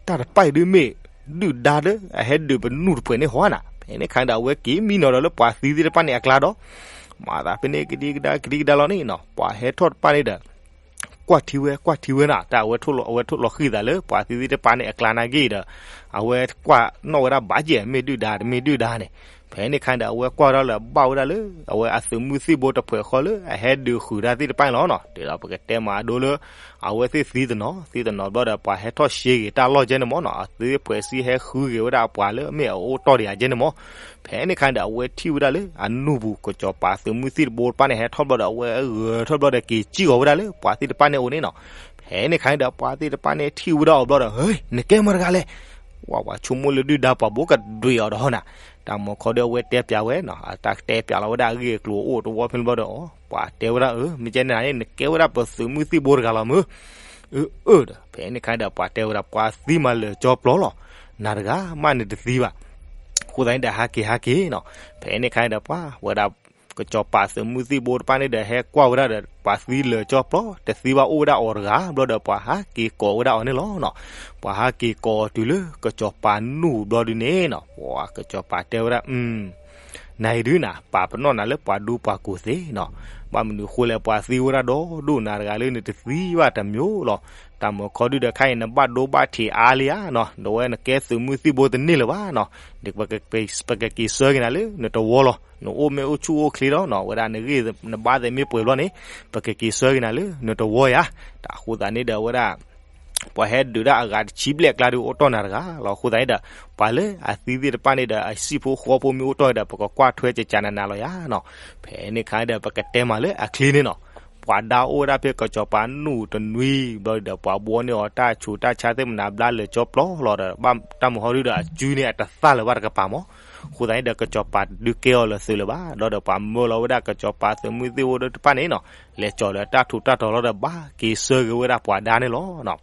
တၢ်တပၢ်အံၤဒုးမ့ၢ် ဒုၣ်ဒါဒီး အဟဲဒုးပနူၢ်တဖှဲးန့ၣ်ဟီနၤ. ဖဲန့ၣ်အခါဒီး အဝဲက့ၤမံနီၤဒီးလၢပှၤသံသ့ၣ်တဖၣ်န့ၣ်အကျါဒီး မၤသးဖဲန့ၣ်ကဒံကဒါကဒံကဒါလီၤန့ၣ်နီၤ ပှၤဟဲထီၣ်တဖၣ်န့ၣ်ဒီး ကွၢ်ထံဝဲ ကွၢ်ထံဝဲနၤ တၢ်အဝဲထိၣ်လီၤဃံၤသးလၢ ပှၤသံသ့ၣ်တဖၣ်န့ၣ်အကျါနာ်က့ဒီး အဝဲကွၢ်နီၣ်ဝဲဒၣ်ဘၣ်ယဲၢ် မ့ၢ်ဒုၣ်ဒါ တမ့ၢ်ဒုၣ်ဒါန့ၣ်. ဖဲန့ၣ်အခါဒီး အဝဲကွၢ်ဒၣ်လၢဘၣ်ဝဲဒၣ်လၢ အဝဲအသုးမုၢ်သံၣ်ဘိတဖှဲးဃီလၢ အဟဲဒုးဃုာ်တၢ်သ့ၣ်တဖၣ်န့ၣ်လီၤနီၤ. ဒ်သိးပကတဲမးအဒိလၢ အဝဲသ့ၣ်သံတနီၤ သံတနီၤဘျီဒီး ပှၤဟဲထီၣ်ရှဲက့ၤတၢ်လီၢ်ကဲန့ၣ်မ့ၢ်နီၤ အသုးဖှဲးစံဟဲဃုက့ၤဝဲဒၣ်အပှၤလၢမ့ၢ်အအိၣ်တီၢ်ဒံးယၤကဲန့ၣ်မ့ၢ်. ဖဲန့ၣ်အခါဒီး အဝဲထံၣ်ဝဲဒၣ်လၢ အနူၢ်ပူၤ ကစီၤပၤသုးမုၢ်သံၣ်တဘိတဖၣ်န့ၣ် ဟဲထီၣ်ဘျီဒီး အဝဲဂဲၤထီၣ်ဘျီဒီး က့ၤစံၣ်ဂီၤဝဲဒၣ်လၢ ပှၤသ့ၣ်တဖၣ်န့ၣ်အအိၣ်န့ၣ်နီၤ. ဖဲန့ၣ်အခါန့ၣ်ဒီး ပှၤသ့ၣ်တဖၣ်န့ၣ်ထံၣ်ဝဲဒၣ်အီၤဘျီဒီး ဟ့ နကဲမတၤတဂၤလဲၣ်. ဝဲပှၤဆိကမိၣ်လၢဒုၣ်ဒါပှၤဘိးကဒွံးအီၤဒီးဟီနၤ. တၢ်မၤခီဒီး အဝဲတဲပျးဝဲနီၤ အတၢ်တဲပျးလီၤဝဲဒၣ်အဂ့ၢ်အကျိၤအိၣ်တဝီဖဲန့ၣ်ဘျီဒီး ပှၤတဲဝဲဒၣ် အၢ မ့ၢ်ကဲန့ၣ်န့ၣ် နကဲဝဲဒၣ်ပသုးမုၢ်သံၣ်ဘိတဂၤလီၤမုၢ်. အၢ အၢဒီး ဖဲန့ၣ်အခါဒီး ပှၤတဲဝဲဒၣ် ပှၤသံမးလၢာ်ကၠီပျီလီၤ. နၤတဂၤမးနတသံဘၣ်. အဃိသတးန့ၣ်ဒီး ဟးက့ၤ ဟးက့ၤနီၤ. ဖဲန့ၣ်အခါန့ၣ်ဒီး ပှၤဝဲဒၣ် ကစီၤပၤသုးမုၢ်သံၣ်ဘိတဖၣ်န့ၣ်ဒီး ဟဲကွၢ်ဝဲဒၣ်ဒီး ပှၤသံလၢာ်ကၠီပျီ တသံဘၣ်အိၣ်ဝဲဒၣ်အီၤတဂၤ ဘျီဒီး ပှၤဟးက့ၤကိးဝဲဒၣ်အီၤန့ၣ်လီၤနီၤ. ပှၤဟးက့ၤကိးတုၤလၢ ကစီၤပၤနူၢ်ဘျီဒုန့ၣ်နီၤ ပှၤကစီၤပၤတဲဝဲဒၣ် နၤအံၤဒုးနၤ ပာ်ပနီၣ်နၤလၢပှၤဒူပှၤကိၢ်သ့နီၤ. ဘၣ်မနုၤဃိလဲၣ် ပှၤသံဝဲဒၣ်ဒီဒူၣ် နၤတဂၤလၢနတသံဘၣ်တမံၤလီၤ. တၢ်မၤခီဒုဒီး ခဲအံၤနဘၣ်ဒိဘၣ်ထံးအါလံဧါနီၤ. ဒီးဝဲနကဲသုးမုၢ်သံၣ်ဘိတန့ၢ်လၢၤဘၣ်နီၤ. ပကက့ၤဆှၢက့ၤနၤလၢနတဝီလီၤ. နအိၣ်မ့ၢ်အိၣ်ဆူၣ်အိၣ်ချ့ဒီးနီၤ ဝဲဒၣ်နဂ့ၢ်နဘါသ့မ့ၢ်ပှဲၤဘျီန့ၣ် ပကက့ၤဆှၢက့ၤနၤလၢနတဝီဧါ. တၢ်ဃိသးန့ၣ်ဒီးဝဲဒၣ် ပှၤဟဲဒုးဒၣ်အဂၤတဆံဘျဲၣ်အကျါဒုးအိၣ်တီၢ်နၤတဂၤလီၤ. အဃိသတးန့ၣ်ဒီး ပှၤလၢအသံသ့ၣ်တဖၣ်န့ၣ်ဒီး အဟံၣ်ဖိဃီဖိမ့ၢ်အိၣ်တီၢ်ဒီး ပကကွၢ်ထွဲကကနးနးလီၤယၤနီၤ. ဖဲန့ၣ်အခါဒီး ပကတဲမးလၢအချ့န့ၣ်နီၤ. ပှၤဒါအိၣ်ဝဲဒၣ်ဖဲကစီၤပၤနူၢ်တနွံဘျီဒီး ပှၤဘှီန့ၢ်အီၤတၢ်ဆူးတၢ်ဆါသ့ၣ်မနၤဘျါလၢာ်ကၠီပျီလီၤဒီး ဘၣ်တၢ်မုၢ်ဟီဒုဒီး အစုန့ၣ် အတသၣ်လၢၤဘၣ်တကပၤမး. အဃိသတးန့ၣ်ဒီး ကစီၤပၤတဒုးကဲအီၤလၢၤသုးလၢၤဘၣ်. ဒီးဒီးပှၤမၢလီၤဝဲဒၣ်ကစီၤပၤသုးမုၢ်သ့ၣ်အိၣ်ဒီးတဖၣ်န့ၣ်နီၤ, လဲၤကၠီၤလၢတၢ်ထူးတၢ်တီၤလီၤဒီး ဘၣ်က့ၤဆှၢက့ၤဝဲဒၣ်ပှၤဒါန့ၣ်လီၤ.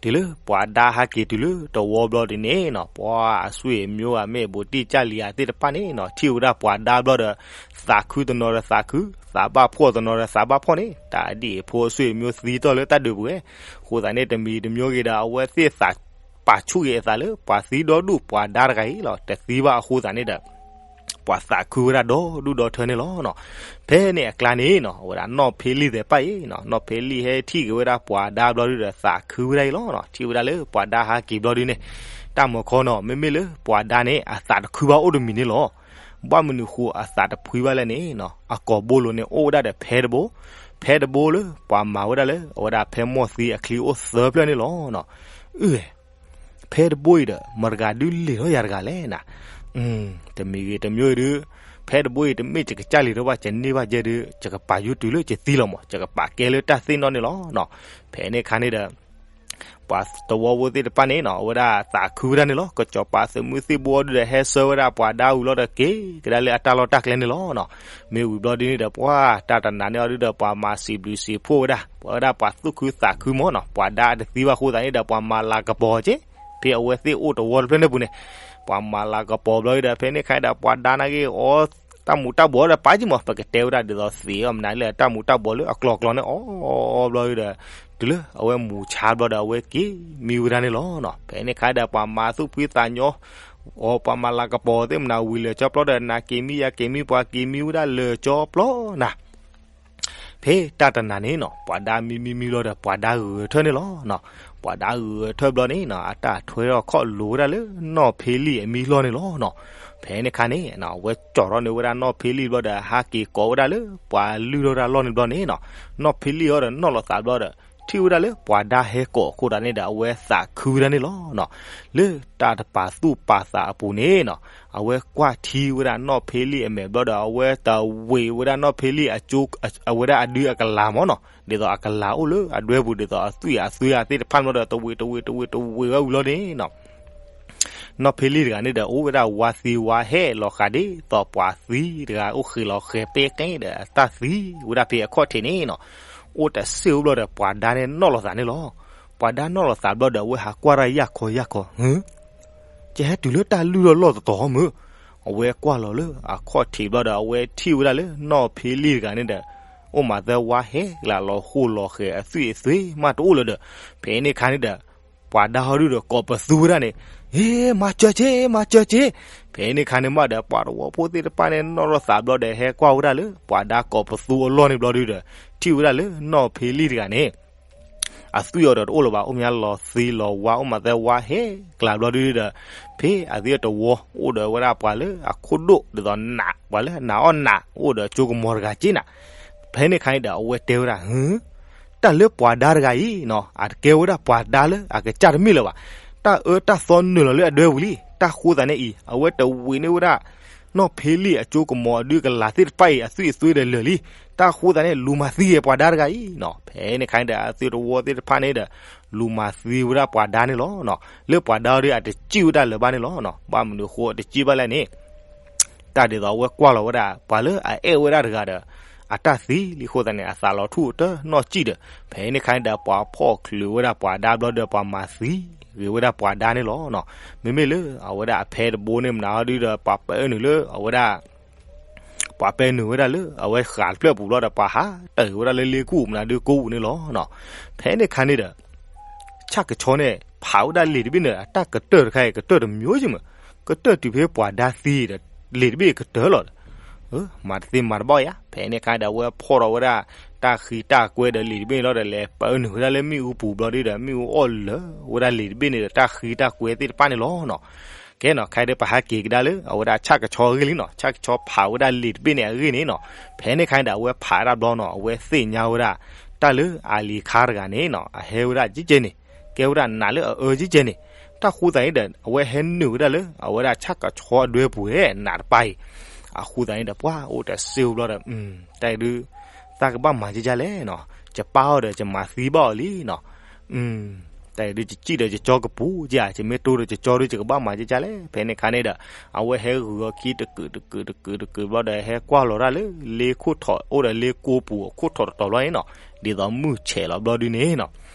တုၤလၢပှၤဒါဟးက့ၤတုၤလၢတဝီဘျီဒ်န့ၣ်နီၤ, ပှၤအဆွေမျိုး အမ့ၢ်ဘူးတံၢ်ကၢ်လံၤဧါသ့ၣ်တဖၣ်န့ၣ်နီၤ, ထံၣ်ဝဲဒၣ်ပှၤဒါဘျီဒီး သးခုတနီၤဒီးသးခု, သးဘၣ်ဖှီၣ်တနီၤဒီးသးဘၣ်ဖှီၣ်န့ၣ်, တၢ်အဒံၣ်အဖိအဆွေမျိုးသံတီၢ်လၢတၢ်ဒုးပူၤဝဲ. အဃိသတးန့ၣ် တမံၤတမံၤဂ့ၤဒီး အဝဲသ့ၣ်သး ပာ်ဆူၣ်က့ၤအသးလၢပှၤသံဒီဒူၣ်ပှၤဒါတဂၤအံၤလီၤ, တသံဘၣ်အဃိသတးန့ၣ်ဒီး ပှၤသးခုဝဲဒၣ်ဒီဒူၣ်ဒီထၢန့ၣ်လီၤ. ဖဲန့ၣ်အကျါန့ၣ်နီၤ, အဝဲဒၣ်နီၢ်ဖ့လံၣ်သ့ၣ်တဖၣ်အံၤနီၤ, နီၢ်ဖ့လံၣ်ဟဲထံၣ်က့ၤဝဲဒၣ်ပှၤဒါဘျီဒုဒီး သးခုဝဲဒၣ်အံၤလီၤနီၤ. ထံၣ်ဝဲဒၣ်လၢပှၤဒါဟးက့ၤဘျီဒုန့ၣ်, တၢ်မၤခီနီၤ, မ့မ့ၢ်လၢပှၤဒါန့ၣ် အသးတခုဘၣ်အိၣ်တမံၤန့ၣ်လီၤ. ဘၣ်မနုၤဃိအသးတဖှံဘၣ်လဲၣ်န့ၣ်နီၤ, အကိာ်ဘိလိၤန့ၣ် အိၣ်ဝဲဒၣ်ဒီးဖဲတဘိ, ဖဲတဘိလၢပှၤမၤဝဲဒၣ်လၢ အဝဲဒၣ်ဖဲမီၢ်သံအချံအိၣ်သၢဖျၢၣ်န့ၣ်လီၤနီၤ. အၢ ဖဲတဘိအံၤဒီး မတၤတဂၤဒုးလံာ်ထီၣ်ယၤတဂၤလဲၣ်နၤ. တမံၤဂ့ၤတမံၤဂ့ၤဒုး, ဖဲတဘိအံၤတမ့ၢ်ယကစၢ်လံာ်ထီၣ်ဘၣ် ယန့ၢ်ဘၣ်ယဲဒုး ယကပာ်ယူၤတုၤလၢယသံလီၤမး, ယကပာ်ကဲလၢတၢ်သ့ၣ်နီၣ်န့ၣ်လီၤနီၤ. ဖဲန့ၣ်အခါန့ၣ်ဒီး ပှၤသဝီဖိသ့ၣ်တဖၣ်န့ၣ်နီၤ, အဝဲဒၣ်သးခုဝဲဒၣ်န့ၣ်လီၤ. ကစီၤပၤသုးမုၢ်သ့ၣ်ဘိဒုဒီး ဟဲဆှၢဝဲဒၣ်ပှၤဒါဝံၤလီၤဒီး က့ၤကဒါလၢအတၢ်လီၢ်တၢ်ကျဲန့ၣ်လီၤနီၤ. မ့ၢ်ဝံၤဘျီဒ်န့ၣ်ဒီး ပှၤတၢ်တနၤန့ၣ်အီၤဒုဒီး ပှၤမၤစံးဘျုးစံးဖှိၣ်ဝဲဒၣ်, ပှၤဝဲဒၣ်ပှၤသူၣ်ခုသးခုမးနီၤ, ပှၤဒါအတသံဘၣ်အဃိသတးန့ၣ်ဒီး ပှၤမၤလၤကပီၤက့ၤ ဖဲအဝဲသ့ၣ်အိၣ်တဝီတဖျၢၣ်န့ၣ်ပူၤန့ၣ်, ပှၤမၤလၤကပီၤဘျီဒီး ဖဲန့ၣ်ခါဒီး ပှၤဒါနာ်က့ၤအီၤ တၢ်မူၤတၢ်ဘှီးဒီးပာ်က့ၤမး, ပကတဲဝဲဒၣ်ဒ်သိးသ့ၣ်အီၤမနုၤလၢအတၢ်မူၤတၢ်ဘှီးလၢအကျိၤအကျိၤန့ၣ် အီအီဘျီဒီး တုၤလၢအဝဲမူၤဆါဘျီဒီး အဝဲက့ၤမံဝဲဒၣ်န့ၣ်လီၤနီၤ. ဖဲန့ၣ်ခါဒီး ပှၤမၤသူၣ်ဖှံသးညီအီၤ, ပှၤမၤလၤကပီၤသ့ၣ်မနုၤ ဝံၤလၢာ်ကၠီပျီဒီး နၤက့ၤမံယၤက့ၤမံ ပှၤက့ၤမံဝဲဒၣ်လၢာ်ကၠီပျီနၤ. ဖဲတၢ်တနၤန့ၣ်နီၤ, ပှၤဒါမံမံမံလီၤဒီး ပှၤဒါဂဲၤထၢၣ်န့ၣ်လီၤနီၤ. ပှၤဒါဂဲၤထၢၣ်ဘျီန့ၣ်နီၤ, အတၢ်ထွဲထီၣ်ခီၣ်လိၤဝဲဒၣ်လၢနီၢ်ဖ့လံၣ်အမံလီၢ်န့ၣ်လီၤနီၤ. ဖဲန့ၣ်အခါန့ၣ် အဝဲကၠီၤထီၣ်န့ၢ်ဝဲဒၣ်နီၢ်ဖ့လံၣ်ဘျီဒီး ဟးက့ၤကိးဝဲဒၣ်လၢပှၤလုၢ်ထီၣ်ဝဲဒၣ်လီၢ်န့ၣ်ဘျီန့ၣ်နီၤ, နီၢ်ဖ့လံၣ်အီၤဒီးနီၣ်လီၤသးဘျီဒီး ထံၣ်ဝဲဒၣ်လၢပှၤဒါဟဲကိးအဃိသတးန့ၣ်ဒီး အဝဲသးခုဝဲဒၣ်န့ၣ်လီၤနီၤ. လၢတၢ်တပာ်သူၣ်ပာ်သးအပူၤန့ၣ်နီၤ, အဝဲကွၢ်ထံဝဲဒၣ်နီၢ်ဖ့လံၣ်အမဲာ်ဘျီဒီး အဝဲတဝ့ၤဝဲဒၣ်နီၢ်ဖ့လံၣ်အကၠိ အဝဲဒၣ်အဒုအကလၤမးနီၤ, ဒ်သိးအကလၤအိၣ်လၢအဒွဲပူၤ ဒ်သိးအသွံၣ်အသွံၣ်အသ့ၣ်တဖၣ်န့ၣ်ဘျီဒီး တဝ့ၤတဝ့ၤတဝ့ၤတဝ့ၤဝဲဝံၤလီၤန့ၣ်နီၤ. နီၢ်ဖ့လံၣ်တဂၤန့ၣ်ဒီး အိၣ်ဝဲဒၣ်ဝါသံဝါဟဲလီၤဃးဒ်သိးပှၤသံတဂၤအိၣ်ဃ့ၢ်လီၤဃဲၤပ့ကဲဒီး အတၢ်သံဝဲဒၣ်ဖဲအခီၣ်ထံးန့ၣ်နီၤ. အိၣ်တစ့ၢ်အိၣ်ဘျီဒီး ပှၤဒါန့ၣ်နီၣ်လီၤသးန့ၣ်လီၤ. ပှၤဒါနီၣ်လီၤသးဘျီဒီး အဝဲဟးကွၢ်တၢ်ယၢ်ခီယၢ်ခီ, ဟၢ ယဟဲတုၤလၢတၢ်လုၢ်ထီၣ်လီၢ်တတီၤမုၢ်. အဝဲကွၢ်လီၤလၢအခီၣ်ထံးဘျီဒီး အဝဲထံၣ်ဝဲဒၣ်လၢနီၢ်ဖ့လံၣ်တဂၤန့ၣ်ဒီး အိၣ်မးသၢဝါဟဲလီၤဃိၣ်လီၤဃဲၤ အသွံၣ်အသွ့မးတအိၣ်လၢၤဒီး ဖဲန့ၣ်အခါန့ၣ်ဒီး ပှၤဒါဟီဒုဒီးကိးပသူဝဲဒၣ်န့ၣ်, ဟ့ မၤစၢၤက့ၤ မၤစၢၤက့ၤ. ဖဲန့ၣ်အခါန့ၣ်မးဒီး ပှၤသဝီဖိသ့ၣ်တဖၣ်န့ၣ် နီၣ်လီၤသးဘျီဒီး ဟဲကွၢ်ဝဲဒၣ်လၢ ပှၤဒါကိးပသူအလီၢ်န့ၣ်ဘျီဒုဒီး ထံၣ်ဝဲဒၣ်လၢနီၢ်ဖ့လံၣ်တဂၤန့ၣ် အသွံၣ်အီၤဒီးတအိၣ်လၢၤဘၣ်, အိၣ်မးလီၤသံလီၤဝါ အိၣ်မးသၢဝါဟဲကျါဘျီဒုဒီး ဖဲအသ့ၣ်တဝီ အိၣ်ဒီးဝဲဒၣ်ပှၤလၢအခိၣ်ဒိၣ်ဒ်သိးနး ပှၤလၢအနးအီၣ်နး အိၣ်ဒီးကၠိကမီၤတဂၤက့နၤ. ဖဲန့ၣ်အခါန့ၣ်ဒီး အဝဲတဲဝဲဒၣ်, ဟၢ တၢ်လၢပှၤဒါတဂၤအံၤနီၤ အတကဲဝဲဒၣ်ပှၤဒါလၢအကစၢ်တမ့ၢ်လၢၤဘၣ်. တၢ်အၢတၢ်သီနုာ်လီၤလၢအဒွဲပူၤလံ. တၢ်ဃိသတးန့ၣ်အံၤ အဝဲတဝံၤန့ၢ်ဝဲဒၣ် နီၢ်ဖ့လံၣ်အကၠိကမီၤအဒုကလၤသ့ၣ်တဖၣ်အံၤ အသွံၣ်အသွ့ဒီးလၢာ်လံ. တၢ်ဃိသတးန့ၣ် လူၤမၤသံက့ၤပှၤဒါတဂၤအံၤနီၤ. ဖဲန့ၣ်အခါန့ၣ်ဒီး အသုတဝီသ့ၣ်တဖၣ်န့ၣ်ဒီး လူၤမၤသံဝဲဒၣ်ပှၤဒါန့ၣ်လီၤ. လၢပှၤဒါအီၤဒီး အတစံၣ်ဝဲဒၣ်လၢၤဘၣ်န့ၣ်လီၤ. ဘၣ်မနုၤအဃိအတစံၣ်ဘၣ်လဲၣ်န့ၣ် တၢ်ဒ်သိးအဝဲကွၢ်လီၤဝဲဒၣ် ပှၤလၢအအဲၣ်ဝဲဒၣ်တဂၤဒီး အတၢ်သံလံအဃိသတးန့ၣ် အသးလီၤထူၣ်တနီၣ်စံၣ်ဒီး ဖဲန့ၣ်အခါန့ၣ်ဒီး ပှၤဖီၣ်ချုးဝဲဒၣ်ပှၤဒါဘျီဒီး ပှၤမၤသံဂ့ၤဝဲဒၣ်ပှၤဒါန့ၣ်လီၤ. မ့မ့ၢ်လၢအဝဲဒၣ်အဖဲတဘိန့ၣ်မနုၤအီၤဒုဒီး ပှၤပဲနုာ်လၢအဝဲဒၣ် ပှၤပဲနုာ်ဝဲဒၣ်လၢအဝဲဃးတဖျၢၣ်ပူၤဘျီဒီး ပှၤဟးတၢ်ဂ့ၤဝဲဒၣ်လၢလ့ကူၣ်မနုၤဒုကိးပူၤန့ၣ်လီၤ. ဖဲန့ၣ်အခါန့ၣ်ဒီး ဆၣ်ကဆီန့ၣ် ဖးဝဲဒၣ်လံာ်တဘ့ၣ်န့ၣ် အတၢ်ကတၢၢ်တခါအံၤ ကတၢၢ်တမျိုးစ့ၢ်မး, ကတၢၢ်တုၤဖဲပှၤဒါသံဒီး လံာ်တဘ့ၣ်ကတၢၢ်လီၤဒီး မၤတသ့မၤတဘၣ်ယါ. ဖဲန့ၣ်အခါဒီး အဝဲဖီၣ်ထီၣ်ဝဲဒၣ် တၢ်ဃံတၢ်ကွဲဒီးလံာ်တဘ့ၣ်န့ၣ်လီၤဒီး လဲၤပဲနုာ်ဝဲဒၣ်လၢမ့ၣ်အူပူၤဘျီဒုဒီး မ့ၣ်အူအီၣ်လၢာ်ဝဲဒၣ်လံာ်တဘ့ၣ်န့ၣ်ဒီး တၢ်ဃံတၢ်ကွဲသ့ၣ်တဖၣ်န့ၣ်လီၤနီၤ. ကဲနီၤ ခဲအံၤဒီးပဟဲက့ၤကဒါလၢ အဝဲဒၣ်ဆၣ်ကဆီအဂ့ၢ်လံနီၤ. ဆၣ်ကဆီဖးဝဲဒၣ်လံာ်တဘ့ၣ်န့ၣ်အဂ့ၢ်န့ၣ်နီၤ. ဖဲန့ၣ်အခါန့ၣ်ဒီး အဝဲဖးဒၣ်ဘျီနီၤ အဝဲသ့ၣ်ညါဝဲဒၣ် တၢ်လၢအလံၤခါတဂၤန့ၣ်နီၤ အဟဲဝဲဒၣ်ကဲကဲန့ၣ်, ကဲဝဲဒၣ်နးလၢအအၢကဲကဲန့ၣ်, တၢ်ဃိသတးန့ၣ်ဒီး အဝဲဟဲနုာ်ဝဲဒၣ်လၢ အဝဲဒၣ်ဆၣ်ကဆီအဒွဲပူၤဧဲ နးတပၢ်အံၤ, အဃိသတးန့ၣ်ဒီး ပှၢ်အိၣ်တစ့ဝဲဘျီဒီး တၢ်အံၤဒုး သးကဘၣ်မၤကဲကဲလဲၣ်နီၤ, ယပၢ်အီၤဒီးယမၤသံဘၣ်အီၤလံနီၤ, တၢ်အံၤဒုး ယစံၣ်ဒီးယကၠီကပူၤဧါ, ယမ့ၢ်တိဒီးယကၠီဒီး ယကဘၣ်မၤကဲကဲလဲၣ်. ဖဲန့ၣ်အခါန့ၣ်ဒီး အဝဲဟဲဂုာ်အီၤခံတကုာ်တကုာ်တကုာ်တကုာ်ဘျီဒီး ဟဲကွၢ်လီၤတၢ်လၢ လ့ခိၣ်ထီၣ် အိၣ်ဒီးလ့ကိပူၤအခိၣ်ထီၣ်တတီၤဘျီန့ၣ်နီၤ, ဒ်သိးမုၢ်ဆဲးလီၤဘျီဒုန့ၣ်နီၤ,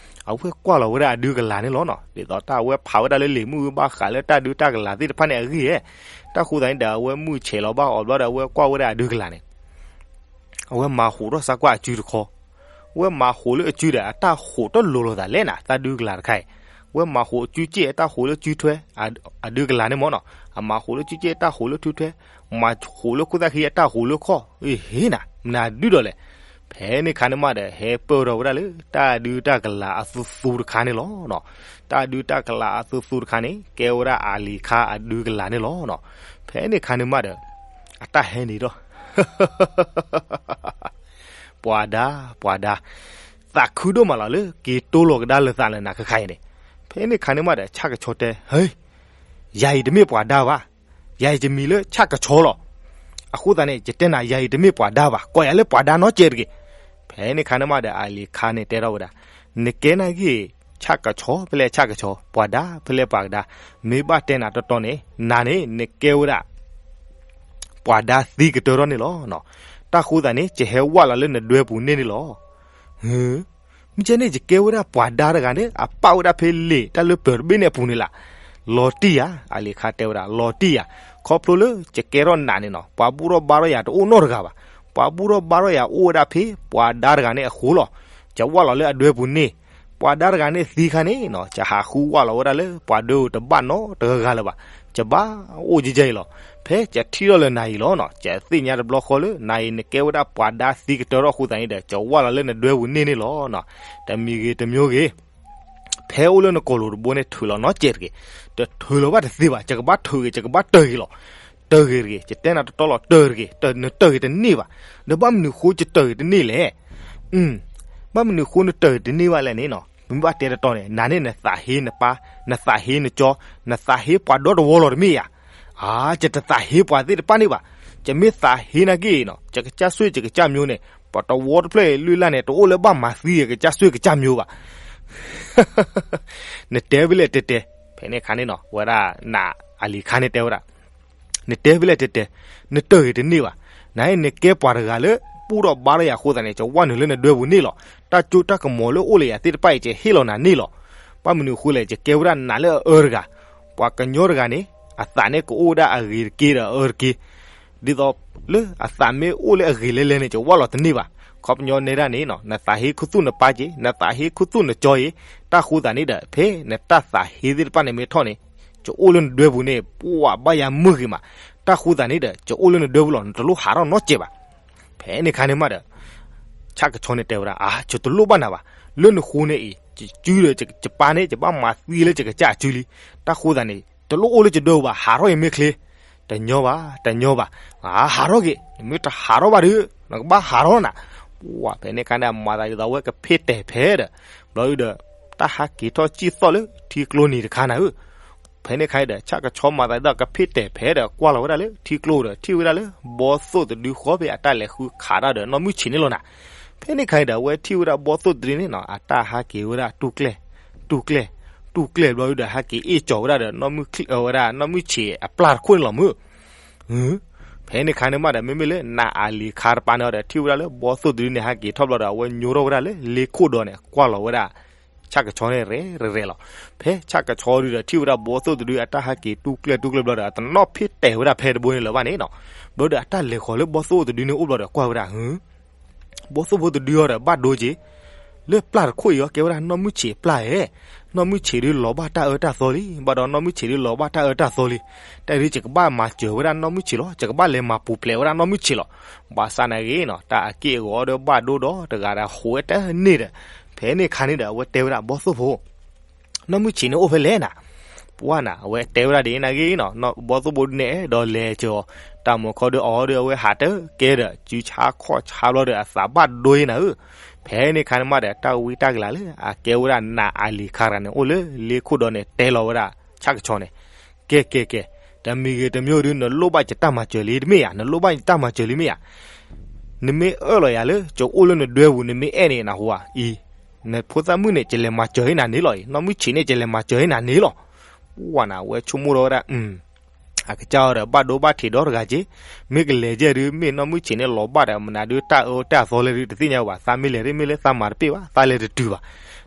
အဝဲကွၢ်လီၤဝဲဒၣ်အဒုကလၤန့ၣ်လီၤနီၤ, ဒ်သိးတၢ်အဝဲဖးဝဲဒၣ်လၢလံာ်မုၢ်ဘၣ်ဃးလၢတၢ်ဒုတၢ်ကလၤသ့ၣ်တဖၣ်န့ၣ်အဂ့ၢ်ဧဲ, တၢ်ဃိသတးန့ၣ်ဒီး အဝဲမုၢ်ဆဲးလီၤဘၣ်အီၤဘျီဒီး အဝဲကွၢ်ဝဲဒၣ်အဒုကလၤန့ၣ် အဝဲမၤဟိးထီၣ်စၢ်ကွၢ်အစုတခီ, အဝဲမၤဟိးလၢအစုဒီး အတၢ်ဟိးတလိၤလိာ်သးလဲၣ်နၤ တၢ်ဒုကလၤတခါအံၤ, အဝဲမၤဟိးအစုစ့ၣ် အတၢ်ဟိးလၢစုထွဲ, အဒုကလၤန့ၣ်မ့ၢ်နီၤ, အမၤဟိးလၢစုစ့ၣ် အတၢ်ဟိးလၢစုထွဲ, မၤဟိးလၢခိၣ်သၣ်ခံ အတၢ်ဟိးလၢခီၣ်, အ့ဟ့နၤ မနုၤဒုဒီးလဲၣ်. ဖဲန့ၣ်ခါန့ၣ်မးဒီး ဟဲပၢၢ်ထီၣ်ဝဲဒၣ်လၢ တၢ်ဒုတၢ်ကလၤအသူသူတခါန့ၣ်လီၤ. တၢ်ဒုတၢ်ကလၤအသူသူတခါန့ၣ် ကဲဝဲဒၣ်အလံၤခါအဒုကလၤန့ၣ်လီၤ. ဖဲန့ၣ်ခါန့ၣ်မးဒီး အတၢ်ဟဲန့ၣ်ဒီး ပှၤဒါ ပှၤဒါ, သးခုဒိၣ်မးလီၤလၢ က့ၤတိလိာ်ကဒါလၢသးလၢနၤခဲခါအံၤန့ၣ်, ဖဲန့ၣ်ခါန့ၣ်မးဒီး ဆၣ်ကဆီတဲ ဟ့, ယၤအံၤတမ့ၢ်ပှၤဒါဘၣ်, ယၤအံၤယမံၤလၢဆၣ်ကဆီလီၤ. အဃိသတးန့ၣ် ယတဲနၤ ယၤအံၤတမ့ၢ်ပှၤဒါဘၣ်, ကိးယၤလၢပှၤဒါနီတစဲးတဂ့ၤ. ဖဲန့ၣ်ခါန့ၣ်မးဒီး အလံၤခါန့ၣ်တဲထီၣ်ဝဲဒၣ်, နကဲနာ်က့ၤ ဆၣ်ကဆီဖဲလဲၣ်ဆၣ်ကဆီ, ပှၤဒါဖဲလဲၣ်ပှၤကဒါ, မ့ၢ်ဘၣ်တဲနၤတီတီန့ၣ် နၤန့ၣ် နကဲဝဲဒၣ် ပှၤဒါသံကတၢၢ်ထီၣ်န့ၣ်လီၤ. တၢ်ဃိသတးန့ၣ် ယဟဲဝၢ်လီၤလၢနဒွဲပူၤန့ၣ်န့ၣ်လီၤ. မ့ၢ်ကဲန့ၣ် ယကဲဝဲဒၣ်ပှၤဒါတဂၤန့ၣ် အပာ်ဝဲဒၣ်ဖဲလံာ်တၢ်လၢပျၢၤတဘ့ၣ်န့ၣ်အပူၤန့ၣ်လီၤ. လီၤတံၢ်ယၤ, အလံၤခါတဲဝဲဒၣ် လီၤတံၢ်ယၤ, ခီဖျိလၢယကဲထီၣ်နးန့ၣ်နီၤ ပှၤဘူၣ်ထီၣ်ဘါထီၣ်ယၤတအိၣ်နီတဂၤဘၣ်. ပှၤဘူၣ်ထီၣ်ဘါထီၣ်ယၤအိၣ်ဝဲဒၣ်ဖဲပှၤဒါတဂၤန့ၣ်အဃိလီၤ. ယဝၢ်လီၤလၢအဒွဲပူၤန့ၣ်, ပှၤဒါတဂၤန့ၣ်သံခါန့ၣ်နီၤ ယဟးဃုဝၢ်လီၤဝဲဒၣ်လၢပှၤဒွဲပူၤတဘၣ်နီတဂၤဂၤလၢၤဘၣ်. ယဘၣ်အိၣ်ကဲကဲအံၤလီၤ. ဖဲယထံၣ်ထီၣ်လၢနၤအံၤလီၤနီၤ ယသ့ၣ်ညါတဘျီဃီလၢ နၤအံၤနကဲဝဲဒၣ်ပှၤဒါသံကတၢၢ်ထီၣ်အဃိသတးန့ၣ်ဒီး ယဝၢ်လီၤလၢနဒွဲပူၤန့ၣ်န့ၣ်လီၤ. တမံၤဂ့ၤတမံၤဂ့ၤ ဖဲအိၣ်လၢနကိာ်လိၤတဘိန့ၣ် ထုးလီၤနီတစဲးတဂ့ၤ. တထုးလီၤဘၣ်တသ့ဘၣ်, ယကဘၣ်ထုးဂ့ၤ ယကဘၣ်တၢၢ်ဂ့ၤလီၤ. တၢၢ်ဂ့ၤတဂ့ၤ, ယတဲနၤတတီလီၤ တၢၢ်ဂ့ၤတဂ့ၤ, နတၢၢ်ဂ့ၤတန့ၢ်ဘၣ်. ဒီးဘၣ်မနုၤဃိယတၢၢ်ဂ့ၤတန့ၢ်လဲၣ်. ဘၣ်မနုၤဃိနတၢၢ်ဂ့ၤတန့ၢ်ဘၣ်လဲၣ်န့ၣ်နီၤ မ့ၢ်ဘၣ်တဲတတီန့ၣ် နၤန့ၣ်နသးဟ့နပၢ်, နသးဟ့နကၠီ, နသးဟ့ပှၤဒီတဝီလီၤတမ့ၢ်ဧါ. အါ ယတသးဟ့ပှၤသ့ၣ်တဖၣ်န့ၣ်ဘၣ်. ယမ့ၢ်သးဟ့နာ်က့ၤနီၤ ယကစၢ်စွ့ၣ်ယကစၢ်မျိုးန့ၣ် ပှၤတဝီတဖျၢၣ်အံၤလွံၢ်လၢ်န့ၣ် တအိၣ်လၢဘၣ်မၤသံယကစၢ်စွ့ၣ်ကစၢ်မျိုးဘၣ်. နတဲဖဲလဲၣ်တဲတဲ, ဖဲန့ၣ်ခါန့ၣ်နီၤ ဝဲဒၣ်နၤအလံၤခါန့ၣ်တဲဝဲဒၣ် နတဲဖဲလဲၣ်တဲတဲ, နတၢၢ်ဂ့ၤတန့ၢ်ဘၣ်. နၤအံၤနကဲပှၤတဂၤလၢ ဘူၣ်ထီၣ်ဘါထီၣ်ယၤအဃိသတးန့ၣ် ယဝၢ်နုာ်လၢနဒွဲပူၤန့ၣ်လီၤ. တၢ်ကၠိတၢ်ကမီၤလၢအိၣ်လၢယၤသ့ၣ်တဖၣ်အံၤ ယဟ့ၣ်လီၤနၤန့ၣ်လီၤ. ဘၣ်မနုၤအဃိလဲၣ် ယကဲဝဲဒၣ်နၤလၢအအၢတဂၤ. ပှၤကညီတဂၤန့ၣ် အသးန့ၣ်ကအိၣ်ဝဲဒၣ်အဂ့ၤတက့ၢ်ဒီးအအၢတက့ၢ်. ဒ်သိးလၢအသးမ့ၢ်အိၣ်လၢအဂ့ၤလဲၤလဲၤန့ၣ် ယဝၢ်လီၤတန့ၢ်ဘၣ်. ခီပညီနဲဒၣ်န့ၣ်နီၤ နသးဟ့ခူသူၣ်နပၢ်က့ၤ, နသးဟ့ခူသူၣ်နကၠီအံၤ, တၢ်ဃိသတးန့ၣ်ဒီး ဖဲနတၢ်သးဟ့သ့ၣ်တဖၣ်န့ၣ်မ့ၢ်ထီၣ်န့ၣ် ယအိၣ်လၢနဒွဲပူၤန့ၣ် ပှၤဘၣ်ယၤမုာ်ဂ့ၤမး. တၢ်ဃိသတးန့ၣ်ဒီး ယအိၣ်လၢနဒွဲပူၤလီၤ နတလိၣ်ဟးထီၣ်နီတစဲးဘၣ်. ဖဲန့ၣ်ခါန့ၣ်မးဒီး ဆၣ်ကဆီန့ၣ်တဲဝဲဒၣ် အါ ယတလိၣ်ဘၣ်နၤဘၣ်. လၢနဃိန့ၣ်အံၤ ယစုဒီးယပၢ်န့ၣ် ယဘၣ်မၤသံလၢယကစၢ်အစုလံ. တၢ်ဃိသတးန့ၣ် တလိၣ်အိၣ်လၢယဒွဲပူၤဘၣ် ဟးထီၣ်ယမ့ၢ်ချ့. တညီဘၣ် တညီဘၣ်. အါ ဟးထီၣ်က့ၤ နမ့ၢ်တဟးထီၣ်ဘၣ်ဒီး နကဘၣ်ဟးထီၣ်နၤ. ပှၤဖဲန့ၣ်ခါန့ၣ် အမၤသးဒ်သိးအဝဲကဖ့ၣ်တဲာ်ဖဲဒီး ဘျီဒုဒီး တၢ်ဟးက့ၤထီၣ်စံၣ်သီၣ်လၢထံကျိနံၤတခါနၤဧၢ. ဖဲန့ၣ်ခါအံၤဒီး ဆၣ်ကဆီမၤသးဒ်သိးကဖ့ၣ်တဲာ်ဖဲဒီး ကွၢ်လီၤဝဲဒၣ်လၢထံကျိဒီး ထံၣ်ဝဲဒၣ်လၢ ဘီသိၣ်တဒုဃီဖဲအတၢ်လဲၤဃုခးတၢ်ဒီးနီၢ်မုၢ်ဆံးန့ၣ်လီၤနၤ. ဖဲန့ၣ်ခါအံၤဒီး အဝဲထံၣ်ဝဲဒၣ်ဘီသိၣ်တဒုန့ၣ်နီၤ အတၢ်ဟးက့ၤဝဲဒၣ်တူၢ်ကျဲၢ် တူၢ်ကျဲၢ် တူၢ်ကျဲၢ်ဘျီဒုဒီး ဟးက့ၤအ့ၣ်ကၠီၤဝဲဒၣ်ဒီး ဝဲဒၣ်နီၢ်မုၢ်ဆံးအပျၢ်တခိၣ်န့ၣ်လီၤမုၢ်. ဖဲန့ၣ်ခါန့ၣ်မးဒီး မ့မ့ၢ်လၢနၤအလံၤခါတပၤန့ၣ်ဒီး ထံၣ်ဝဲဒၣ်လၢဘီသိၣ်တဒုန့ၣ် ဟးက့ၤထီၣ်ဘျီဒီး အဝဲညိထီၣ်ဝဲဒၣ်လၢလ့ခိၣ်ဒီးန့ၣ် ကွၢ်လီၤဝဲဒၣ် ဆၣ်ကဆီန့ၣ်ရဲၣ်ရဲၣ်လီၤ. ဖဲဆၣ်ကဆီဒုဒီး ထံၣ်ဝဲဒၣ်ဘီသိၣ်တဒုအတၢ်ဟးက့ၤတူၢ်ကျဲၢ်တူၢ်ကျဲၢ်ဘျီဒီး အတနီၣ်ဖ့ၣ်တဲာ်ဝဲဒၣ်ဖဲတဘိန့ၣ်လၢၤဘၣ်န့ၣ်နီၤ. ဘျီဒီးအတၢ်လဲၤဃီၤလၢဘီသိၣ်တဒုန့ၣ်အိၣ်ဘျီဒီးကွၢ်ဝဲဒၣ် ဘီသိၣ်ဖိတဒုအံၤဒီး ဘၣ်ဒိက့ၤ လၢပျၢ်တခိၣ်အံၤအီၤ ကဲဝဲဒၣ်နီၢ်မုၢ်ဆံးအပျၢ်ဧါ. နီၢ်မုၢ်ဆံးဒုလီၤဘၣ်တၢ်အၢတၢ်သီလံ. ဘၣ်ဒီးနီၢ်မုၢ်ဆံးဒုလီၤဘၣ်တၢ်အၢတၢ်သီလံ. တၢ်အံၤဒု ယကဘၣ်မၤစၢၤဝဲဒၣ်နီၢ်မုၢ်ဆံးလီၤ. ယကဘၣ်လဲၤမၤပူၤဖျဲးဝဲဒၣ်နီၢ်မုၢ်ဆံးလီၤ. ဘၣ်ဆၣ်နာ်ဂ့ၤနီၤ တၢ်အက့ၢ်အဂီၤဒီးဘၣ်ဒိဒီးတဂၤဒီးဟူးဝဲတန့ၢ်ဒီး ဖဲန့ၣ်ခါန့ၣ်ဒီး အဝဲတဲဝဲဒၣ်ဘီသိၣ်ဖိ နီၢ်မုၢ်ဆံးန့ၣ်အိၣ်ဖဲလဲၣ်နၤ. ပှၢ်နၤ အဝဲတဲဝဲဒၣ်ဒ်အံၤ နာ်ဂ့ၤနီၤ ဘီသိၣ်ဖိဒုန့ၣ် အဲၣ်ဒိးလဲၤစၢၤအီၤ တၢ်မုၢ်ခီဒုအီၤဒီး အဝဲဟးတကဲဒီး စုဆါခီၣ်ဆါဘျီဒီး အသးဘၣ်ဒိအံၤနၤဧၢ. ဖဲန့ၣ်ခါန့ၣ်မးဒီး တၢ်ဝံတၢ်ကလၤလၢအကဲဝဲဒၣ်နၤအၤလံၤခါတဂၤန့ၣ် အိၣ်လၢလ့ခိၣ်ဒီးန့ၣ် တဲလီၤဝဲဒၣ်ဆၣ်ကဆီန့ၣ်, ကဲကဲကဲ, တမံၤဂ့ၤတမံၤဒုး နလိၣ်ဘၣ်ယတၢ်မၤစၢၤလံတမ့ၢ်ဧါ, နလိၣ်ဘၣ်ယတၢ်မၤစၢၤလံမ့ၢ်ဧါ. နမ့ၢ်အၢၣ်လီၤယၤလၢ ကအိၣ်လၢနဒွဲပူၤ နမ့ၢ်အဲၣ်န့ၣ် နဟူဧါအံၤ, နဖိသၣ်မုၣ်န့ၣ် ကလဲၤမၤစၢၤဟ့ၣ်နၤန့ၣ်လီၤအံၤ, နီၢ်မုၢ်ဆံးန့ၣ် ကလဲၤမၤစၢၤဟ့ၣ်နၤန့ၣ်လီၤ. ပှၢ်နၤ အဝဲဆိကမိၣ်ထီၣ်ဝဲဒၣ် အကစၢ်အီၤဒီး ဘၣ်ဒိဘၣ်ထံးဒီတဂၤက့, မ့ၢ်ကလဲၤကဲဒုး မ့ၢ်နီၢ်မုၢ်ဆံးန့ၣ် လီၤဘၣ်ဒီး မနုၤဒုး တၢ်အၢတၢ်သီလဲၣ်ဒုး တသ့ၣ်ညါဘၣ်, သးမ့ၢ်လဲၤရ့ၣ်မ့ၢ်လၢသးမၤတပ့ၢ်ဘၣ်, သးလဲၤတတုၤဘၣ်.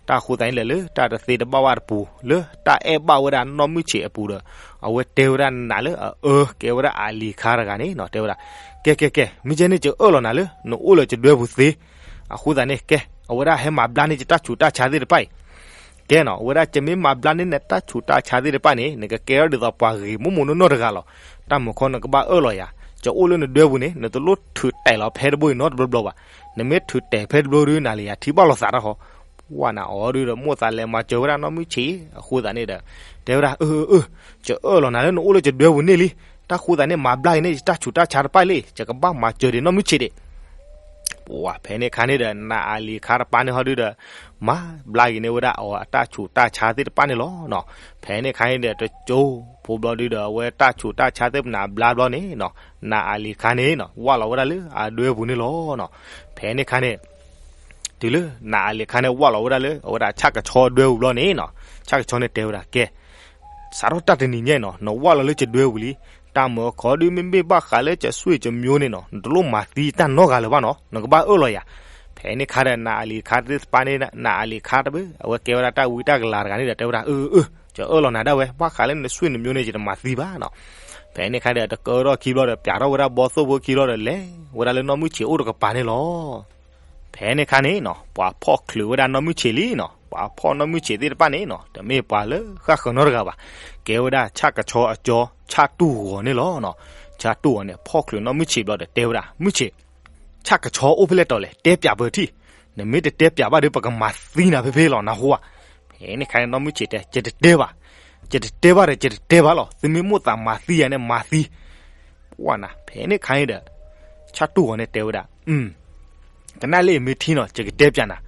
တၢ်အဃိသတးန့ၣ်လဲၣ် လၢတၢ်တသ့တဘၣ်ဘၣ်တပူၤ လၢတၢ်အဲၣ်ဘၣ်ဝဲဒၣ်နီၢ်မုၢ်ဆံးအပူၤဒီး အဝဲတဲဝဲဒၣ်နၤလၢအအၢ ကဲဝဲဒၣ်အၤလံၤခါတဂၤန့ၣ်နီၤ တဲဝဲဒၣ်, ကဲကဲကဲ, မ့ၢ်ကဲန့ၣ် ကအၢၣ်လီၤနၤလၢ နအိၣ်လၢကဒွဲပူၤသ့. အဃိသတးန့ၣ် ကဲ အဝဲဒၣ်ဟဲမၤဘျါန့ၢ်ယတၢ်ဆူးတၢ်ဆါသ့ၣ်တဖၣ်အံၤ ကဲနီၤ, အဝဲဒၣ်ကမ့ၢ်မၤဘျါန့ၢ်နတၢ်ဆူးတၢ်ဆါသ့ၣ်တဖၣ်န့ၣ် နကကဲထီၣ်ဒ်သိးပှၤဂ့ၤမိၢ်မိၢ်နီၢ်နီၢ်တဂၤလီၤ. တၢ်မုၢ်ခီနကဘၣ်အၢၣ်လီၤယၤ, ကအိၣ်လၢနဒွဲပူၤန့ၣ် နတလိၣ်ထုးတဲာ်လီၤဖဲတဘိအံၤနီတဘျီဘျီဘၣ်. နမ့ၢ်ထုးတဲာ်ဖဲတဘျီဒုး နၤလၢယၤထံဘၣ်လိာ်သးတၢ်ဃီ. ပှၢ်နၤအီၤဒုးဒီး မိၢ်သးလဲၤမၤစၢၤဝဲဒၣ်နီၢ်မုၢ်ဆံးအဃိသတးန့ၣ်ဒီး တဲဝဲဒၣ် အၢ အၢ ကအၢၣ်လီၤနၤလၢနအိၣ်လၢကဒွဲပူၤန့ၣ်လံ. တၢ်ဃိသတးန့ၣ် မၤဘျါက့ၤန့ၢ်ယတၢ်ဆူးတၢ်ဆါတဖၣ်လံ, ယကဘၣ်မၤစၢၤဒံးနီၢ်မုၢ်ဆံးဒံး. ပှၢ်ဖဲန့ၣ်ခါန့ၣ်ဒီး နၤအၤလံၤခါတပၤန့ၣ်ဟီဒုးဒီး မၤဘျါက့ၤန့ၢ်ဝဲဒၣ်အီၤအတၢ်ဆူးတၢ်ဆါသ့ၣ်တဖၣ်န့ၣ်လီၤ. ဖဲန့ၣ်ခါန့ၣ်ဒီး တကၠိဖိဘျီဒုးဒီး အဝဲတၢ်ဆူးတၢ်ဆါသ့ၣ်တဖၣ်န့ၣ်ဘျါဘျီန့ၣ်နီၤ, နၤအၤလံၤခါန့ၣ်နီၤ ဝၢ်လီၤဝဲဒၣ်လၢအဒွဲပူၤန့ၣ်လီၤနီၤ. ဖဲန့ၣ်ခါန့ၣ် တုၤလၢနၤအၤလံၤခါန့ၣ် ဝၢ်လီၤဝဲဒၣ်လၢ အဝဲဒၣ်ဆၣ်ကဆီဒွဲပူၤဘျီန့ၣ်နီၤ, ဆၣ်ကဆီန့ၣ်တဲဝဲဒၣ် ကဲ စးထီၣ်တၢ်တနံၤညါအံၤနီၤ နဝၢ်လီၤလၢယဒွဲပူၤလံ. တၢ်မုၢ်ခီဒုးမ့မ့ၢ်ဘၣ်ဃးလၢကဆွေကမျိုးန့ၣ်နီၤ နတလိၣ်မၤသံတၢ်နီတဂၤလၢၤဘၣ်နီၤ, နကဘၣ်အၢၣ်လီၤယၤ. ဖဲန့ၣ်ခါဒီး နၤအၤလံၤခါသ့ၣ်တဖၣ်န့ၣ် နၤအၤလံၤခါတဘ့ၣ် အဝဲကဲဝဲဒၣ်တၢ်ဝံတၢ်ကလၤတဂၤန့ၣ်ဒီး တဲဝဲဒၣ် အၢ အၢ ကအၢၣ်လီၤနၤဒၣ်ဝဲ, ဘၣ်ဃးလၢနဆွေကမျိုးန့ၣ် ယတမၤသံဘၣ်နီၤ. ဖဲန့ၣ်ခါဒီး တကၢထီၣ်ခံဘျီဒီး ပျးထီၣ်ဝဲဒၣ်ဘီသိၣ်ဖိခံဘျီဒီး လဲၤဝဲဒၣ်လၢနီၢ်မုၢ်ဆံးအိၣ်တကပၤန့ၣ်လီၤ. ဖဲန့ၣ်ခါန့ၣ်နီၤ ပှၤဖီၣ်ချုးဝဲဒၣ်နီၢ်မုၢ်ဆံးလံနီၤ, ပှၤဖီၣ်နီၢ်မုၢ်ဆံးသ့ၣ်တဖၣ်န့ၣ်နီၤ တမ့ၢ်ပှၤလၢဃၣ်ဃၢၤနီတဂၤဘၣ်, ကဲဝဲဒၣ်ဆၣ်ကဆီအကၠီ ဆၣ်တူၢ်ဂီၤန့ၣ်လီၤ. ဆၣ်တူၢ်ဂီၤန့ၣ် ဖီၣ်ချုးနီၢ်မုၢ်ဆံးဘျီဒီး တဲဝဲဒၣ် မုၢ်ဆံး ဆၣ်ကဆီအိၣ်ဖဲလဲၣ်တီၤလဲၣ် တဲပျးပၢၤထံၣ်, နမ့ၢ်တတဲပျးဘၣ်ဒီး ပကမၤသံနၤဖဲဖဲလီၤ နဟူဧါ. ဖဲန့ၣ်ခါန့ၣ် နီၢ်မုၢ်ဆံးတဲ ယတတဲဘၣ်, ယတတဲဘၣ်ဒီး ယတတဲဘၣ်လီၤ, သုမ့ၢ်မိၣ်သးမၤသံယၤန့ၣ် မၤသံ. ပှၢ်နၤ ဖဲန့ၣ်ခါန့ၣ်ဒီး ဆၣ်တူၢ်ဂီၤန့ၣ်တဲဝဲဒၣ် ကနၣ်လၢအမ့ၢ်ထံနီၤ ယကတဲပျးနၤ,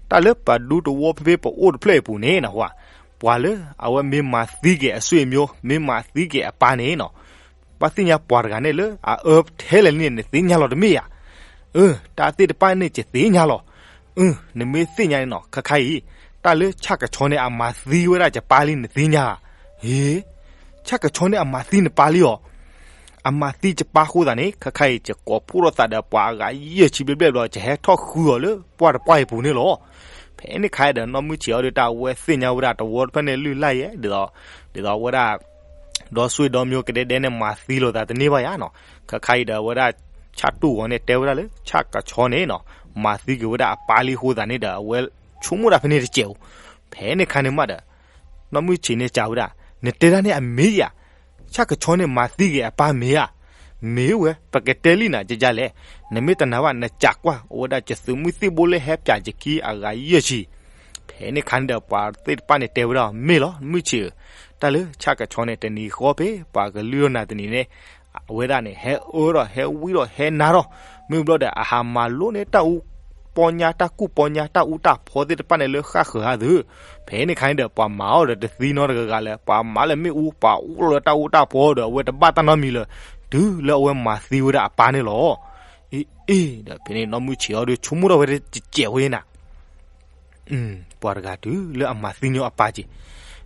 တၢ်လၢပဒူသဝီဖဲဖဲပအိၣ်တဖျၢၣ်အံၤပူၤန့ၣ် နဟူဧါ, ပှၤလၢအဝဲမ့ၢ်မၤသံက့ၤအဆွေမျိုး မ့ၢ်မၤသံက့ၤအပၢ်န့ၣ်နီၤ ဘၣ်သ့ၣ်ညါပှၤတဂၤန့ၣ်လၢအအၢထဲလဲၣ်န့ၣ် နသ့ၣ်ညါလီၤတမ့ၢ်ဧါ. အၢ တၢ်သ့ၣ်တဖၣ်န့ၣ် ယသ့ၣ်ညါလီၤ. အၢ နမ့ၢ်သ့ၣ်ညါန့ၣ်နီၤ ခါခါအံၤ တၢ်လၢဆၣ်ကဆီန့ၣ် အမၤသံဝဲဒၣ်ယပၢ်လံ နသ့ၣ်ညါဧါ. ဟ့ ဆၣ်ကဆီန့ၣ် အမၤသံနပၢ်လံအီၤ. အမၤသံယပၢ်အဃိသတးန့ၣ် ခါခါအံၤ ယကိးဖှိၣ်ထီၣ်သးဒီးပှၤအဂၤယဲၢ်ဆံဘျဲၣ်ဘျဲၣ်ဘျီ ယဟဲထီၣ်ဃုအီၤလၢပှၢ်တပှၢ်အံၤပူၤန့ၣ်လီၤ. ဖဲန့ၣ်ခါဒီး နီၢ်မုၢ်ဆံးအီၤဒီး တၢ်အဝဲသ့ၣ်ညါဝဲဒၣ်တဝီတဖျၢၣ်န့ၣ်လုၢ်လၢ်ယဲ ဒ်သိး ဒ်သိးဝဲဒၣ် ဒီးဆွေဒီးမျိုးကဒဲဒဲန့ၣ် မၤသံလိာ်သးတန့ၢ်ဘၣ်ယၤနီၤ. ခါခါအံၤဒီး အဝဲဒၣ် ဆၣ်တူၢ်ဂီၤန့ၣ် တဲဝဲဒၣ်လၢ ဆၣ်ကဆီန့ၣ်နီၤ မၤသံက့ၤဝဲဒၣ်အပၢ်လံအဃိသတးန့ၣ်ဒီး အဝဲဆိကမိၣ်တၢ်ဖဲန့ၣ်တစဲးဧိၤ. ဖဲန့ၣ်ခါန့ၣ်မးဒီး နီၢ်မုၢ်ဆံးန့ၣ်စံးဝဲဒၣ် နတဲဒၣ်န့ၣ်အမ့ၢ်ဧါ. ဆၣ်ကဆီန့ၣ် မၤသံက့ၤအပၢ်မ့ၢ်ဧါ. မ့ၢ်ဝဲ ပကတဲလံနၤ ကကလဲၣ်. နမ့ၢ်တနာ်ဘၣ် နစံးကွၢ် အိၣ်ဝဲဒၣ်ယသုးမုၢ်သံၣ်ဘိလၢဟဲပၠးယခံအဂၤယဲၢ်ဆံ. ဖဲန့ၣ်ခါန့ၣ်ဒီး ပှၤသ့ၣ်တဖၣ်န့ၣ်တဲဝဲဒၣ် မ့ၢ်လီၤ မုၢ်ဆံးဧၢ, တၢ်လၢဆၣ်ကဆီန့ၣ် တနံၤဃီဖဲ ပှၤကလုၢ်ထီၣ်နၤတနံၤန့ၣ် အဝဲဒၣ်န့ၣ် ဟဲအၢထီၣ် ဟဲဝံထီၣ် ဟဲနါထီၣ်, မ့ၢ်ဘျီဒီး အဟးမၤလိန့ၢ်တၢ်အူပီညါ တၢ်ကူၣ်ပီညါ တၢ်အူတၢ်ဖီသ့ၣ်တဖၣ်န့ၣ်လၢဃၣ်ဃၢၤဧါသု. ဖဲန့ၣ်ခါန့ၣ်ဒီး ပှၤမၤအီၤဒီးတသံနီတဂၤဂၤလၢၤ, ပှၤမၤလၢမ့ၣ်အူ ပှၤအူလီၤလၢတၢ်အူတၢ်ဖီဒီး အဝဲတဘၣ်တၢ်နီတမံၤလၢၤ, တုၤလၢအဝဲမၤသံဝဲဒၣ်အပၢ်န့ၣ်လီၤ. အ့ အ့ ဒီးဖဲန့ၣ် နီၢ်မုၢ်ဆံးအီၤဒီး ဆိကမိၣ်ထီၣ်ဝဲတစဲးဝဲနၤ ပှၤတဂၤတုၤလၢအမၤသံညီအပၢ်က့ၤ,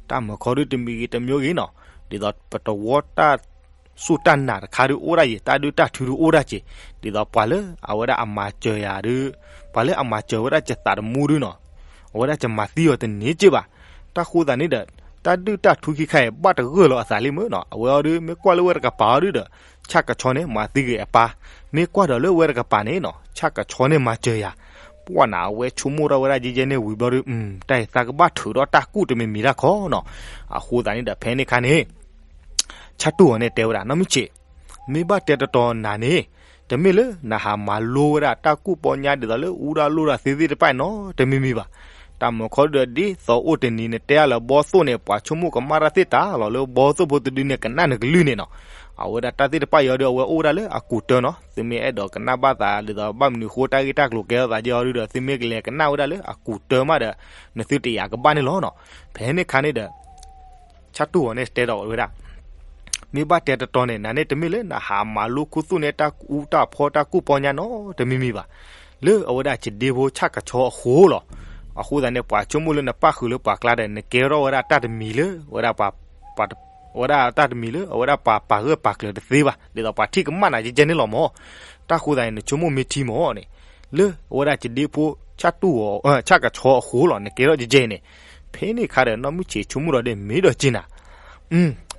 တၢ်မုၢ်ခီဒုးတမံၤဂ့ၤတမံၤဂ့ၤနီၤ, ဒ်သိးပတဝီတၢ်စူၢ်တၢ်နာ်တခါဒုး အိၣ်ဒၣ်ယံၤ, တၢ်ဒုၣ်တၢ်ထုဒုးအိၣ်ဒၣ်က့ၤ, ဒ်သိးပှၤလၢအဝဲဒၣ်အမၤစၢၤယၤဒုး, ပှၤလၢအမၤစၢၤဝဲဒၣ်ယသးတမူဒုးနီၤ, အဝဲဒၣ်ယမၤသံအီၤတန့ၢ်က့ၤဘၣ်. တၢ်ဃိသတးန့ၣ်ဒီး တၢ်ဒုၣ်တၢ်ထုခံခါအံၤ ဘၣ်တဂၢၢ်လီၤအသးလံမ့ၢ်နီၤ, အဝဲအီၤဒုး မ့ၢ်ကွၢ်လၢဝဲတကပၤအီၤဒုးဒီး ဆၣ်ကဆီန့ၣ် မၤသံက့ၤအပၢ်, မ့ၢ်ကွၢ်ဒီးလၢဝဲတကပၤန့ၣ်နီၤ ဆၣ်ကဆီန့ၣ်မၤစၢၤယၤ, ပှၢ်နၤ အဝဲဆိကမိၣ်ထီၣ်ဝဲဒၣ်ယဲယဲန့ၣ်ဝံၤဘျီဒုး, တၢ်အံၤသးကဘၣ်ထုးဒီးတၢ်ကူၣ်တမံၤမံၤတၢ်ခီနီၤ. အဃိသတးန့ၣ်ဒီး ဖဲန့ၣ်ခါန့ၣ် ဆၣ်တူၢ်အီၤန့ၣ်တဲဝဲဒၣ် နီၢ်မုၢ်ဆံး, မ့ၢ်ဘၣ်တဲတတီၤနၤန့ၣ်, တမ့ၢ်လၢနဟးမၤလိဝဲဒၣ်တၢ်ကူၣ်ပီညါဒ်သိးလၢအူဒၣ်လိၣ်ဒၣ်သ့သ့ၣ်တဖၣ်နီတမံၤမံၤဘၣ်. တၢ်မၢခီဒုဒီး ဒ်သိးအိၣ်တနံၤနတဲအါလၢဘီသိၣ်န့ၣ် ပှၤဆိကမိၣ်ကမၣ်တၢ်သ့ၣ်တၢ်လီၤ လၢဘီသိၣ်ဖိတဒုန့ၣ် ကနၣ်နကလုၢ်န့ၣ်နီၤ. အဝဲဒၣ်တၢ်သ့ၣ်တဖၣ်အံၤဒီး အဝဲအိၣ်ဝဲဒၣ်လၢအကူးတၢနီၤ. သုမ့ၢ်အဲၣ်ဒိးကနၣ်ဘၣ်သးဒ်သိး ဘၣ်မနုၤဃိတၢ်ဂ့ၢ်တၢ်ကျိၤကဲထီၣ်သးဒ်အီၤဒုဒီး သုမ့ၢ်ကလဲၤကနၣ်ဝဲဒၣ်လၢအကူးတၢမးဒီး နသုတယာ်ကဘၣ်န့ၣ်လီၤနီၤ. ဖဲန့ၣ်အခါန့ၣ်ဒီး ဆၣ်တူၢ်အီၤန့ၣ်တဲဒီးဝဲဒၣ် မ့ၢ်ဘၣ်တဲတတီၤန့ၣ် နၤန့ၣ်တမ့ၢ်လၢနဟးမၤလိခူသူၣ်န့ၢ်တၢ်အူတၢ်ဖီတၢ်ကူၣ်ပီညါနီတမံၤမံၤဘၣ်. လၢအဝဲဒၣ်ယဒ့ဖိဆၣ်ကဆီအဃိလီၤ. အဃိသတးန့ၣ် ပှၤဆိကမိၣ်လၢနပၣ်ဃုာ်လၢပှၤကျါဒီး နကဲထီၣ်ဝဲဒၣ်တၢ်တမံၤလၢ ဝဲဒၣ်ပှၤ ဝဲဒၣ်တၢ်တမံၤလၢ အဝဲဒၣ်ပှၤပာ်ဂၢၢ်ပာ်ကျၢၤတသ့ဘၣ် ဒ်သိးပှၤထံၣ်ကမၣ်နၤယဲကဲန့ၣ်လီၤမၢ်. တၢ်ဃိသတးန့ၣ် နဆိကမိၣ်မ့ၢ်ထံမၢ်န့ၣ် လၢအဝဲဒၣ်ယဒ့ဖိဆၣ်တူၢ်အီၤ ဆၣ်ကဆီအဃိလီၤ နကဲထီၣ်ယဲကဲန့ၣ်. ဖဲန့ၣ်အခါဒီး နီၢ်မုၢ်ဆံးဆိကမိၣ်ဒီး မ့ၢ်ဒီးက့ၤနၤ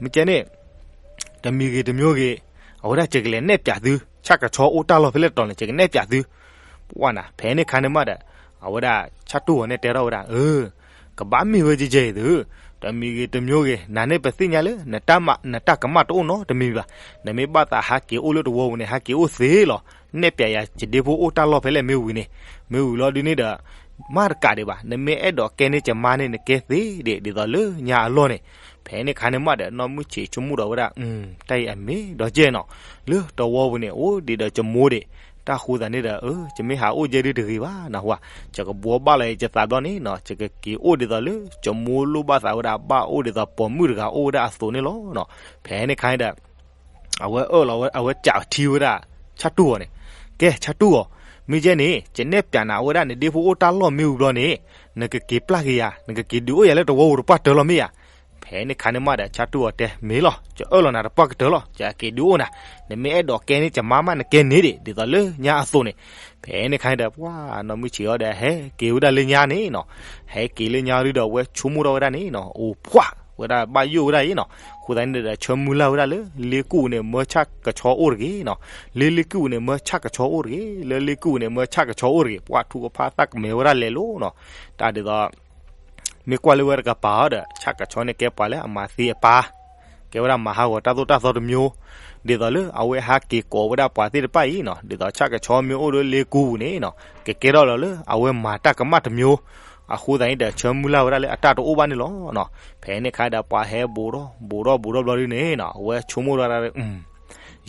မ့ၢ်ကဲန့ၣ် တမံၤဂ့ၤတမံၤဂ့ၤ အဝဲဒၣ်ယကလဲၤနဲၣ်ပၠးသု ဆၣ်ကဆီအိၣ်တၢ်လီၢ်ဖဲလဲၣ်တတီၤန့ၣ် ယကနဲၣ်ပၠးသု ပှၢ်နၤ. ဖဲန့ၣ်အခါန့ၣ်မးဒီး အဝဲဒၣ်ဆၣ်တူၢ်အီၤန့ၣ်တဲထီၣ်ဝဲဒၣ် အၢ ကဘၣ်မ့ၢ်ဝဲယဲကဲအံၤသု တမံၤဂ့ၤတမံၤဂ့ၤ နၤန့ၣ်ပသ့ၣ်ညါလၢ နတၢ်ကမၣ်တအိၣ်နီတမံၤဘၣ်. နမ့ၢ်ဘၣ်သးဟးက့ၤအိၣ်လၢတဝီပူၤန့ၣ် ဟးက့ၤအိၣ်သ့လီၤ. နဲၣ်ပၠးယၤယဒ့ဖိအိၣ်တၢ်လီၢ်ဖဲလဲၣ်မ့ၢ်ဝံၤန့ၣ် မ့ၢ်ဝံၤလီၤဒုန့ၣ်ဒီး မၤတကးဒံးဘၣ် နမ့ၢ်အဲၣ်ဒိးကဲန့ၢ်ယမါန့ၣ် နကဲသ့ဒံး ဒ်သိးလၢညါအလီၢ်န့ၣ်. ဖဲန့ၣ်အခါန့ၣ်မးဒီး နီၢ်မုၢ်ဆံးဆိကမိၣ်ဒီးဝဲဒၣ် တၢ်အံၤအမ့ၢ်ဒီးကဲနီၤ လၢတဝီပူၤန့ၣ် အိၣ်ဒံးဒီးယမိၢ်ဒံး တၢ်ဃိသတးန့ၣ်ဒီး ယမ့ၢ်ဟးအိၣ်ယဲဒုတဂ့ၤဘၣ်နၢ်ဟူဧါ. ယကဘှီဘၣ်လီၤယသးဘျီန့ၣ်နီၤ ယကက့ၤအိၣ်ဒ်သိးလၢ ယမိၢ်လိၣ်ဘၣ်သးဝဲဒၣ် ဘၣ်အိၣ်ဒ်သိးပိာ်မုၣ်တဂၤအိၣ်ဝဲဒၣ်အသိးန့ၣ်လီၤ. ဖဲန့ၣ်အခါန့ၣ်ဒီး အဝဲအၢၣ်လီၤဝဲ အဝဲကးထံဝဲဒၣ် ဆၣ်တူၢ်အီၤန့ၣ်, ကဲ ဆၣ်တူၢ်အီၤ, မ့ၢ်ယဲန့ၣ် ယနဲၣ်ပၠးနၤဝဲဒၣ်နဒ့ဖိအိၣ်တၢ်လီၢ်မ့ၢ်ဝံၤဘျီန့ၣ် နကက့ၤပျၢ်က့ၤယၤ နကက့ၤဒုးအိၣ်ယၤလၢတဝီပူၤတပှၢ်တၢၢ်လီၤမ့ၢ်ဧါ. ဖဲန့ၣ်အခါန့ၣ်မးဒီး ဆၣ်တူၢ်အီၤတဲ မ့ၢ်လီၤ ယအၢၣ်လီၤနၤတပှၢ်ကတၢၢ်လီၤ ယက့ၤဒုးအိၣ်နၤ, နမ့ၢ်အဲၣ်ဒိးကဲန့ၢ်ယမါမး နကဲန့ၢ်ဒံး ဒ်သိးလၢညါအသိးန့ၣ်. ဖဲန့ၣ်အခါန့ၣ်ဒီး ပှၤနီၢ်မုၢ်ဆံးအီၤဒီး ဟဲက့ၤဝဲဒၣ်လၢညါန့ၣ်နီၤ, ဟဲက့ၤလၢညါဒုဒီး အဝဲဆိကမိၣ်ထီၣ်ဝဲဒၣ်န့ၣ်နီၤ အိၣ်ဖှၣ်ဝဲဒၣ်ဘၣ်ယိၣ်ဝဲဒၣ်အံၤနီၤ. အဃိသတးန့ၣ်ဒီး ဆၢမုၢ်လၢ်ဝဲဒၣ်လၢ လ့ကူၣ်ပူၤန့ၣ် မၢဆၣ်ကဆီအိၣ်တဂ့ၤနီၤ, လၢလ့ကူၣ်ပူၤန့ၣ် မၢဆၣ်ကဆီအိၣ်တဂ့ၤ, လၢလ့ကူၣ်ပူၤန့ၣ် မၢဆၣ်ကဆီအိၣ်တဂ့ၤ. ပှၤထူကဖၣ်သၣ်ကမဲာ်ဝဲဒၣ်လဲၤလိၤနီၤ, တၢ်ဒ်သိး မ့ၢ်ကွၢ်လၢဝဲတကပၤအီၤဒီး ဆၣ်ကဆီန့ၣ်ကဲပှၤလၢအမၤသ့အပၢ်, ကဲဝဲဒၣ်မၤဟးဂီၤတၢ်သိၣ်တၢ်သီတမျိုး, ဒ်သိးလၢအဝဲဟးက့ၤကိးဝဲဒၣ်ပှၤသ့ၣ်တဖၣ်အံၤနီၤ, ဒ်သိးဆၣ်ကဆီမ့ၢ်အိၣ်လၢလ့ကူၣ်ပူၤန့ၣ်နီၤ ကကဲထီၣ်လီၤလၢအဝဲမၤတၢ်ကမၣ်တမျိုး. အဃိသတးန့ၣ်ဒီး ဆၢမုၢ်လၢ်ဝဲဒၣ်လၢအတၢ်တအိၣ်ဘၣ်န့ၣ်လီၤနီၤ. ဖဲန့ၣ်အခါဒီး ပှၤဟဲဘူးထီၣ်ဘူးထီၣ်ဘူးထီၣ်ဘျီဒုန့ၣ်နီၤ အဝဲဆိကမိၣ်ဝဲဒၣ်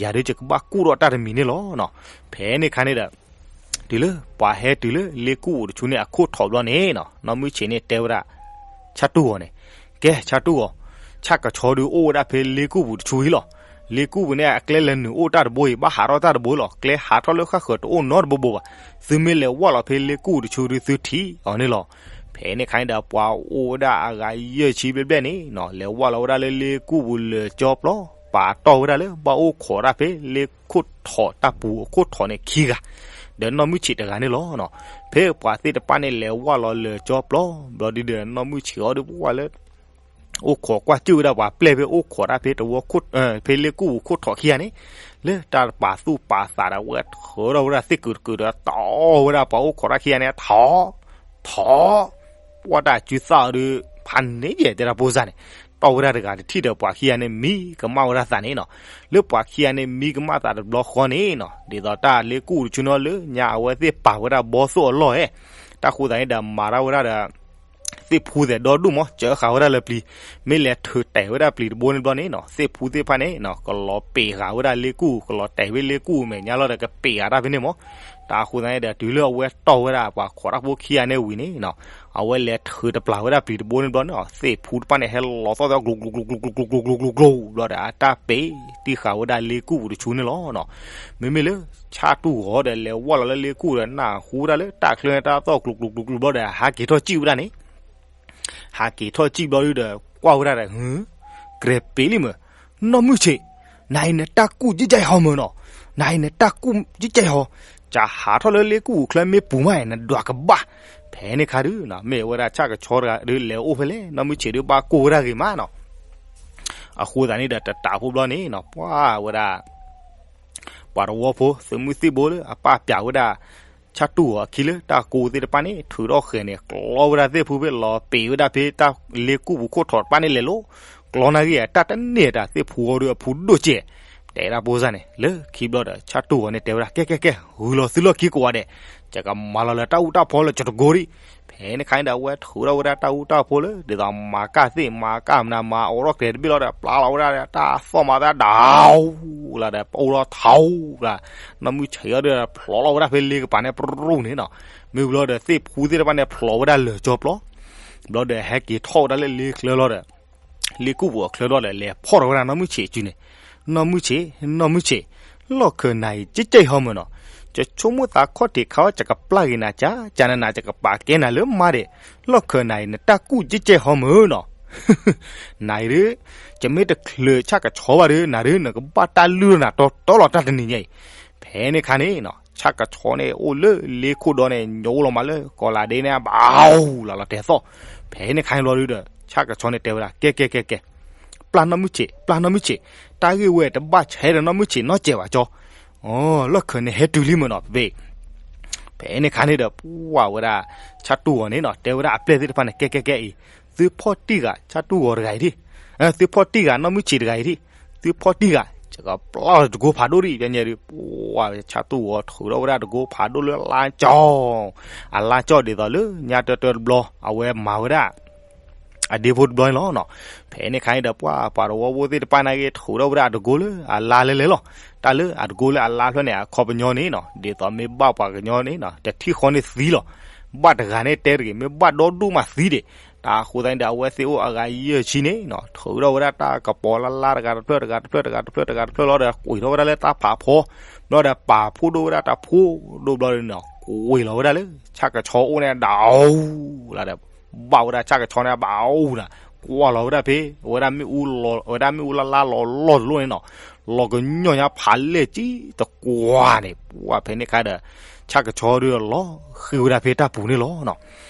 ယၤဒုးယကဘၣ်ကူၣ်ထီၣ်တၢ်တမံၤန့ၣ်လီၤနီၤ. ဖဲန့ၣ်အခါန့ၣ်ဒီး တုၤလၢပှၤဟဲတုၤလၢလ့ကူၣ်ပူၤတဆူန့ၣ် အခိၣ်ထီၣ်ဘျီန့ၣ်နီၤ နီၢ်မုၢ်ဆံးန့ၣ်တဲဝဲဒၣ် ဆၣ်တူၢ်အီၤန့ၣ်, ကဲ ဆၣ်တူၢ်အီၤ, ဆၣ်ကဆီဒုးအိၣ်ဝဲဒၣ်ဖဲလ့ကူၣ်ပူၤတဆူအံၤလီၤ. လ့ကူၣ်ပူၤန့ၣ် အကျဲလဲၤနုာ်အိၣ်တၢ်တဘိအံၤ ဘၣ်ဟးထီၣ်တၢ်တဘိလီၤ. ကျဲဟးထီၣ်လၢဃၣ်ဃၢၤတအိၣ်နီတဘိဘိဘၣ်. သုမ့ၢ်လဲၤဝၢ်လီၤဖဲလ့ကူၣ်ပူၤတဆူဒုး သုထံၣ်အီၤန့ၣ်လီၤ. ဖဲန့ၣ်အခါန့ၣ်ဒီး ပှၤအိၣ်ဝဲဒၣ်အဂၤယဲၢ်ဆံဘျဲၣ်ဘျဲၣ်န့ၣ်နီၤ လဲၤဝၢ်လီၤဝဲဒၣ်လၢလ့ကူၣ်ပူၤလၢာ်ကၠီပျီ, ပာ်တီၢ်ဝဲဒၣ်လၢ ဘၣ်အိၣ်ခိးတၢ်ဖဲလ့ခိၣ်ထီၣ်န့ၣ်ခံဂၤ, ဒီးနီၢ်မုၢ်ဆံးတဂၤန့ၣ်လီၤနီၤ. ဖဲပှၤသ့ၣ်တဖၣ်န့ၣ် လဲၤဝၢ်လီၤလၢာ်ကၠီပျီဘျီဒုဒီး နီၢ်မုၢ်ဆံးအီၤဒုး ပှၤလၢ အိၣ်ခိးကွၢ်စၢၢ်ဝဲဒၣ်ပှၤပျဲၢ်ဖဲအိၣ်ခိးတၢ်ဖဲတဝီ ဖဲလ့ကူၣ်ပူၤခိၣ်ထီၣ်ခံဂၤန့ၣ်, လၢတၢ်ပာ်သူၣ်ပာ်သးဒီး ဝဲထၢထီၣ်ဝဲဒၣ်သ့ၣ်ကုာ်တကုာ်ဒီး တီၢ်ဝဲဒၣ်ပှၤအိၣ်ခိးတၢ်ခံဂၤန့ၣ် ထီၣ် ထီၣ် ပှၤတၢ်စုသၣ်အီၤဒုး ဖးန့ၢ်ယဲၢ်တဲဒၣ်ဖိစၢ်န့ၣ်, တီၢ်ဝဲဒၣ်တဂၤတထံၣ်ဒီး ပှၤခံဂၤန့ၣ် မံကမၣ်ဝဲဒၣ်သးန့ၣ်နီၤ. လၢပှၤခံဂၤန့ၣ် မံကမၣ်သးတဘျီဃီန့ၣ်နီၤ ဒ်သိးတၢ်လ့ကူၣ်တဆူန့ၣ်လၢညါ အဝဲသ့ၣ်ပာ်ဝဲဒၣ်ဘီသိၣ်အလီၢ်ဧဲ, တၢ်ဃိသတးန့ၣ်ဒီး မၤတၢ်ဝဲဒၣ်ဒီး သ့ၣ်ဖူသဲးဒီဒူၣ်မး စၢဃာ်ဝဲဒၣ်လၢပျံၤ, မ့ၢ်လဲၤထုးတဲာ်ဝဲဒၣ်ပျံၤတဘိန့ၣ်ဘျီန့ၣ်နီၤ သ့ၣ်ဖူသ့ၣ်တဖၣ်န့ၣ်နီၤ ကလီၤပ့ၤဃာ်ဝဲဒၣ်လ့ကူၣ် ကလီၤတဲာ်ဝဲလ့ကူၣ်မဲာ်ညါလီၤဒီး ကပ့ၤဃာ်တၢ်ဖဲန့ၣ်မး. တၢ်ဃိသတးန့ၣ်ဒီး တုၤလၢအဝဲတီၢ်ဝဲဒၣ်ပှၤခိးတၢ်ဖိခံဂၤန့ၣ်ဝံၤန့ၣ်နီၤ အဝဲလဲၤထုးတပျၢ်ဝဲဒၣ်ပျံၤတဘိန့ၣ်ဘျီန့ၣ်နီၤ သ့ၣ်ဖူတဖၣ်န့ၣ် ဟဲလီၤသီၣ်သီၣ် ကျိၤကျိၤကျိၤကျိၤကျိၤကျိၤကျိၤကျိၤကျိၤကျိၤဘျီဒီး အတၢ်ပ့ၤတံၢ်ဃာ်ဝဲဒၣ်လ့ကူၣ်ပူၤတဆူန့ၣ်လီၤနီၤ. မ့မ့ၢ်လၢဆၣ်တူၢ်အီၤဒီး လဲၤဝၢ်လီၤလၢလ့ကူၣ်ဒီး နၢ်ဟူဝဲဒၣ်လၢတၢ်ချၢန့ၣ် တၢ်သီၣ်ကျိၤကျိၤကျိၤကျိၤကျိၤဘျီဒီး ဟးက့ၤထီၣ်စံၣ်ဝဲဒၣ်န့ၣ် ဟးက့ၤထီၣ်စံၣ်ဘျီဒုဒီး ကွၢ်ဝဲဒၣ်ဒီး ဟု ကြဲးပ့ၤလံမၢ်, နီၢ်မုၢ်ဆံး, နၤအံၤနတၢ်ကူၣ်ယံၢ်ကဲဟီမၢ်နီၤ, နၤအံၤနတၢ်ကူၣ်ယံၢ်ကဲဟီ, ကဟးထီၣ်လၢလ့ကူၣ်ပူၤချၢမ့ၢ်ပူၤမး နဒွးကဘၣ်. ဖဲန့ၣ်ခါဒု မ့ၢ်ဝဲဒၣ်ဆၣ်ကဆီတဂၤဒု လဲၤအိၣ်ဖဲလဲၣ် နီၢ်မုၢ်ဆံးဒု ဘၣ်ကိၢ်ဝဲဒၣ်ဂ့ၤမးနီၤ. အဃိသတးန့ၣ်ဒီး တတးဖိဘျီန့ၣ်နီၤ ပှၤဝဲဒၣ် ပှၤတဝီဖိ သုးမုၢ်သံၣ်ဘိလၢအပၢ်ပၠးဝဲဒၣ် ဆၣ်တူၢ်အီၤအခံလၢတၢ်ကိၢ်သ့ၣ်တဖၣ်န့ၣ် ထုးထီၣ်ဃဲၤန့ၣ် ကျီဝဲဒၣ်သ့ၣ်ဖူဖဲ လီၤပ့ၤဝဲဒၣ်ဖဲတၢ်လ့ကူၣ်ပူၤခိၣ်ထီၣ်တဖၣ်န့ၣ်လဲၤလိၤ, ကျီနာ်ဂ့ၤ တၢ်တန့ၢ်တၢ်သ့ၣ်ဖူအီၤဒု အဖူဒိၣ်စဲး, တဲဒၣ်ဖိစၢ်န့ၣ် လၢခံဘျီဒီး ဆၣ်တူၢ်အီၤန့ၣ်တဲဝဲဒၣ် ကဲ ကဲ ကဲ ဂုာ်လီၤသုလီၢ်ခံကိးဂၤဒဲး, ယကမၤလီၤလၢတၢ်အူတၢ်ဖီလၢကတကိရံၣ်. ဖဲ ဖဲန့ၣ်ခါန့ၣ်ဒီး အဝဲထုးထီၣ်ဝဲဒၣ်တၢ်အူတၢ်ဖိလၢ ဒ်သိးမၤကၢ်သ့ၣ် မၤကၢ်မနုၤ မၤအိးထီၣ်ကျဲတဘ့ၣ်လီၤဒီး ပျၢ်လီၤဝဲဒၣ်ဒီး တၢ်သီၣ်မၤသးဒၣ် လၢဒီး ပအိၣ်လီၤထီလၢ နီၢ်မုၢ်ဆံးအီၤဒီး ဖျိးလီၤဝဲဒၣ်ဖဲလ့ကပၤန့ၣ် ပြူၢ်န့ၣ်နီၤ. မ့ၢ်ဝံၤလီၤဒီး သ့ၣ်ဖူသ့ၣ်တဖၣ်န့ၣ် ဖျိးဝဲဒၣ်လၢာ်ကၠီပျီ ဘျီဒီး ဟဲက့ၤထီၣ်ဝဲဒၣ်လၢလ့ချၢလီၤဒီး လ့ကူၣ်ပူၤအချၢလီၤဒီး လဲၤဖီၣ်ထီၣ်ဝဲဒၣ်နီၢ်မုၢ်ဆံးအစုန့ၣ်, နီၢ်မုၢ်ဆံး, နီၢ်မုၢ်ဆံး, လီၢ်ခၢးနၤအံၤ ကဲကဲဟီမုၢ်နီၤ, ယဆိကမိၣ်သးခီၣ်ထံးခါအီၤ ယကပျၢ်က့ၤနၤကၠးကၠးနၤနၤ ယကပာ်ကဲနၤလၢမါဒဲး, လီၢ်ခၢးနၤအံၤ နတၢ်ကူၣ်ကဲကဲဟီမုၢ်နီၤ နၤအံၤဒုး ယမ့ၢ်တချုးဆၣ်ကဆီဘၣ်ဒီး နၤဒုး နကဘၣ်တၢ်လုၢ်ထီၣ်နၤတီတီလီၤတၢ်တနံၤညါအံၤ. ဖဲန့ၣ်ခါန့ၣ်နီၤ ဆၣ်ကဆီန့ၣ် အိၣ်လၢလ့ခိၣ်ဒီန့ၣ် ညိလီၤမးလၢကီးလးဒ့န့ၣ် ဘၣ်အူလီၤလီၤတဲာ်သီၣ်. ဖဲန့ၣ်ခါန့ၣ်ဘျီဒုးဒီး ဆၣ်ကဆီန့ၣ်တဲဝဲဒၣ် ကဲကဲကဲကဲ, ပျၢ်နီၢ်မုၢ်ဆံး, ပျၢ်နီၢ်မုၢ်ဆံး, တၢ်ဂ့ၢ်ဝဲတဘၣ်ဆဲးဒီးနီၢ်မုၢ်ဆံးနီတစဲးဘၣ်ကၠီ အလီၢ်ခၢးန့ၣ်ဟဲတုၤလံမုၢ်နီၤ ဖဲ ဖဲန့ၣ်ခါန့ၣ်ဒီး ပှၢ်ဝဲဒၣ် ဆၣ်တူၢ်ဂီၤန့ၣ်နီၤ တဲဝဲဒၣ်အပျဲၢ်သ့ၣ်တဖၣ်န့ၣ် ကဲကဲကဲအံၤ, သုဖီၣ်တံၢ်ဂၤဆၣ်တူၢ်ဂီၤတဂၤအံၤဒံး, သုဖီၣ်တံၢ်ဂၤနီၢ်မုၢ်ဆံးတဂၤအံၤဒံး, သုဖီၣ်တံၢ်ဂၤ ယကပျၢ်လီၤတကိးဖးဒိၣ်ဒံး ပညဲဒုး ပှၢ်ဆၣ်တူၢ်ဂီၤထုးထီၣ်ဝဲဒၣ်တကိးဖးဒိၣ်လၢလါကၠီ အလါကၠီဒ်သိးလၢညါတၢတၢတဘျီ အဝဲမၤဝဲဒၣ် အဒ့ဖိတဘျီန့ၣ်လီၤနီၤ. ဖဲန့ၣ်ခါန့ၣ်ဒီး ပှၤပှၤတဝီဖိသ့ၣ်တဖၣ်န့ၣ်ဂ့ၤ ထုးထီၣ်ဝဲဒၣ်အတကိးလၢအလါလဲလဲလီၤ. တၢ်လၢအတကိးလၢအလါဖျၢၣ်န့ၣ် အခီပညီန့ၣ်နီၤ ဒ်သိးမ့ၢ်ဘၣ်ပှၤကညီန့ၣ်နီၤ တထံၣ်ဃီန့ၣ်သံလီၤ. ဘၣ်တဂၤန့ၣ်တဲတဂ့ၤ မ့ၢ်ဘၣ်ဒီဒူၣ်မးသံဒံး. တၢ်အဃိသတးန့ၣ်ဒီး အဝဲသ့ၣ်အိၣ်အဂၤယဲၢ်ဆံန့ၣ်နီၤ ထုးထီၣ်ဝဲဒၣ်တၢ်ကပီၤလၢလါတဂၤတဖျၢၣ်တဂၤတဖျၢၣ်တဂၤတဖျၢၣ်တဂၤတဖျၢၣ်လီၤဒီး ကွံာ်ထီၣ်ဝဲဒၣ်လၢတၢ်ဖးဖီ ဘျီဒီးပာ်ဖှိၣ်ဒိၣ်ဝဲဒၣ်တၢ်ဖှိၣ်ဒိၣ်ဘျီဒီးနီၤ ကွံာ်လီၤဝဲဒၣ်လၢ ဆၣ်ကဆီအိၣ်န့ၣ် ဒၣ်အူလီၤဒီး ဘၣ်ဝဲဒၣ်ဆၣ်ကဆီန့ၣ် ဘၣ်အူနီၤ ကွၢ်လီၤဝဲဒၣ်ဖဲ ဝဲဒၣ်မ့ၣ်အူလီၤ ဝဲဒၣ်မ့ၣ်အူလါလါလီၤလီၢ်တလိၣ်န့ၣ်နီၤ လီၤကညီၢ်ညါဖးလဲၢ်ကံတကွၢ်န့ၣ် ပှၢ်ဖဲန့ၣ်ခါဒီး ဆၣ်ကဆီဒုးလီၤဃံၤဝဲဒၣ်ဖဲတၢ်ပူၤန့ၣ်လီၤနီၤ.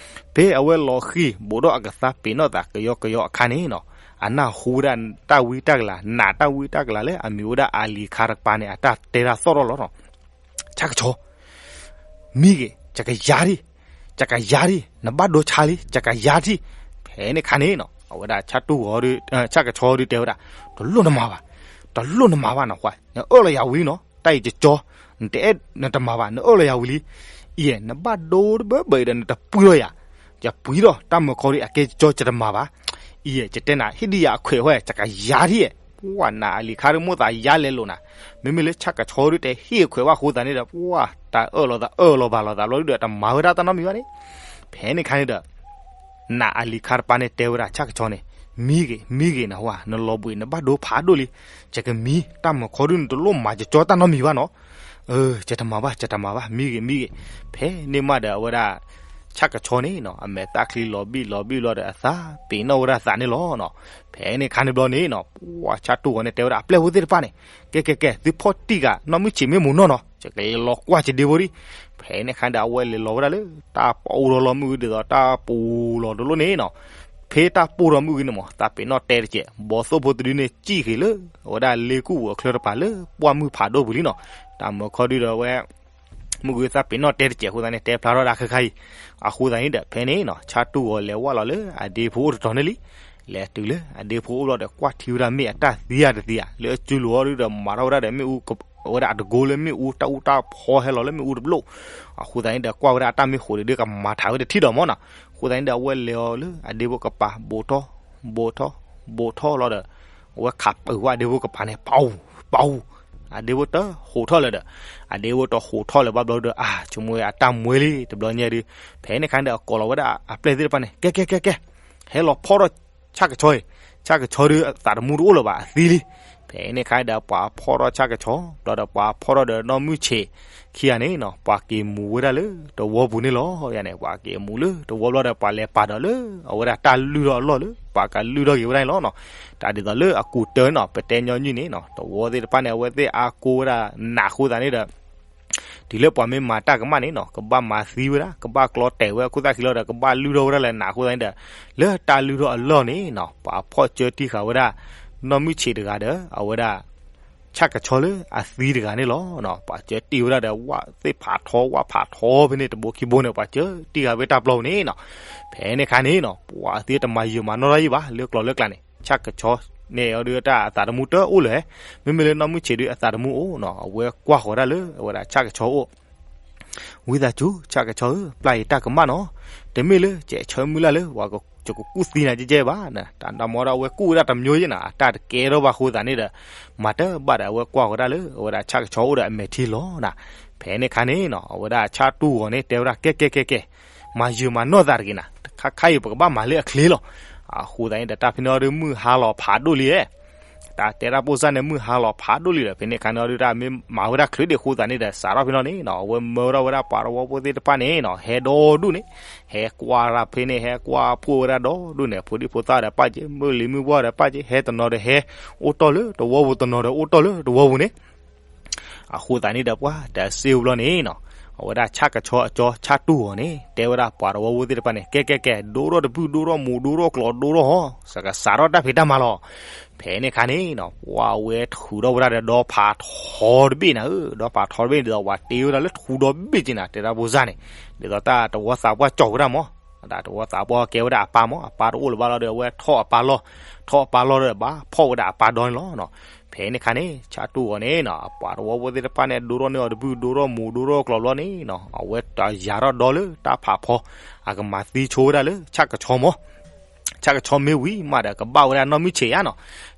ဖဲအဝဲလီၤဃံၤ ဘူးဒီးအကသါပ့ၤနီၣ်သးကယီကယီအခါန့ၣ်နီၤ အနၢ်ဟူဝဲဒၣ်တၢ်ဝံတၢ်ကလၤ နာ်တၢ်ဝံတၢ်ကလၤလၢအမံၤဝဲဒၣ်အလံၤခါတကပၤန့ၣ် အတၢ်တဲတၢ်သီၣ်ထီၣ်လီၤနီၤ. ဆၣ်ကဆီ မံဂ့ၤ ကကယၤဒံး, ကကယၤဒံး နဘၣ်ဒိဆါလံ ကကယၤဒံး. ဖဲန့ၣ်ခါန့ၣ်နီၤ အဝဲဒၣ်ဆၣ်တူၢ်ဂီၤ ဆၣ်ကဆီဒုးတဲဝဲဒၣ် တလိၣ်နမၤဘၣ်, တလိၣ်နမၤဘၣ်နီၤ နအၢၣ်လီၤယၤဝံၤလံနီၤ တၢ်အံၤကကၠီ နတအဲၣ်နတမၤဘၣ် နအၢၣ်လီၤယၤဝံၤလံ. အံၤ နဘၣ်ဒိတဘၢဘၢအံၤဒီး နတပှံၤလီၤယၤ, ယပှံၤဒီးတၢ်မၢခီဒုး အကဲကကၠီ ယတမၤဘၣ်. အံၤ ယတဲနၤ ဟ့ၣ်ဒံးယၤအခွဲးဝဲ ယကယၤဒံး. ပှၢ်နၤအလံၤခါဒုး မိၣ်သးယါလဲၤလိာ်နၤ, မ့မ့ၢ်လၢဆၣ်ကဆီဒုး တဟ့ၣ်အခွဲးဝဲအဃိသတးန့ၣ်ဒီး ပှၢ်တၢ်အၢၣ်လီၤသးအၢၣ်လီၤဘၣ်လီၤသးဘျီဒုးဒီး တမၤဝဲဒၣ်တၢ်နီတမံၤဘၣ်န့ၣ်. ဖဲန့ၣ်ခါန့ၣ်ဒီး နၤအလံၤခါတပၤန့ၣ်တဲဝဲဒၣ်ဆၣ်ကဆီန့ၣ်, မံဂ့ၤ မံဂ့ၤနဟူဧါ, နလီၤဘှံးနဘၣ်ဒိဖးဒိၣ်လံ. ယကမံ တၢ်မၢခီဒုး နတလိၣ်မၤကကၠီတၢ်နီတမံၤဘၣ်နီၤ. အၢ ယတမၤဘၣ် ယတမၤဘၣ် မံဂ့ၤ မံဂ့ၤ. ဖဲန့ၣ်မးဒီးအဝဲဒၣ် ဆၣ်ကဆီန့ၣ်နီၤ အမဲာ်သၣ်ချံလီၤဘံၣ်လီၤဘံၣ်လီၤဒီး အသးပ့ၤနီၣ်ဝဲဒၣ်သးန့ၣ်လီၤနီၤ. ဖဲန့ၣ်ခါန့ၣ်ဘျီန့ၣ်နီၤ ပှၢ်ဆၣ်တူၢ်ဂီၤန့ၣ်တဲဝဲဒၣ်အပျဲၢ်ဖိသ့ၣ်တဖၣ်န့ၣ်, ကဲကဲကဲ သုဖီၣ်တံၢ်ဂၤ နီၢ်မုၢ်ဆံးမ့ၢ်မူနီၢ်နီၤ ယကလဲၤလီၤကွၢ်ကဒ့ဖိဒံး. ဖဲန့ၣ်ခါဒီး အဝဲလဲၤလီၤဝဲဒၣ်လၢ တၢ်ပူၤထီၣ်လီၤမုၢ်ဂ့ၤဒ်သိး တၢ်ပူၤလီၤတလိၣ်န့ၣ်နီၤ. ဖဲတၢ်ပူၤထီၣ်မုၢ်ဂ့ၤန့ၣ်မး သးပ့ၤနီၣ်တဲတစဲး ဘီသိၣ်ဖိတဒုန့ၣ် စံၣ်ဃ့ၤလၢ အဝဲဒၣ်လ့ကူၣ်ပူၤအချၢတပၤလၢ ပှၢ်မုၢ်ဖးဒိၣ်ပူၤလံနီၤ. တၢ်မၢခီဒုးဒီးအဝဲ မုၢ်ဂ့ၤသးပ့ၤနီၣ်တဲတစဲးအဃိသတးန့ၣ် တဲဖျါထီၣ်ဒၣ်ခဲခါအံၤ. အဃိသတးန့ၣ်ဒီး ဖဲန့ၣ်နီၤ ဆၣ်တူၢ်ဂီၤလဲၤဝဲလီၤလၢအဒ့ဖိအိၣ်တတီၤန့ၣ်လံ. လဲၤတုၤလၢအဒ့ဖိအိၣ်ဘျီဒီး ကွၢ်ထံဝဲဒၣ်မ့ၢ်အတၢ်သံဧါတသံဧါ လၢအစုလိၤအီၤဒုးဒီး မၤထီၣ်ဝဲဒၣ်ဒီးမ့ၣ်အူ အဝဲဒၣ်အတကိလၢမ့ၣ်အူ တၢ်အူတၢ်ဖီဟဲလီၤလၢမ့ၣ်အူတဘျိၣ်. အဃိသတးန့ၣ်ဒီး ကွၢ်ဝဲဒၣ်အတၢ်မ့ၢ်ဃိးဒံးဒုး ကမၤထးဝဲတထံၣ်ဒီးမးနီၤ. အဃိသတးန့ၣ်ဒီး အဝဲလဲၤအီၤလၢအဒ့ဖိကပၤ ဘူးထီၣ် ဘူးထီၣ် ဘူးထီၣ်လီၤဒီး အဝဲခးပၢၤဝဲအဒ့ဖိကပၤန့ၣ် ပၢ်အူ ပၢ်အူ အဒ့ဖိတဟူးထီၣ်လၢၤဒီး အဒ့ဖိတဟူးထီၣ်လၢၤဘၣ်ဘျီဒီး အါ ဆိကမိၣ်ဝဲအတၢ်မွဲလံ တဘျီညါဒုး. ဖဲန့ၣ်ခါန့ၣ်ဒီး အကိးလီၤဝဲဒၣ်အပျဲၢ်သ့ၣ်တဖၣ်န့ၣ် ကဲကဲကဲကဲ ဟဲလီၤဖီၣ်ထီၣ်ဆၣ်ကဆီအံၤ, ဆၣ်ကဆီဒုး အသးတမူတအိၣ်လၢၤဘၣ် အသံလံ. ဖဲန့ၣ်ခါဒီး ပှၤဖီၣ်ထီၣ်ဆၣ်ကဆီ ဘျီဒီးပှၤဖီၣ်ထီၣ်ဒီးနီၢ်မုၢ်ဆံးခံဂၤန့ၣ်နီၤ ပှၤက့ၤမူဝဲဒၣ်လၢတဝီပူၤန့ၣ်လီၤ. ယၤန့ၣ် ပှၤက့ၤမူလၢတဝီဘျီဒီး ပှၤလဲၤပာ်ဒီးလၢ အဝဲဒၣ်တၢ်လုၢ်ထီၣ်အလီၢ်လၢ ပှၤကလုၢ်ထီၣ်က့ၤဝဲဒၣ်န့ၣ်လီၤနီၤ. တၢ်ဒ်သိးလၢအကူးတၢ်န့ၣ်နီၤ ပတဲညီနုၢ်န့ၣ်နီၤ တဝီသ့ၣ်တဖၣ်န့ၣ် အဝဲသ့ၣ်အါကိးဝဲဒၣ်နးအဃိသတးန့ၣ်ဒီး တုၤလၢပှၤမ့ၢ်မၤတၢ်ကမၣ်န့ၣ်နီၤ ကဘၣ်မၤသံဝဲဒၣ် ကဘၣ်ကျီတဲာ်ဝဲအခိၣ်သၣ်ခံလီၤဒီး ကဘၣ်လုၢ်ထီၣ်ဝဲဒၣ်လၢနးအဃိသတးန့ၣ်ဒီး လၢတၢ်လုၢ်ထီၣ်အလီၢ်န့ၣ်နီၤ ပှၤဖီၣ်စၢတံၢ်ဃာ်ဝဲဒၣ် နီၢ်မုၢ်ဆံးတဂၤဒီး အဝဲဒၣ် ဆၣ်ကဆီလၢအသံတဂၤန့ၣ်လီၤ. ပှၤစၢတံၢ်ဝဲဒၣ်ဒီး ဝၣ်သ့ၣ်ဖးထီ ဝၣ်ဖးထီဖဲန့ၣ် တဘိခံဘိန့ၣ် ပှၤစၢတံၢ်ဃာ်ဖဲတၢ်ပျီပူၤန့ၣ်နီၤ. ဖဲန့ၣ်ခါန့ၣ်နီၤ ပှၤသ့ၣ်တမၤယုာ်မၤနီၢ်တၢ်ယံာ်ဘၣ် လၢကျိၤလၢကျဲန့ၣ် ဆၣ်ကဆီန့ၣ်အီၤဒုးတၢ်အသးတမူတအိၣ်လၢၤ. မ့မ့ၢ်လၢနီၢ်မုၢ်ဆံးဒုးအသးတမူအိၣ်နီၤ အဝဲကွၢ်ဃီၤဒၣ်လၢအဝဲဒၣ်ဆၣ်ကဆီအိၣ် ဝံသးစူၤ ဆၣ်ကဆီဧၢ, ပျၢ်ယတၢ်ကမၣ်နီၤ, တမ့ၢ်လၢယဆၢမုၢ်လၢ်လၢ ယကကူၣ်သံနၤကဲကဲဘၣ်. တၢ်မၤဒီးအဝဲကူၣ်ဝဲဒၣ်တမံၤယဲနၤ, အတၢ်တကဲထီၣ်ဘၣ်အဃိသတးန့ၣ်ဒီး, မၤတဘၣ်ဒီး အဝဲကွၢ်ဃီၤဒၣ်လၢ အဝဲဒၣ်ဆၣ်ကဆီအိၣ်ဒီးအမဲာ်ထံလီၤနၤ. ဖဲန့ၣ်အခါန့ၣ်နီၤ အဝဲဒၣ်ဆၣ်တူၢ်ဂီၤန့ၣ် တဲဝဲဒၣ် ကဲကဲကဲကဲ, မၤယုာ်မၤနီၢ်သးတဂ့ၤနၤ, ခါခါအံၤပကဘၣ်မၤလၢအချ့လီၤ. အဃိသတးန့ၣ်ဒီး တၢ်ဖဲန့ၣ်အီၤဒုး မုၢ်ဟါလီၤဖးဒိၣ်လံဧါ တၢ်တဲတၢ်ပိၢ်စၢ်န့ၣ် မုၢ်ဟါလီၤဖးဒိၣ်လံဒီး ဖဲန့ၣ်အခါန့ၣ်အီၤဒုး တၢ်မ့ၢ်မၤဝဲဒၣ်ချုးဒံးအဃိသတးန့ၣ်ဒီး စးထီၣ်ဖဲန့ၣ်န့ၣ်နီၤ အဝဲမၢဝဲဒၣ်ဝဲဒၣ်ပှၤသဝီဖိသ့ၣ်တဖၣ်န့ၣ်နီၤ ဟဲဒီဒူၣ်န့ၣ်, ဟဲကွၢ်တၢ်ဖဲန့ၣ် ဟဲကွၢ်ဖှိၣ်ဝဲဒၣ်ဒီဒူၣ်န့ၣ် ဖိဒံဖိသၣ်ဒီးပၢ်က့ၤ, မုၢ်လံၤမုၢ်ပှၢ်ဒီးပၢ်က့ၤ, ဟဲတနီၤဒီးဟဲ အိၣ်တီၢ်လၢတဝီပူၤ, တနီၤဒီးအိၣ်တီၢ်လၢတဝီပူၤန့ၣ် အဃိသတးန့ၣ်ဒီး ပှၤတစ့ဘျီန့ၣ်နီၤ, အဝဲဒၣ်ဆၣ်ကဆီအကၠီ ဆၣ်တူၢ်ဂီၤန့ၣ် တဲဝဲဒၣ်ပှၤသဝီဖိသ့ၣ်တဖၣ်န့ၣ် ကဲကဲကဲ, ဒိထီၣ်တဘုၣ်, ဒိထီၣ်မူး, ဒိထီၣ်ကျီး, ဒိထီၣ်ဟီ, စကစးထီၣ်တၢ်ဖံးတၢ်မၤလီၤ. ဖဲန့ၣ်အခါန့ၣ်နီၤ ပှၤဝဲထုးထီၣ်ဝဲဒၣ်ဒီးဒီဖးထီတဘ့ၣ်နၤဧၢ, ဒီဖးထီတဘ့ၣ်န့ၣ်ဒီး ပှၤတ့ဝဲဒၣ်လၢထူဒီဘ့ၣ်က့နၤ, တဲတၢ်ဖိစၢ်န့ၣ်, ဒ်သိးတၢ်သဝီသးပှၢ်ကၠီၤဝဲဒၣ်မး, တၢ်သဝီသးပှၢ်ကဲဝဲဒၣ်အပၢ်မး, အပၢ်တအိၣ်လၢၤဘၣ်လီၤဒီး အဝဲထီၣ်အပၢ်လီၢ်, ထီၣ်အပၢ်လီၢ်ဒီး ဘၣ်ဖီၣ်ဝဲဒၣ်အပၢ်ဒီန့ၣ်လီၤ. ဖဲန့ၣ်အခါန့ၣ် ဆၣ်တူၢ်ဂီၤန့ၣ်နီၤ အပှၤသဝီဖိသ့ၣ်တဖၣ်န့ၣ် ဒိထီၣ်န့ၢ်အီၤတဘုၣ်, ဒိထီၣ်မူး, ဒိထီၣ်ကျီးဘျီန့ၣ်နီၤ အဝဲတယာ်ထီၣ်ဒီလၢတၢ်ဖးဖီ, အကမၤသံဆိဝဲဒၣ်လၢဆၣ်ကဆီမး, ဆၣ်ကဆီမ့ၢ်ဝံၤမးဒီး ကဘၣ်ဝဲဒၣ်နီၢ်မုၢ်ဆ့ၣ်ဧါနီၤ.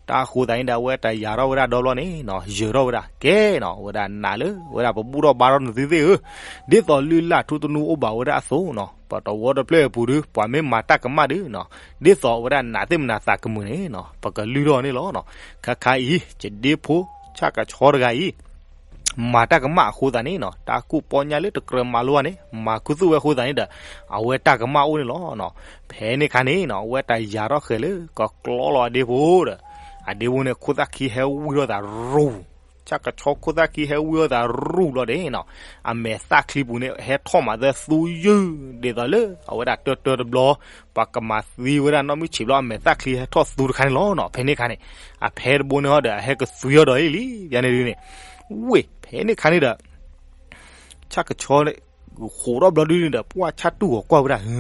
တၢ်အဃိသတးန့ၣ်ဒီး အဝဲတယာ်ထီၣ်ဝဲဒၣ်ဒီဘျီန့ၣ်နီၤ ယၢၤထီၣ်ဝဲဒၣ်ကဲနီၤ, ဝဲဒၣ်နးလၢ ဝဲဒၣ်ပဘူၣ်ထီၣ်ဘါထီၣ်နသုသ့ၣ်ဧၢ, ဒ်သိးလုၢ်လၢ်ထူသနူအိၣ်ဘၣ်ဝဲဒၣ်အသိးနီၤ ပတဝီတဖျၢၣ်အပူၤဒီး ပှၤမ့ၢ်မၤတၢ်ကမၣ်ဒီးနီၤ ဒ်သိးအဝဲဒၣ်နးသ့ၣ်မနၤသးကမုာ်န့ၣ်နီၤ ပကလုၢ်ထီၣ်န့ၣ်လီၤနီၤ. ခါခါအံၤ ယဒ့ဖိ ဆၣ်ကဆီတဂၤအံၤ မၤတၢ်ကမၣ်အဃိသတးန့ၣ်နီၤ တၢ်ကူၣ်ပီညါလၢတကြၢးမၤလိဘၣ်န့ၣ် မၤခူသူၣ်ဝဲအဃိသတးန့ၣ်ဒီး အဝဲတၢ်ကမၣ်အိၣ်န့ၣ်လီၤနီၤ. ဖဲန့ၣ်အခါန့ၣ်နီၤ အဝဲတယာ်ထီၣ်ဃဲၤလၢကကျီလီၤအဒ့ဖိဒီး အဒ့ဖိန့ၣ် ခိၣ်သၣ်ခံဟဲဝံထီၣ်သးရူၢ်, ဆၣ်ကဆီခိၣ်သၣ်ခံဟဲဝံထီၣ်သးရူၢ်ဘျီဒီးနီၤ အမဲာ်သၣ်ချံပူၤန့ၣ် ဟဲထီၣ်မးသၢသူယုၢ် ဒ်သိးလၢအဝဲဒၣ်တၢတၢတဘျီ ပှၤကမၤသံဝဲဒၣ်နီၢ်မုၢ်ဆ့ၣ်ဘျီ အမဲာ်သၣ်ချံဟဲထီၣ်သူတခါန့ၣ်လီၤနီၤ. ဖဲန့ၣ်အခါန့ၣ် အဖဲတဘိန့ၣ်ဟီဒီး အဟဲကသွံအီၤဒီးအံၤလံ ယၤန့ၣ်ဒုန့ၣ် ဝ့ၢ် ဖဲန့ၣ်အခါန့ၣ်ဒီး ဆၣ်ကဆီ ဃိးထီၣ်ဘျီဒုန့ၣ်ဒီး ပှၢ်ဆၣ်တူၢ်ဂီၤကွၢ်ဝဲဒၣ်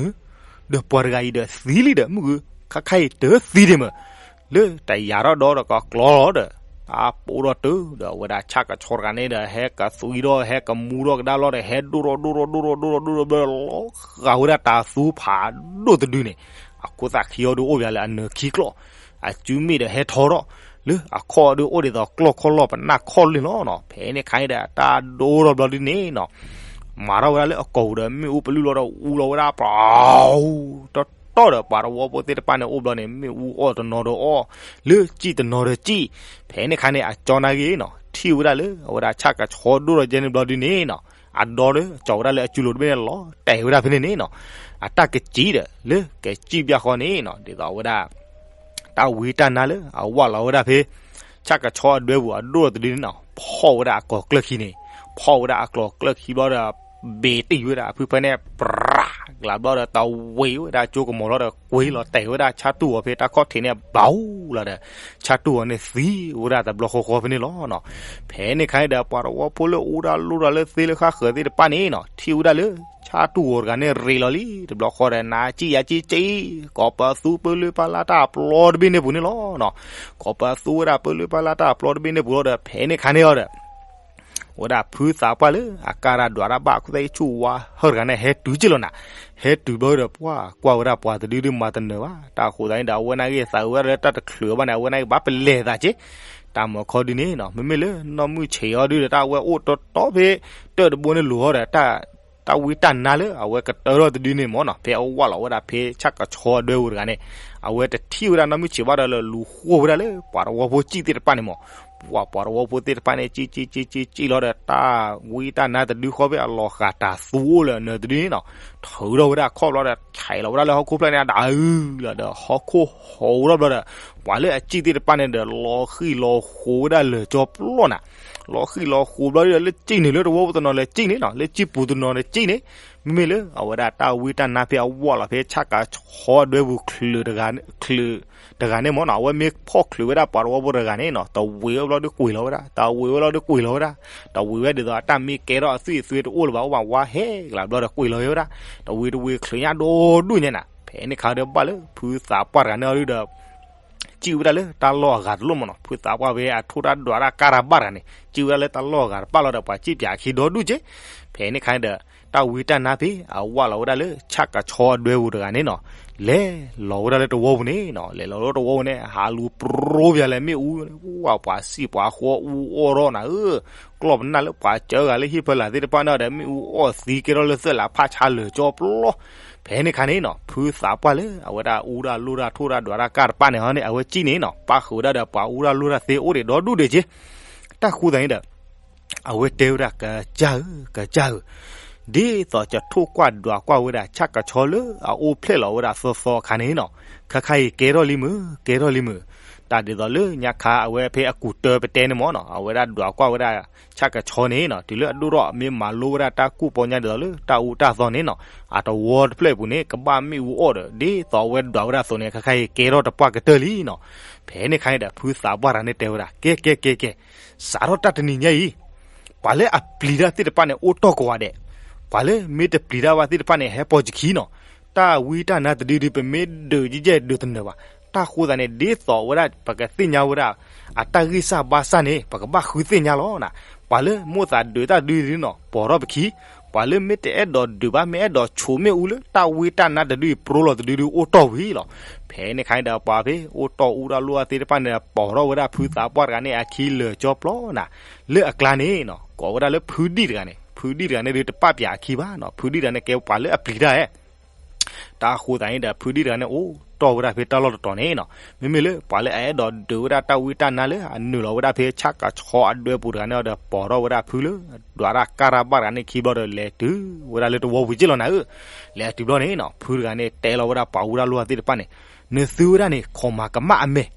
ဒီးပှၤတဂၤအံၤဒီးသံလံဒီး မုၢ်ဂုၤ ခါခါအံၤတသံဒံးမး လၢတယာ်ထီၣ်ဒီးကကျီလီၤဒီး အပိၢ်ထီၣ်တုၤဒီး အဝဲဒၣ်ဆၣ်ကဆီတဂၤန့ၣ်ဒီး ဟဲကသွံဒီး ဟဲကမူထီၣ်ကဒါလီၤဒီး ဟဲဒိၣ်ထီၣ်ဒိၣ်ထီၣ်ဒိၣ်ထီၣ်ဒိၣ်ထီၣ်ဘျီဒီး လီၤဃာ်ဝဲဒၣ်တၤသူဖးဒိၣ်တဒုန့ၣ် အခိၣ်သၣ်ခံအီၤဒုအိၣ်ပၠးလၢအနၢၤခံကျီၢ် အစုမ့ၣ်ဒီးဟဲထီထီၣ် လၢအခီၣ်ဒုအိၣ်ဒ်သိးကျီၢ်ခီၣ်လီၢ်ပနၢ်ခီၣ်လ့ၢ်လီၤနီၤ. ဖဲန့ၣ်အခါန့ၣ်ဒီး တၢ်ဒိၣ်ထီၣ်ဘျီဒုန့ၣ်နီၤ မၤထီၣ်ဝဲဒၣ်လၢအကိာ်ပူၤဒီး မ့ၣ်အူပလုၢ်လီၤဒီးအူလီၤဝဲဒၣ် ပျီ တီတီဒီး ပှၤသဝီဖိသ့ၣ်တဖၣ်န့ၣ်အိၣ်ဘျီန့ၣ် မ့ၣ်အူအီၣ်တနီၤဒီးအီၣ် လၢစံၣ်တနီၤဒီးစံၣ် ဖဲန့ၣ်အခါန့ၣ် အကၠီနာ်က့ၤနီၤ ထံၣ်ဝဲဒၣ်လၢအဝဲဒၣ်ဆၣ်ကဆီဒိၣ်ထီၣ်ကဲန့ၣ်ဘျီဒုန့ၣ်နီၤ အဒီဒီးကၠီၤဝဲဒၣ်လၢအစုလိၤတဘ့ၣ်န့ၣ်လီၤတဲာ်ဝဲဒၣ်ဖဲန့ၣ်န့ၣ်နီၤ အတၢ်ကစံၣ်ဒီး လၢကစံၣ်ဘၣ်ဃီန့ၣ်နီၤ ဒ်သိးအဝဲဒၣ် တၢ်ဝံတၢ်နါလၢအဝၢ်လီၤဝဲဒၣ်ဖဲ ဆၣ်ကဆီအဒွဲပူၤအဒိၣ်ထီၣ်တဒုန့ၣ်နီၤ ဖီၣ်ဝဲဒၣ်အကျီၢ်ကျၢၢ်ခံန့ၣ် ဖီၣ်ဝဲဒၣ်အကျီၢ်ကျၢၢ်ခံဘျီဒီး ဘ့ၣ်တံၢ်ဝဲဒၣ်အဖုဖဲန့ၣ် ပြၢ် ကလးဘျီဒီး တဝံၤဝဲဒၣ်ကၠိကမီၤလီၤဒီး ကွံာ်လီၤတဲာ်ဝဲဒၣ်ဆၣ်တူၢ်အီၤဖဲတၢ်ခီၣ်ထံးန့ၣ် ဘၣ်လီၤဒီး ဆၣ်တူၢ်အီၤန့ၣ်သံဝဲဒၣ်တဘျီဃီဃီဖဲန့ၣ်လီၤနီၤ. ဖဲန့ၣ်အခါန့ၣ်ဒီး ပှၤသဝီဖိလၢအိၣ်ဒၣ်လိၣ်ဒၣ်လၢသ့လၢဃါဃၢၤသ့ၣ်တဖၣ်န့ၣ်နီၤ ထံၣ်ဝဲဒၣ်လၢ ဆၣ်တူၢ်အီၤတဂၤန့ၣ်ရ့းလီၤလံ တဘျီဃီဒီး နါကံၣ်ယါကံၣ်ကံၣ် ကိးပသူပၢလၢပၢ်လၢတၢ်ပျီတဘ့ၣ်န့ၣ်ပူၤန့ၣ်လီၤနီၤ. ကိးပသူဝဲဒၣ်ပၢလၢပၢ်လၢတၢ်ပျီတဘ့ၣ်န့ၣ်ပူၤလီၤဒီး ဖဲန့ၣ်အခါန့ၣ်အီၤဒီး ဝဲဒၣ်ဖုသးပှၢ်လၢအကါရၢ်ဒွးတၢ်ဘၣ်အခိၣ်သၣ်အံၤဆူၣ်ဝါဟၢၣ်တဂၤန့ၣ် ဟဲတုၤက့ၤလီၤနၤ. ဟဲတုၤဘျီဒီး ပှၤကွၢ်ဝဲဒၣ်ပှၤတဒုဒုမၤတနၢၤဘၣ် တၢ်အဃိသတးန့ၣ်ဒီး အဝဲနာ်က့ၤသးဝဲဒၣ်လၢတၢ်တချုးဘၣ်န့ၣ် အဝဲနာ်က့ၤဘၣ်ပလဲၤသးက့ၤ တၢ်မၤခီဒုန့ၣ်နီၤ မ့မ့ၢ်လၢနီၢ်မုၢ်ဆ့ၣ်အီၤဒုဒီး တၢ်အဝဲအိၣ်တီတီဖဲ တၢၢ်တဘိန့ၣ်လိၤဟီဒီး တၢ်ဝံတၢ်နါလၢအဝဲကတၢၢ်ထီၣ်တဒုန့ၣ်မ့ၢ်နီၤ ဖဲအဝၢ်လီၤဝဲဒၣ်ဖဲဆၣ်ကဆီအဒွဲပူၤတဂၤန့ၣ် အဝဲတထံၣ်ဝဲဒၣ်နီၢ်မုၢ်ဆ့ၣ်ဘၣ်ဒီး လၢလူၤဃိၢ်ဝဲဒၣ်လၢပှၤသဝီဖိစံၣ်သ့ၣ်တဖၣ်န့ၣ်မ့ၢ် ပှၤပှၤသဝီဖိသ့ၣ်တဖၣ်န့ၣ် စံၣ်စံၣ်စံၣ်စံၣ်စံၣ်လီၤဒီး တၢ်ဝံတၢ်နါတဒုဃီဖဲအလီၤဃာ်တၤသူအိၣ်လၢအနၢၤတဒုန့ၣ်နီၤ ထုးထီၣ်ဝဲဒၣ်ခီၣ်ဘျီဒီး ဆဲးလီၤဝဲဒၣ်လၢဟီၣ်ခိၣ်ဖျၢၣ်န့ၣ် အဒၣ်အုၣ်လီၤဒီး ဟီၣ်ခိၣ်ဟီၣ်ဝဲဒၣ်ဘျီဒီး ပှၤလၢအစံၣ်သ့ၣ်တဖၣ်န့ၣ်ဒီး လီၤဃံၣ်လီၤဃိးဝဲဒၣ်လၢာ်ကၠီပျီနၤ လီၤဃံၣ်လီၤဃိးဘျီဒီး လၢစံၣ်န့ၣ် လၢတဝီပူၤတနီၤလဲၤစံၣ်န့ၣ်နီၤ လၢစံၣ်ပူၤတနီၤလဲၤစံၣ်န့ၣ် မ့မ့ၢ်လၢအဝဲဒၣ်တၢ်ဝံတၢ်နါဖဲအဝၢ်လီၤဖဲဆၣ်ကဆီအဒွဲပူၤ ချုးတဂၤန့ၣ်မ့ၢ်နီၤ အဝဲမ့ၢ်ဖီၣ်ချုးဝဲဒၣ်ပှၤသဝီဖိတဂၤန့ၣ်နီၤ တဝံၤဝဲဘျီဒီးကွံာ်လီၤဝဲဒၣ် တဝံၤဝဲလီၤဒီးကွံာ်လီၤဝဲဒၣ် တဝံၤဝဲဒ်သိးအတၢ်မ့ၢ်ကဲထီၣ်အသွံၣ်အသွဲတအိၣ်လၢၤဘၣ် အိၣ်ဘၣ်ဝါဟဲကလးဘျီဒီးကွံာ်လီၤဝဲဒၣ် တဝံၤတဝံၤချုးညါဒိၣ်ဒိၣ်ညါနၤ ဖဲန့ၣ်ခါဒီးဘၣ်လၢဖုသးပှၢ်တဂၤန့ၣ်အီၤဒုဒီး စံၣ်ဝဲဒၣ်လၢတၢ်လီၢ်အဂၤတလိၣ်မးနီၤ, ဖုသးပှၢ်ဖဲအထိၣ်တၢ်ဒွးတၢ်ကၢ်တၢ်ဘၣ်တဂၤန့ၣ် စံၣ်ဝဲဒၣ်လၢတၢ်လီၢ်အဂၤတပၣ်လီၤဒီး ပှၤစံၣ်ပၠးအခံဒီဒူၣ်က့, ဖဲန့ၣ်ခါန့ၣ်ဒီး တၢ်ဝံတၢ်နါဖဲ အဝၢလီၤဝဲဒၣ်လၢ ဆၣ်ကဆီအဒွဲပူၤတဂၤန့ၣ်နီၤ, လဲၤလီၤဝဲဒၣ်လၢတဝီပူၤန့ၣ်နီၤ, လဲၤလီၤလၢတဝီပူၤန့ၣ် ဟးလူၤပြိပၠးလဲၤမ့ၣ်အူ, ဝၢ်ပှၤစံၣ်ပှၤဃီအူအီၣ်ထီၣ်နၤဧၢ, ကျီၢ်ပနၢ်လၢပှၤစၢဂၤလၢဟံၣ်ဖၢလာ်သ့ၣ်တဖၣ်န့ၣ်ဒီး မ့ၣ်အူအီၣ်သံကဲထီၣ်လၢသၢလးဖးဆါလၢာ်ကၠီပျီ, ဖဲန့ၣ်ခါန့ၣ်နီၤ ဖုသးပှၢ်လၢအဝဲဒၣ်အူတၢ်လိၣ်တၢ်ထိၣ်တၢ်ဒွးတၢ်ကၢ်တပၣ်န့ၣ်ဟီန့ၣ် အဝဲစံၣ်န့ၣ်နီၤ ပၣ်ဃုာ်ဝဲဒၣ်ဒီးပှၤအူတၢ်လိၣ်တၢ်သ့အိၣ်ဒံးဒီဒူၣ်ဒံးက့, တၢ်ဃိသးန့ၣ်ဒီး အဝဲတဲဝဲဒၣ် ကစၢ်ဧၢ, ကစၢ်ဧၢ, ဒ်သိးကထိၣ်ကွၢ်ဒွးကွၢ်ဝဲဒၣ်ဆၣ်ကဆီလၢအအိၣ်ဖျဲၣ်လီၤဝဲဒၣ်သီသီအခါန့ၣ်နီၤ, ခါခါအံၤကဲထီၣ်လံမုၢ်, ကဲထီၣ်လံမုၢ်, တၢ်ဒ်သိးလၢညါခါအဝဲဖဲအကူးတၢပတဲန့ၣ်မ့ၢ်နီၤ အဝဲဒၣ်ဒွးကွၢ်ဝဲဒၣ်ဆၣ်ကဆီန့ၣ်နီၤ တုၤလၢအဒိၣ်ထီၣ်မ့ၢ်မၤလိဝဲဒၣ်တၢ်ကူၣ်ပီညါဒ်သိးလၢတၢ်အူတၢ်သီန့ၣ်နီၤ အတဝီတဖျၢၣ်အပူၤန့ၣ် ကဘၣ်မ့ၣ်အူအီၣ်ဒီး ဒ်သိးအဝဲဒွးဝဲဒၣ်အသိးန့ၣ် ခါခါအံၤကဲထီၣ်တပှၢ်ကတၢၢ်လံနီၤ, ဖဲန့ၣ်ခါန့ၣ်ဒီး ဖုသးပှၢ်တဂၤန့ၣ်တဲဝဲဒၣ် ကဲကဲကဲကဲ စးထီၣ်တၢ်တနံၤညါအံၤ ပှၤလၢအပျံၤတၢ်သ့ၣ်တဖၣ်န့ၣ် အိၣ်တီၢ်ကိးဂၤဒဲး, ပှၤလၢမ့ၢ်တပျံၤတၢ်ဘၣ်သ့ၣ်တဖၣ်န့ၣ် ဟဲပိာ်ယခံနီၤ, တၢ်ဝံတၢ်နါတဒုဒု ပမ့ၢ်ဒုးယဲၢ်ဒုးတနၢၤဘၣ်, တၢ်ဃိသးန့ၣ် ဒ်သိးဝဲဒၣ်ပကသ့ၣ်ညါဝဲဒၣ် အတၢ်ဂံၢ်စၢ်ဘါစၢ်န့ၣ် ပကဘၣ်ဃုသ့ၣ်ညါလီၤနီၤ, ပှၤလၢမိၣ်သးဒုးတၢ်ဒုဒုနီၤ ပိာ်ထီၣ်ပခံ, ပှၤလၢမ့ၢ်တအဲၣ်ဒိးဒုးဘၣ် မ့ၢ်အဲၣ်ဒိးဆိးမ့ၣ်အူလၢတၢ်ဝံတၢ်နါတဒုအံၤ ပျီလီၤတဒုဒုအိၣ်တီၢ်ဝံၤလီၤ, ဖဲန့ၣ်ခါန့ၣ်ဒီး ပှၤဖဲအိၣ်တီၢ်အူတၢ်လိၣ်တၢ်သ့ၣ်တဖၣ်န့ၣ်ဒီး ပိာ်ထီၣ်ဝဲဒၣ်ဖုသးပှၢ်တဂၤန့ၣ်အခံလၢာ်ကၠီပျီနီၤ, လၢအကျါန့ၣ်နီၤ ကိးဝဲဒၣ်လၢဖုဒံၣ်တဂၤန့ၣ်, ဖုဒံၣ်တဂၤန့ၣ်ဒုးတပၣ်ပၠးအခံဘၣ်နီၤ, ဖုဒံၣ်တဂၤန့ၣ်ကဲပှၤလၢအပျံၤတၢ်ဧါ တၢ်အဃိသတးန့ၣ်ဒီး ဖုဒံၣ်တဂၤန့ၣ် အိၣ်တီၢ်ဝဲဒၣ်ဖဲတၢ်လီၢ်တတီၤန့ၣ်နီၤ, မ့မ့ၢ်လၢပှၤလၢအအဲၣ်ဒိးဒုးဝဲဒၣ်တၢ်ဝံတၢ်နါလၢအနုာ်လီၤဝဲဒၣ်ဖဲဆၣ်ကဆီအဒွဲပူၤတဂၤန့ၣ် ဒီးပိာ်ထီၣ်ဝဲဒၣ်ဖုလၢဒွးတၢ်ကၢ်တၢ်ဘၣ်တဂၤန့ၣ်ခံဘျီဒီး လဲၤတုၤဝဲဒၣ်လၢတဝီပူၤက့ၢ်လီၤနၤဧၢ, လဲၤတုၤဘျီန့ၣ်နီၤ ဖုတဂၤန့ၣ် တဲလီၤဝဲဒၣ်ပှၤအူတၢ်လိၣ်တၢ်သ့ၣ်တဖၣ်န့ၣ်, နသုဝဲဒၣ်န့ၣ် ခိးမၤကမၣ်အမဲာ်,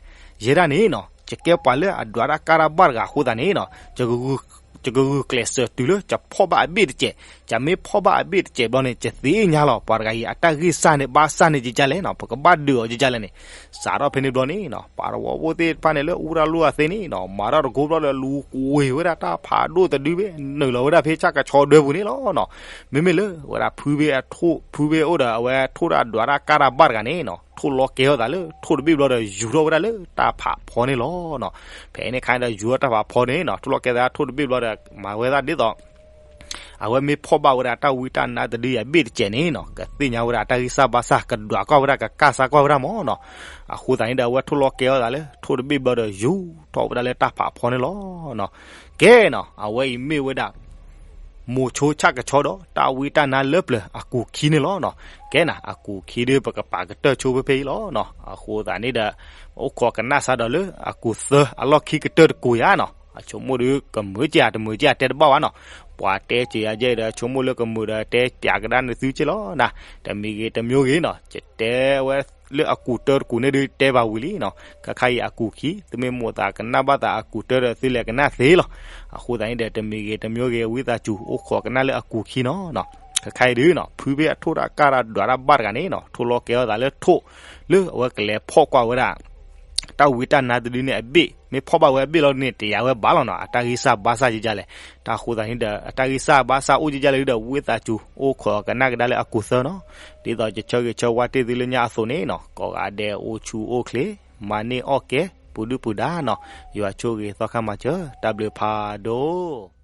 ယဲဒၣ်န့ၣ်နီၤ ယကဲပှၤလၢအဒွးတၢ်ကၢ်တၢ်ဘၣ်တဂၤအဃိသတးန့ၣ်နီၤ ယကဂုာ်ကျဲးစၢးတုၤလၢယဖီၣ်ဘၣ်အဘ့ၣ်တစဲး, ယမ့ၢ်ဖီၣ်ဘၣ်အဘ့ၣ်တစဲးဘျီန့ၣ် ယသ့ၣ်ညါလီၤ ပှၤတဂၤအံၤ အတၢ်ဂံၢ်စၢ်န့ၣ် ဘါစၢ်န့ၣ်ကကလဲၣ်နီၤ, ပကဘၣ်ဒုးအီၤကကလဲၣ်န့ၣ်, စးထီၣ်ဖဲန့ၣ်ဘျီန့ၣ်နီၤ ပှၤတဝီဖိသ့ၣ်တဖၣ်န့ၣ်လၢအူတၢ်လိၣ်တၢ်သ့န့ၣ်နီၤ မၤထီၣ်တကိးဘျီဒီး လူၤကွံာ်ဝဲဒၣ်တၢ်ဖးဒိၣ်တဒုဘ့ၣ် နုာ်လီၤဝဲဒၣ်ဖဲဆၣ်ကဆီဒွဲပူၤန့ၣ်လီၤနီၤ, မ့မ့ၢ်လၢဝဲဒၣ်ဖုဘ့ၣ်အထိၣ် ဖုဘ့ၣ်အိၣ်ဒီးအဝဲထိၣ်တၢ်ဒွးတၢ်ကၢ်တၢ်ဘၣ်တဂၤန့ၣ်နီၤ ထိၣ်လီၤကဲထီၣ်သးလၢထိၣ်တဘ့ၣ်ဘျီဒီး ယူၤထီၣ်ဝဲဒၣ်လၢတၢ်ဖးဖီန့ၣ်လီၤနီၤ, ဖဲန့ၣ်ခါဒီး ယူၤထီၣ်တၢ်ဖးဖီန့ၣ်နီၤ ထိၣ်လီၤကဲသးထိၣ်တဘ့ၣ်ဘျီဒီး မၤဝဲသးဒ်သိး အဝဲမ့ၢ်ဖီၣ်ဘၣ်ဝဲဒၣ်တၢ်ဝံတၢ်နါတဒုအံၤအဘ့ၣ်တစဲးန့ၣ်နီၤ ကသ့ၣ်ညါဝဲဒၣ်အတၢ်ဂံၢ်စၢ်ဘါစၢ် ကဒွးကွၢ်ဝဲဒၣ် ကကၢ်စၢ်ကွၢ်ဝဲဒၣ်မ့ၢ်နီၤ, အဃိသတးန့ၣ်ဒီး အဝဲထိၣ်လီၤကဲထီၣ်သးလၢထိၣ်တဘ့ၣ်ဘျီဒီး ယူၤထီၣ်ဝဲဒၣ်လၢတၢ်ဖးဖီန့ၣ်လီၤနီၤ, ကဲနီၤ အဝဲအံၤမ့ၢ်ဝဲဒၣ် မိၤဆိဆၣ်ကဆီဒီး တၢ်ဝံတၢ်နါလၢပျၢၤအကူာ်ခံန့ၣ်လီၤနီၤ, ကဲနီၤ အကူာ်ခံဒီး ပကပာ်ကတၢၢ်ဆိဖဲဖဲအံၤလီၤနီၤ, အဃိသတးန့ၣ်ဒီး အိၣ်ခိးကနၣ်စးဒီးလၢအကူာ်သၢအလီၢ်ခံကတၢၢ်တကိးယါနီၤ, အဆိကမိၣ်ဒီးကမုာ်က့ၤ တမုာ်က့ၤ တဲတဘၣ်ဘၣ်နီၤ, ပှၤတဲက့ၤယၤယဲဒီး ဆိကမိၣ်လၢကမုာ်ဒီး တဲပၠးကဒါနသုက့ၢ်လီၤနီၤ, တမံၤဂ့ၤတမံၤဂ့ၤနီၤ ယတဲဝဲလၢအကူာ်တၢၢ်တကူာ်န့ၣ်ဒီး တဲဘၣ်ဝံၤလံနီၤ, ခါခါအံၤအကူာ်ခံ သုမ့ၢ်မိၣ်သးကနၣ်ဘၣ်သးအကူာ်တၢၢ်ဒီး သုလဲၤကနၣ်သ့လီၤ, အဃိသတးန့ၣ်ဒီး တမံၤဂ့ၤတမံၤဂ့ၤ ဝံသးစူၤ အိၣ်ခိးကနၣ်လၢအကူာ်ခံနီၤနီၤ, ခါခါအံၤဒုးနီၤ ဖုဘ့ၣ်အထိၣ်တၢ်ကၢ်တၢ်ဒွးတၢ်ဘၣ်တဂၤန့ၣ်နီၤ ထိၣ်လီၤကဲထီၣ်သးလၢထိၣ် လၢအဝဲကလဲၤဖီၣ်ကွၢ်ဝဲဒၣ် တၢ်ဝံတၢ်နါတဒုန့ၣ်အဘ့ၣ် မ့ၢ်ဖီၣ်ဘၣ်ဝဲအဘ့ၣ်လီၤန့ၣ် တယာ်ဝဲဘၣ်လီၤနီၤ, အတၢ်ဂံၢ်စၢ်ဘါစၢ်ကကလဲၣ်, တၢ်ဃိသတးန့ၣ်ဒီး အတၢ်ဂံၢ်စၢ်ဘါစၢ်အိၣ်ကကလဲၣ်ဒီး ဝံသးစူၤ အိၣ်ခိးကနၣ်ကဒါလၢအကူာ်သၢနီၤ, ဒ်သိးယဆၢဂ့ၤဆၢဝါတ့ၢ်သုလၢညါအသိးန့ၣ်နီၤ ကိးဂၤဒဲးအိၣ်ဆူၣ်အိၣ်ချ့ မၤန့ၢ်အီၣ်ကဲ ပူၤဒုၣ်ပူၤဒါနီၤ, ယွၤဆိၣ်ဂ့ၤသီခါမၤစၢၤ တၢ်ဘျုးဖးဒိၣ်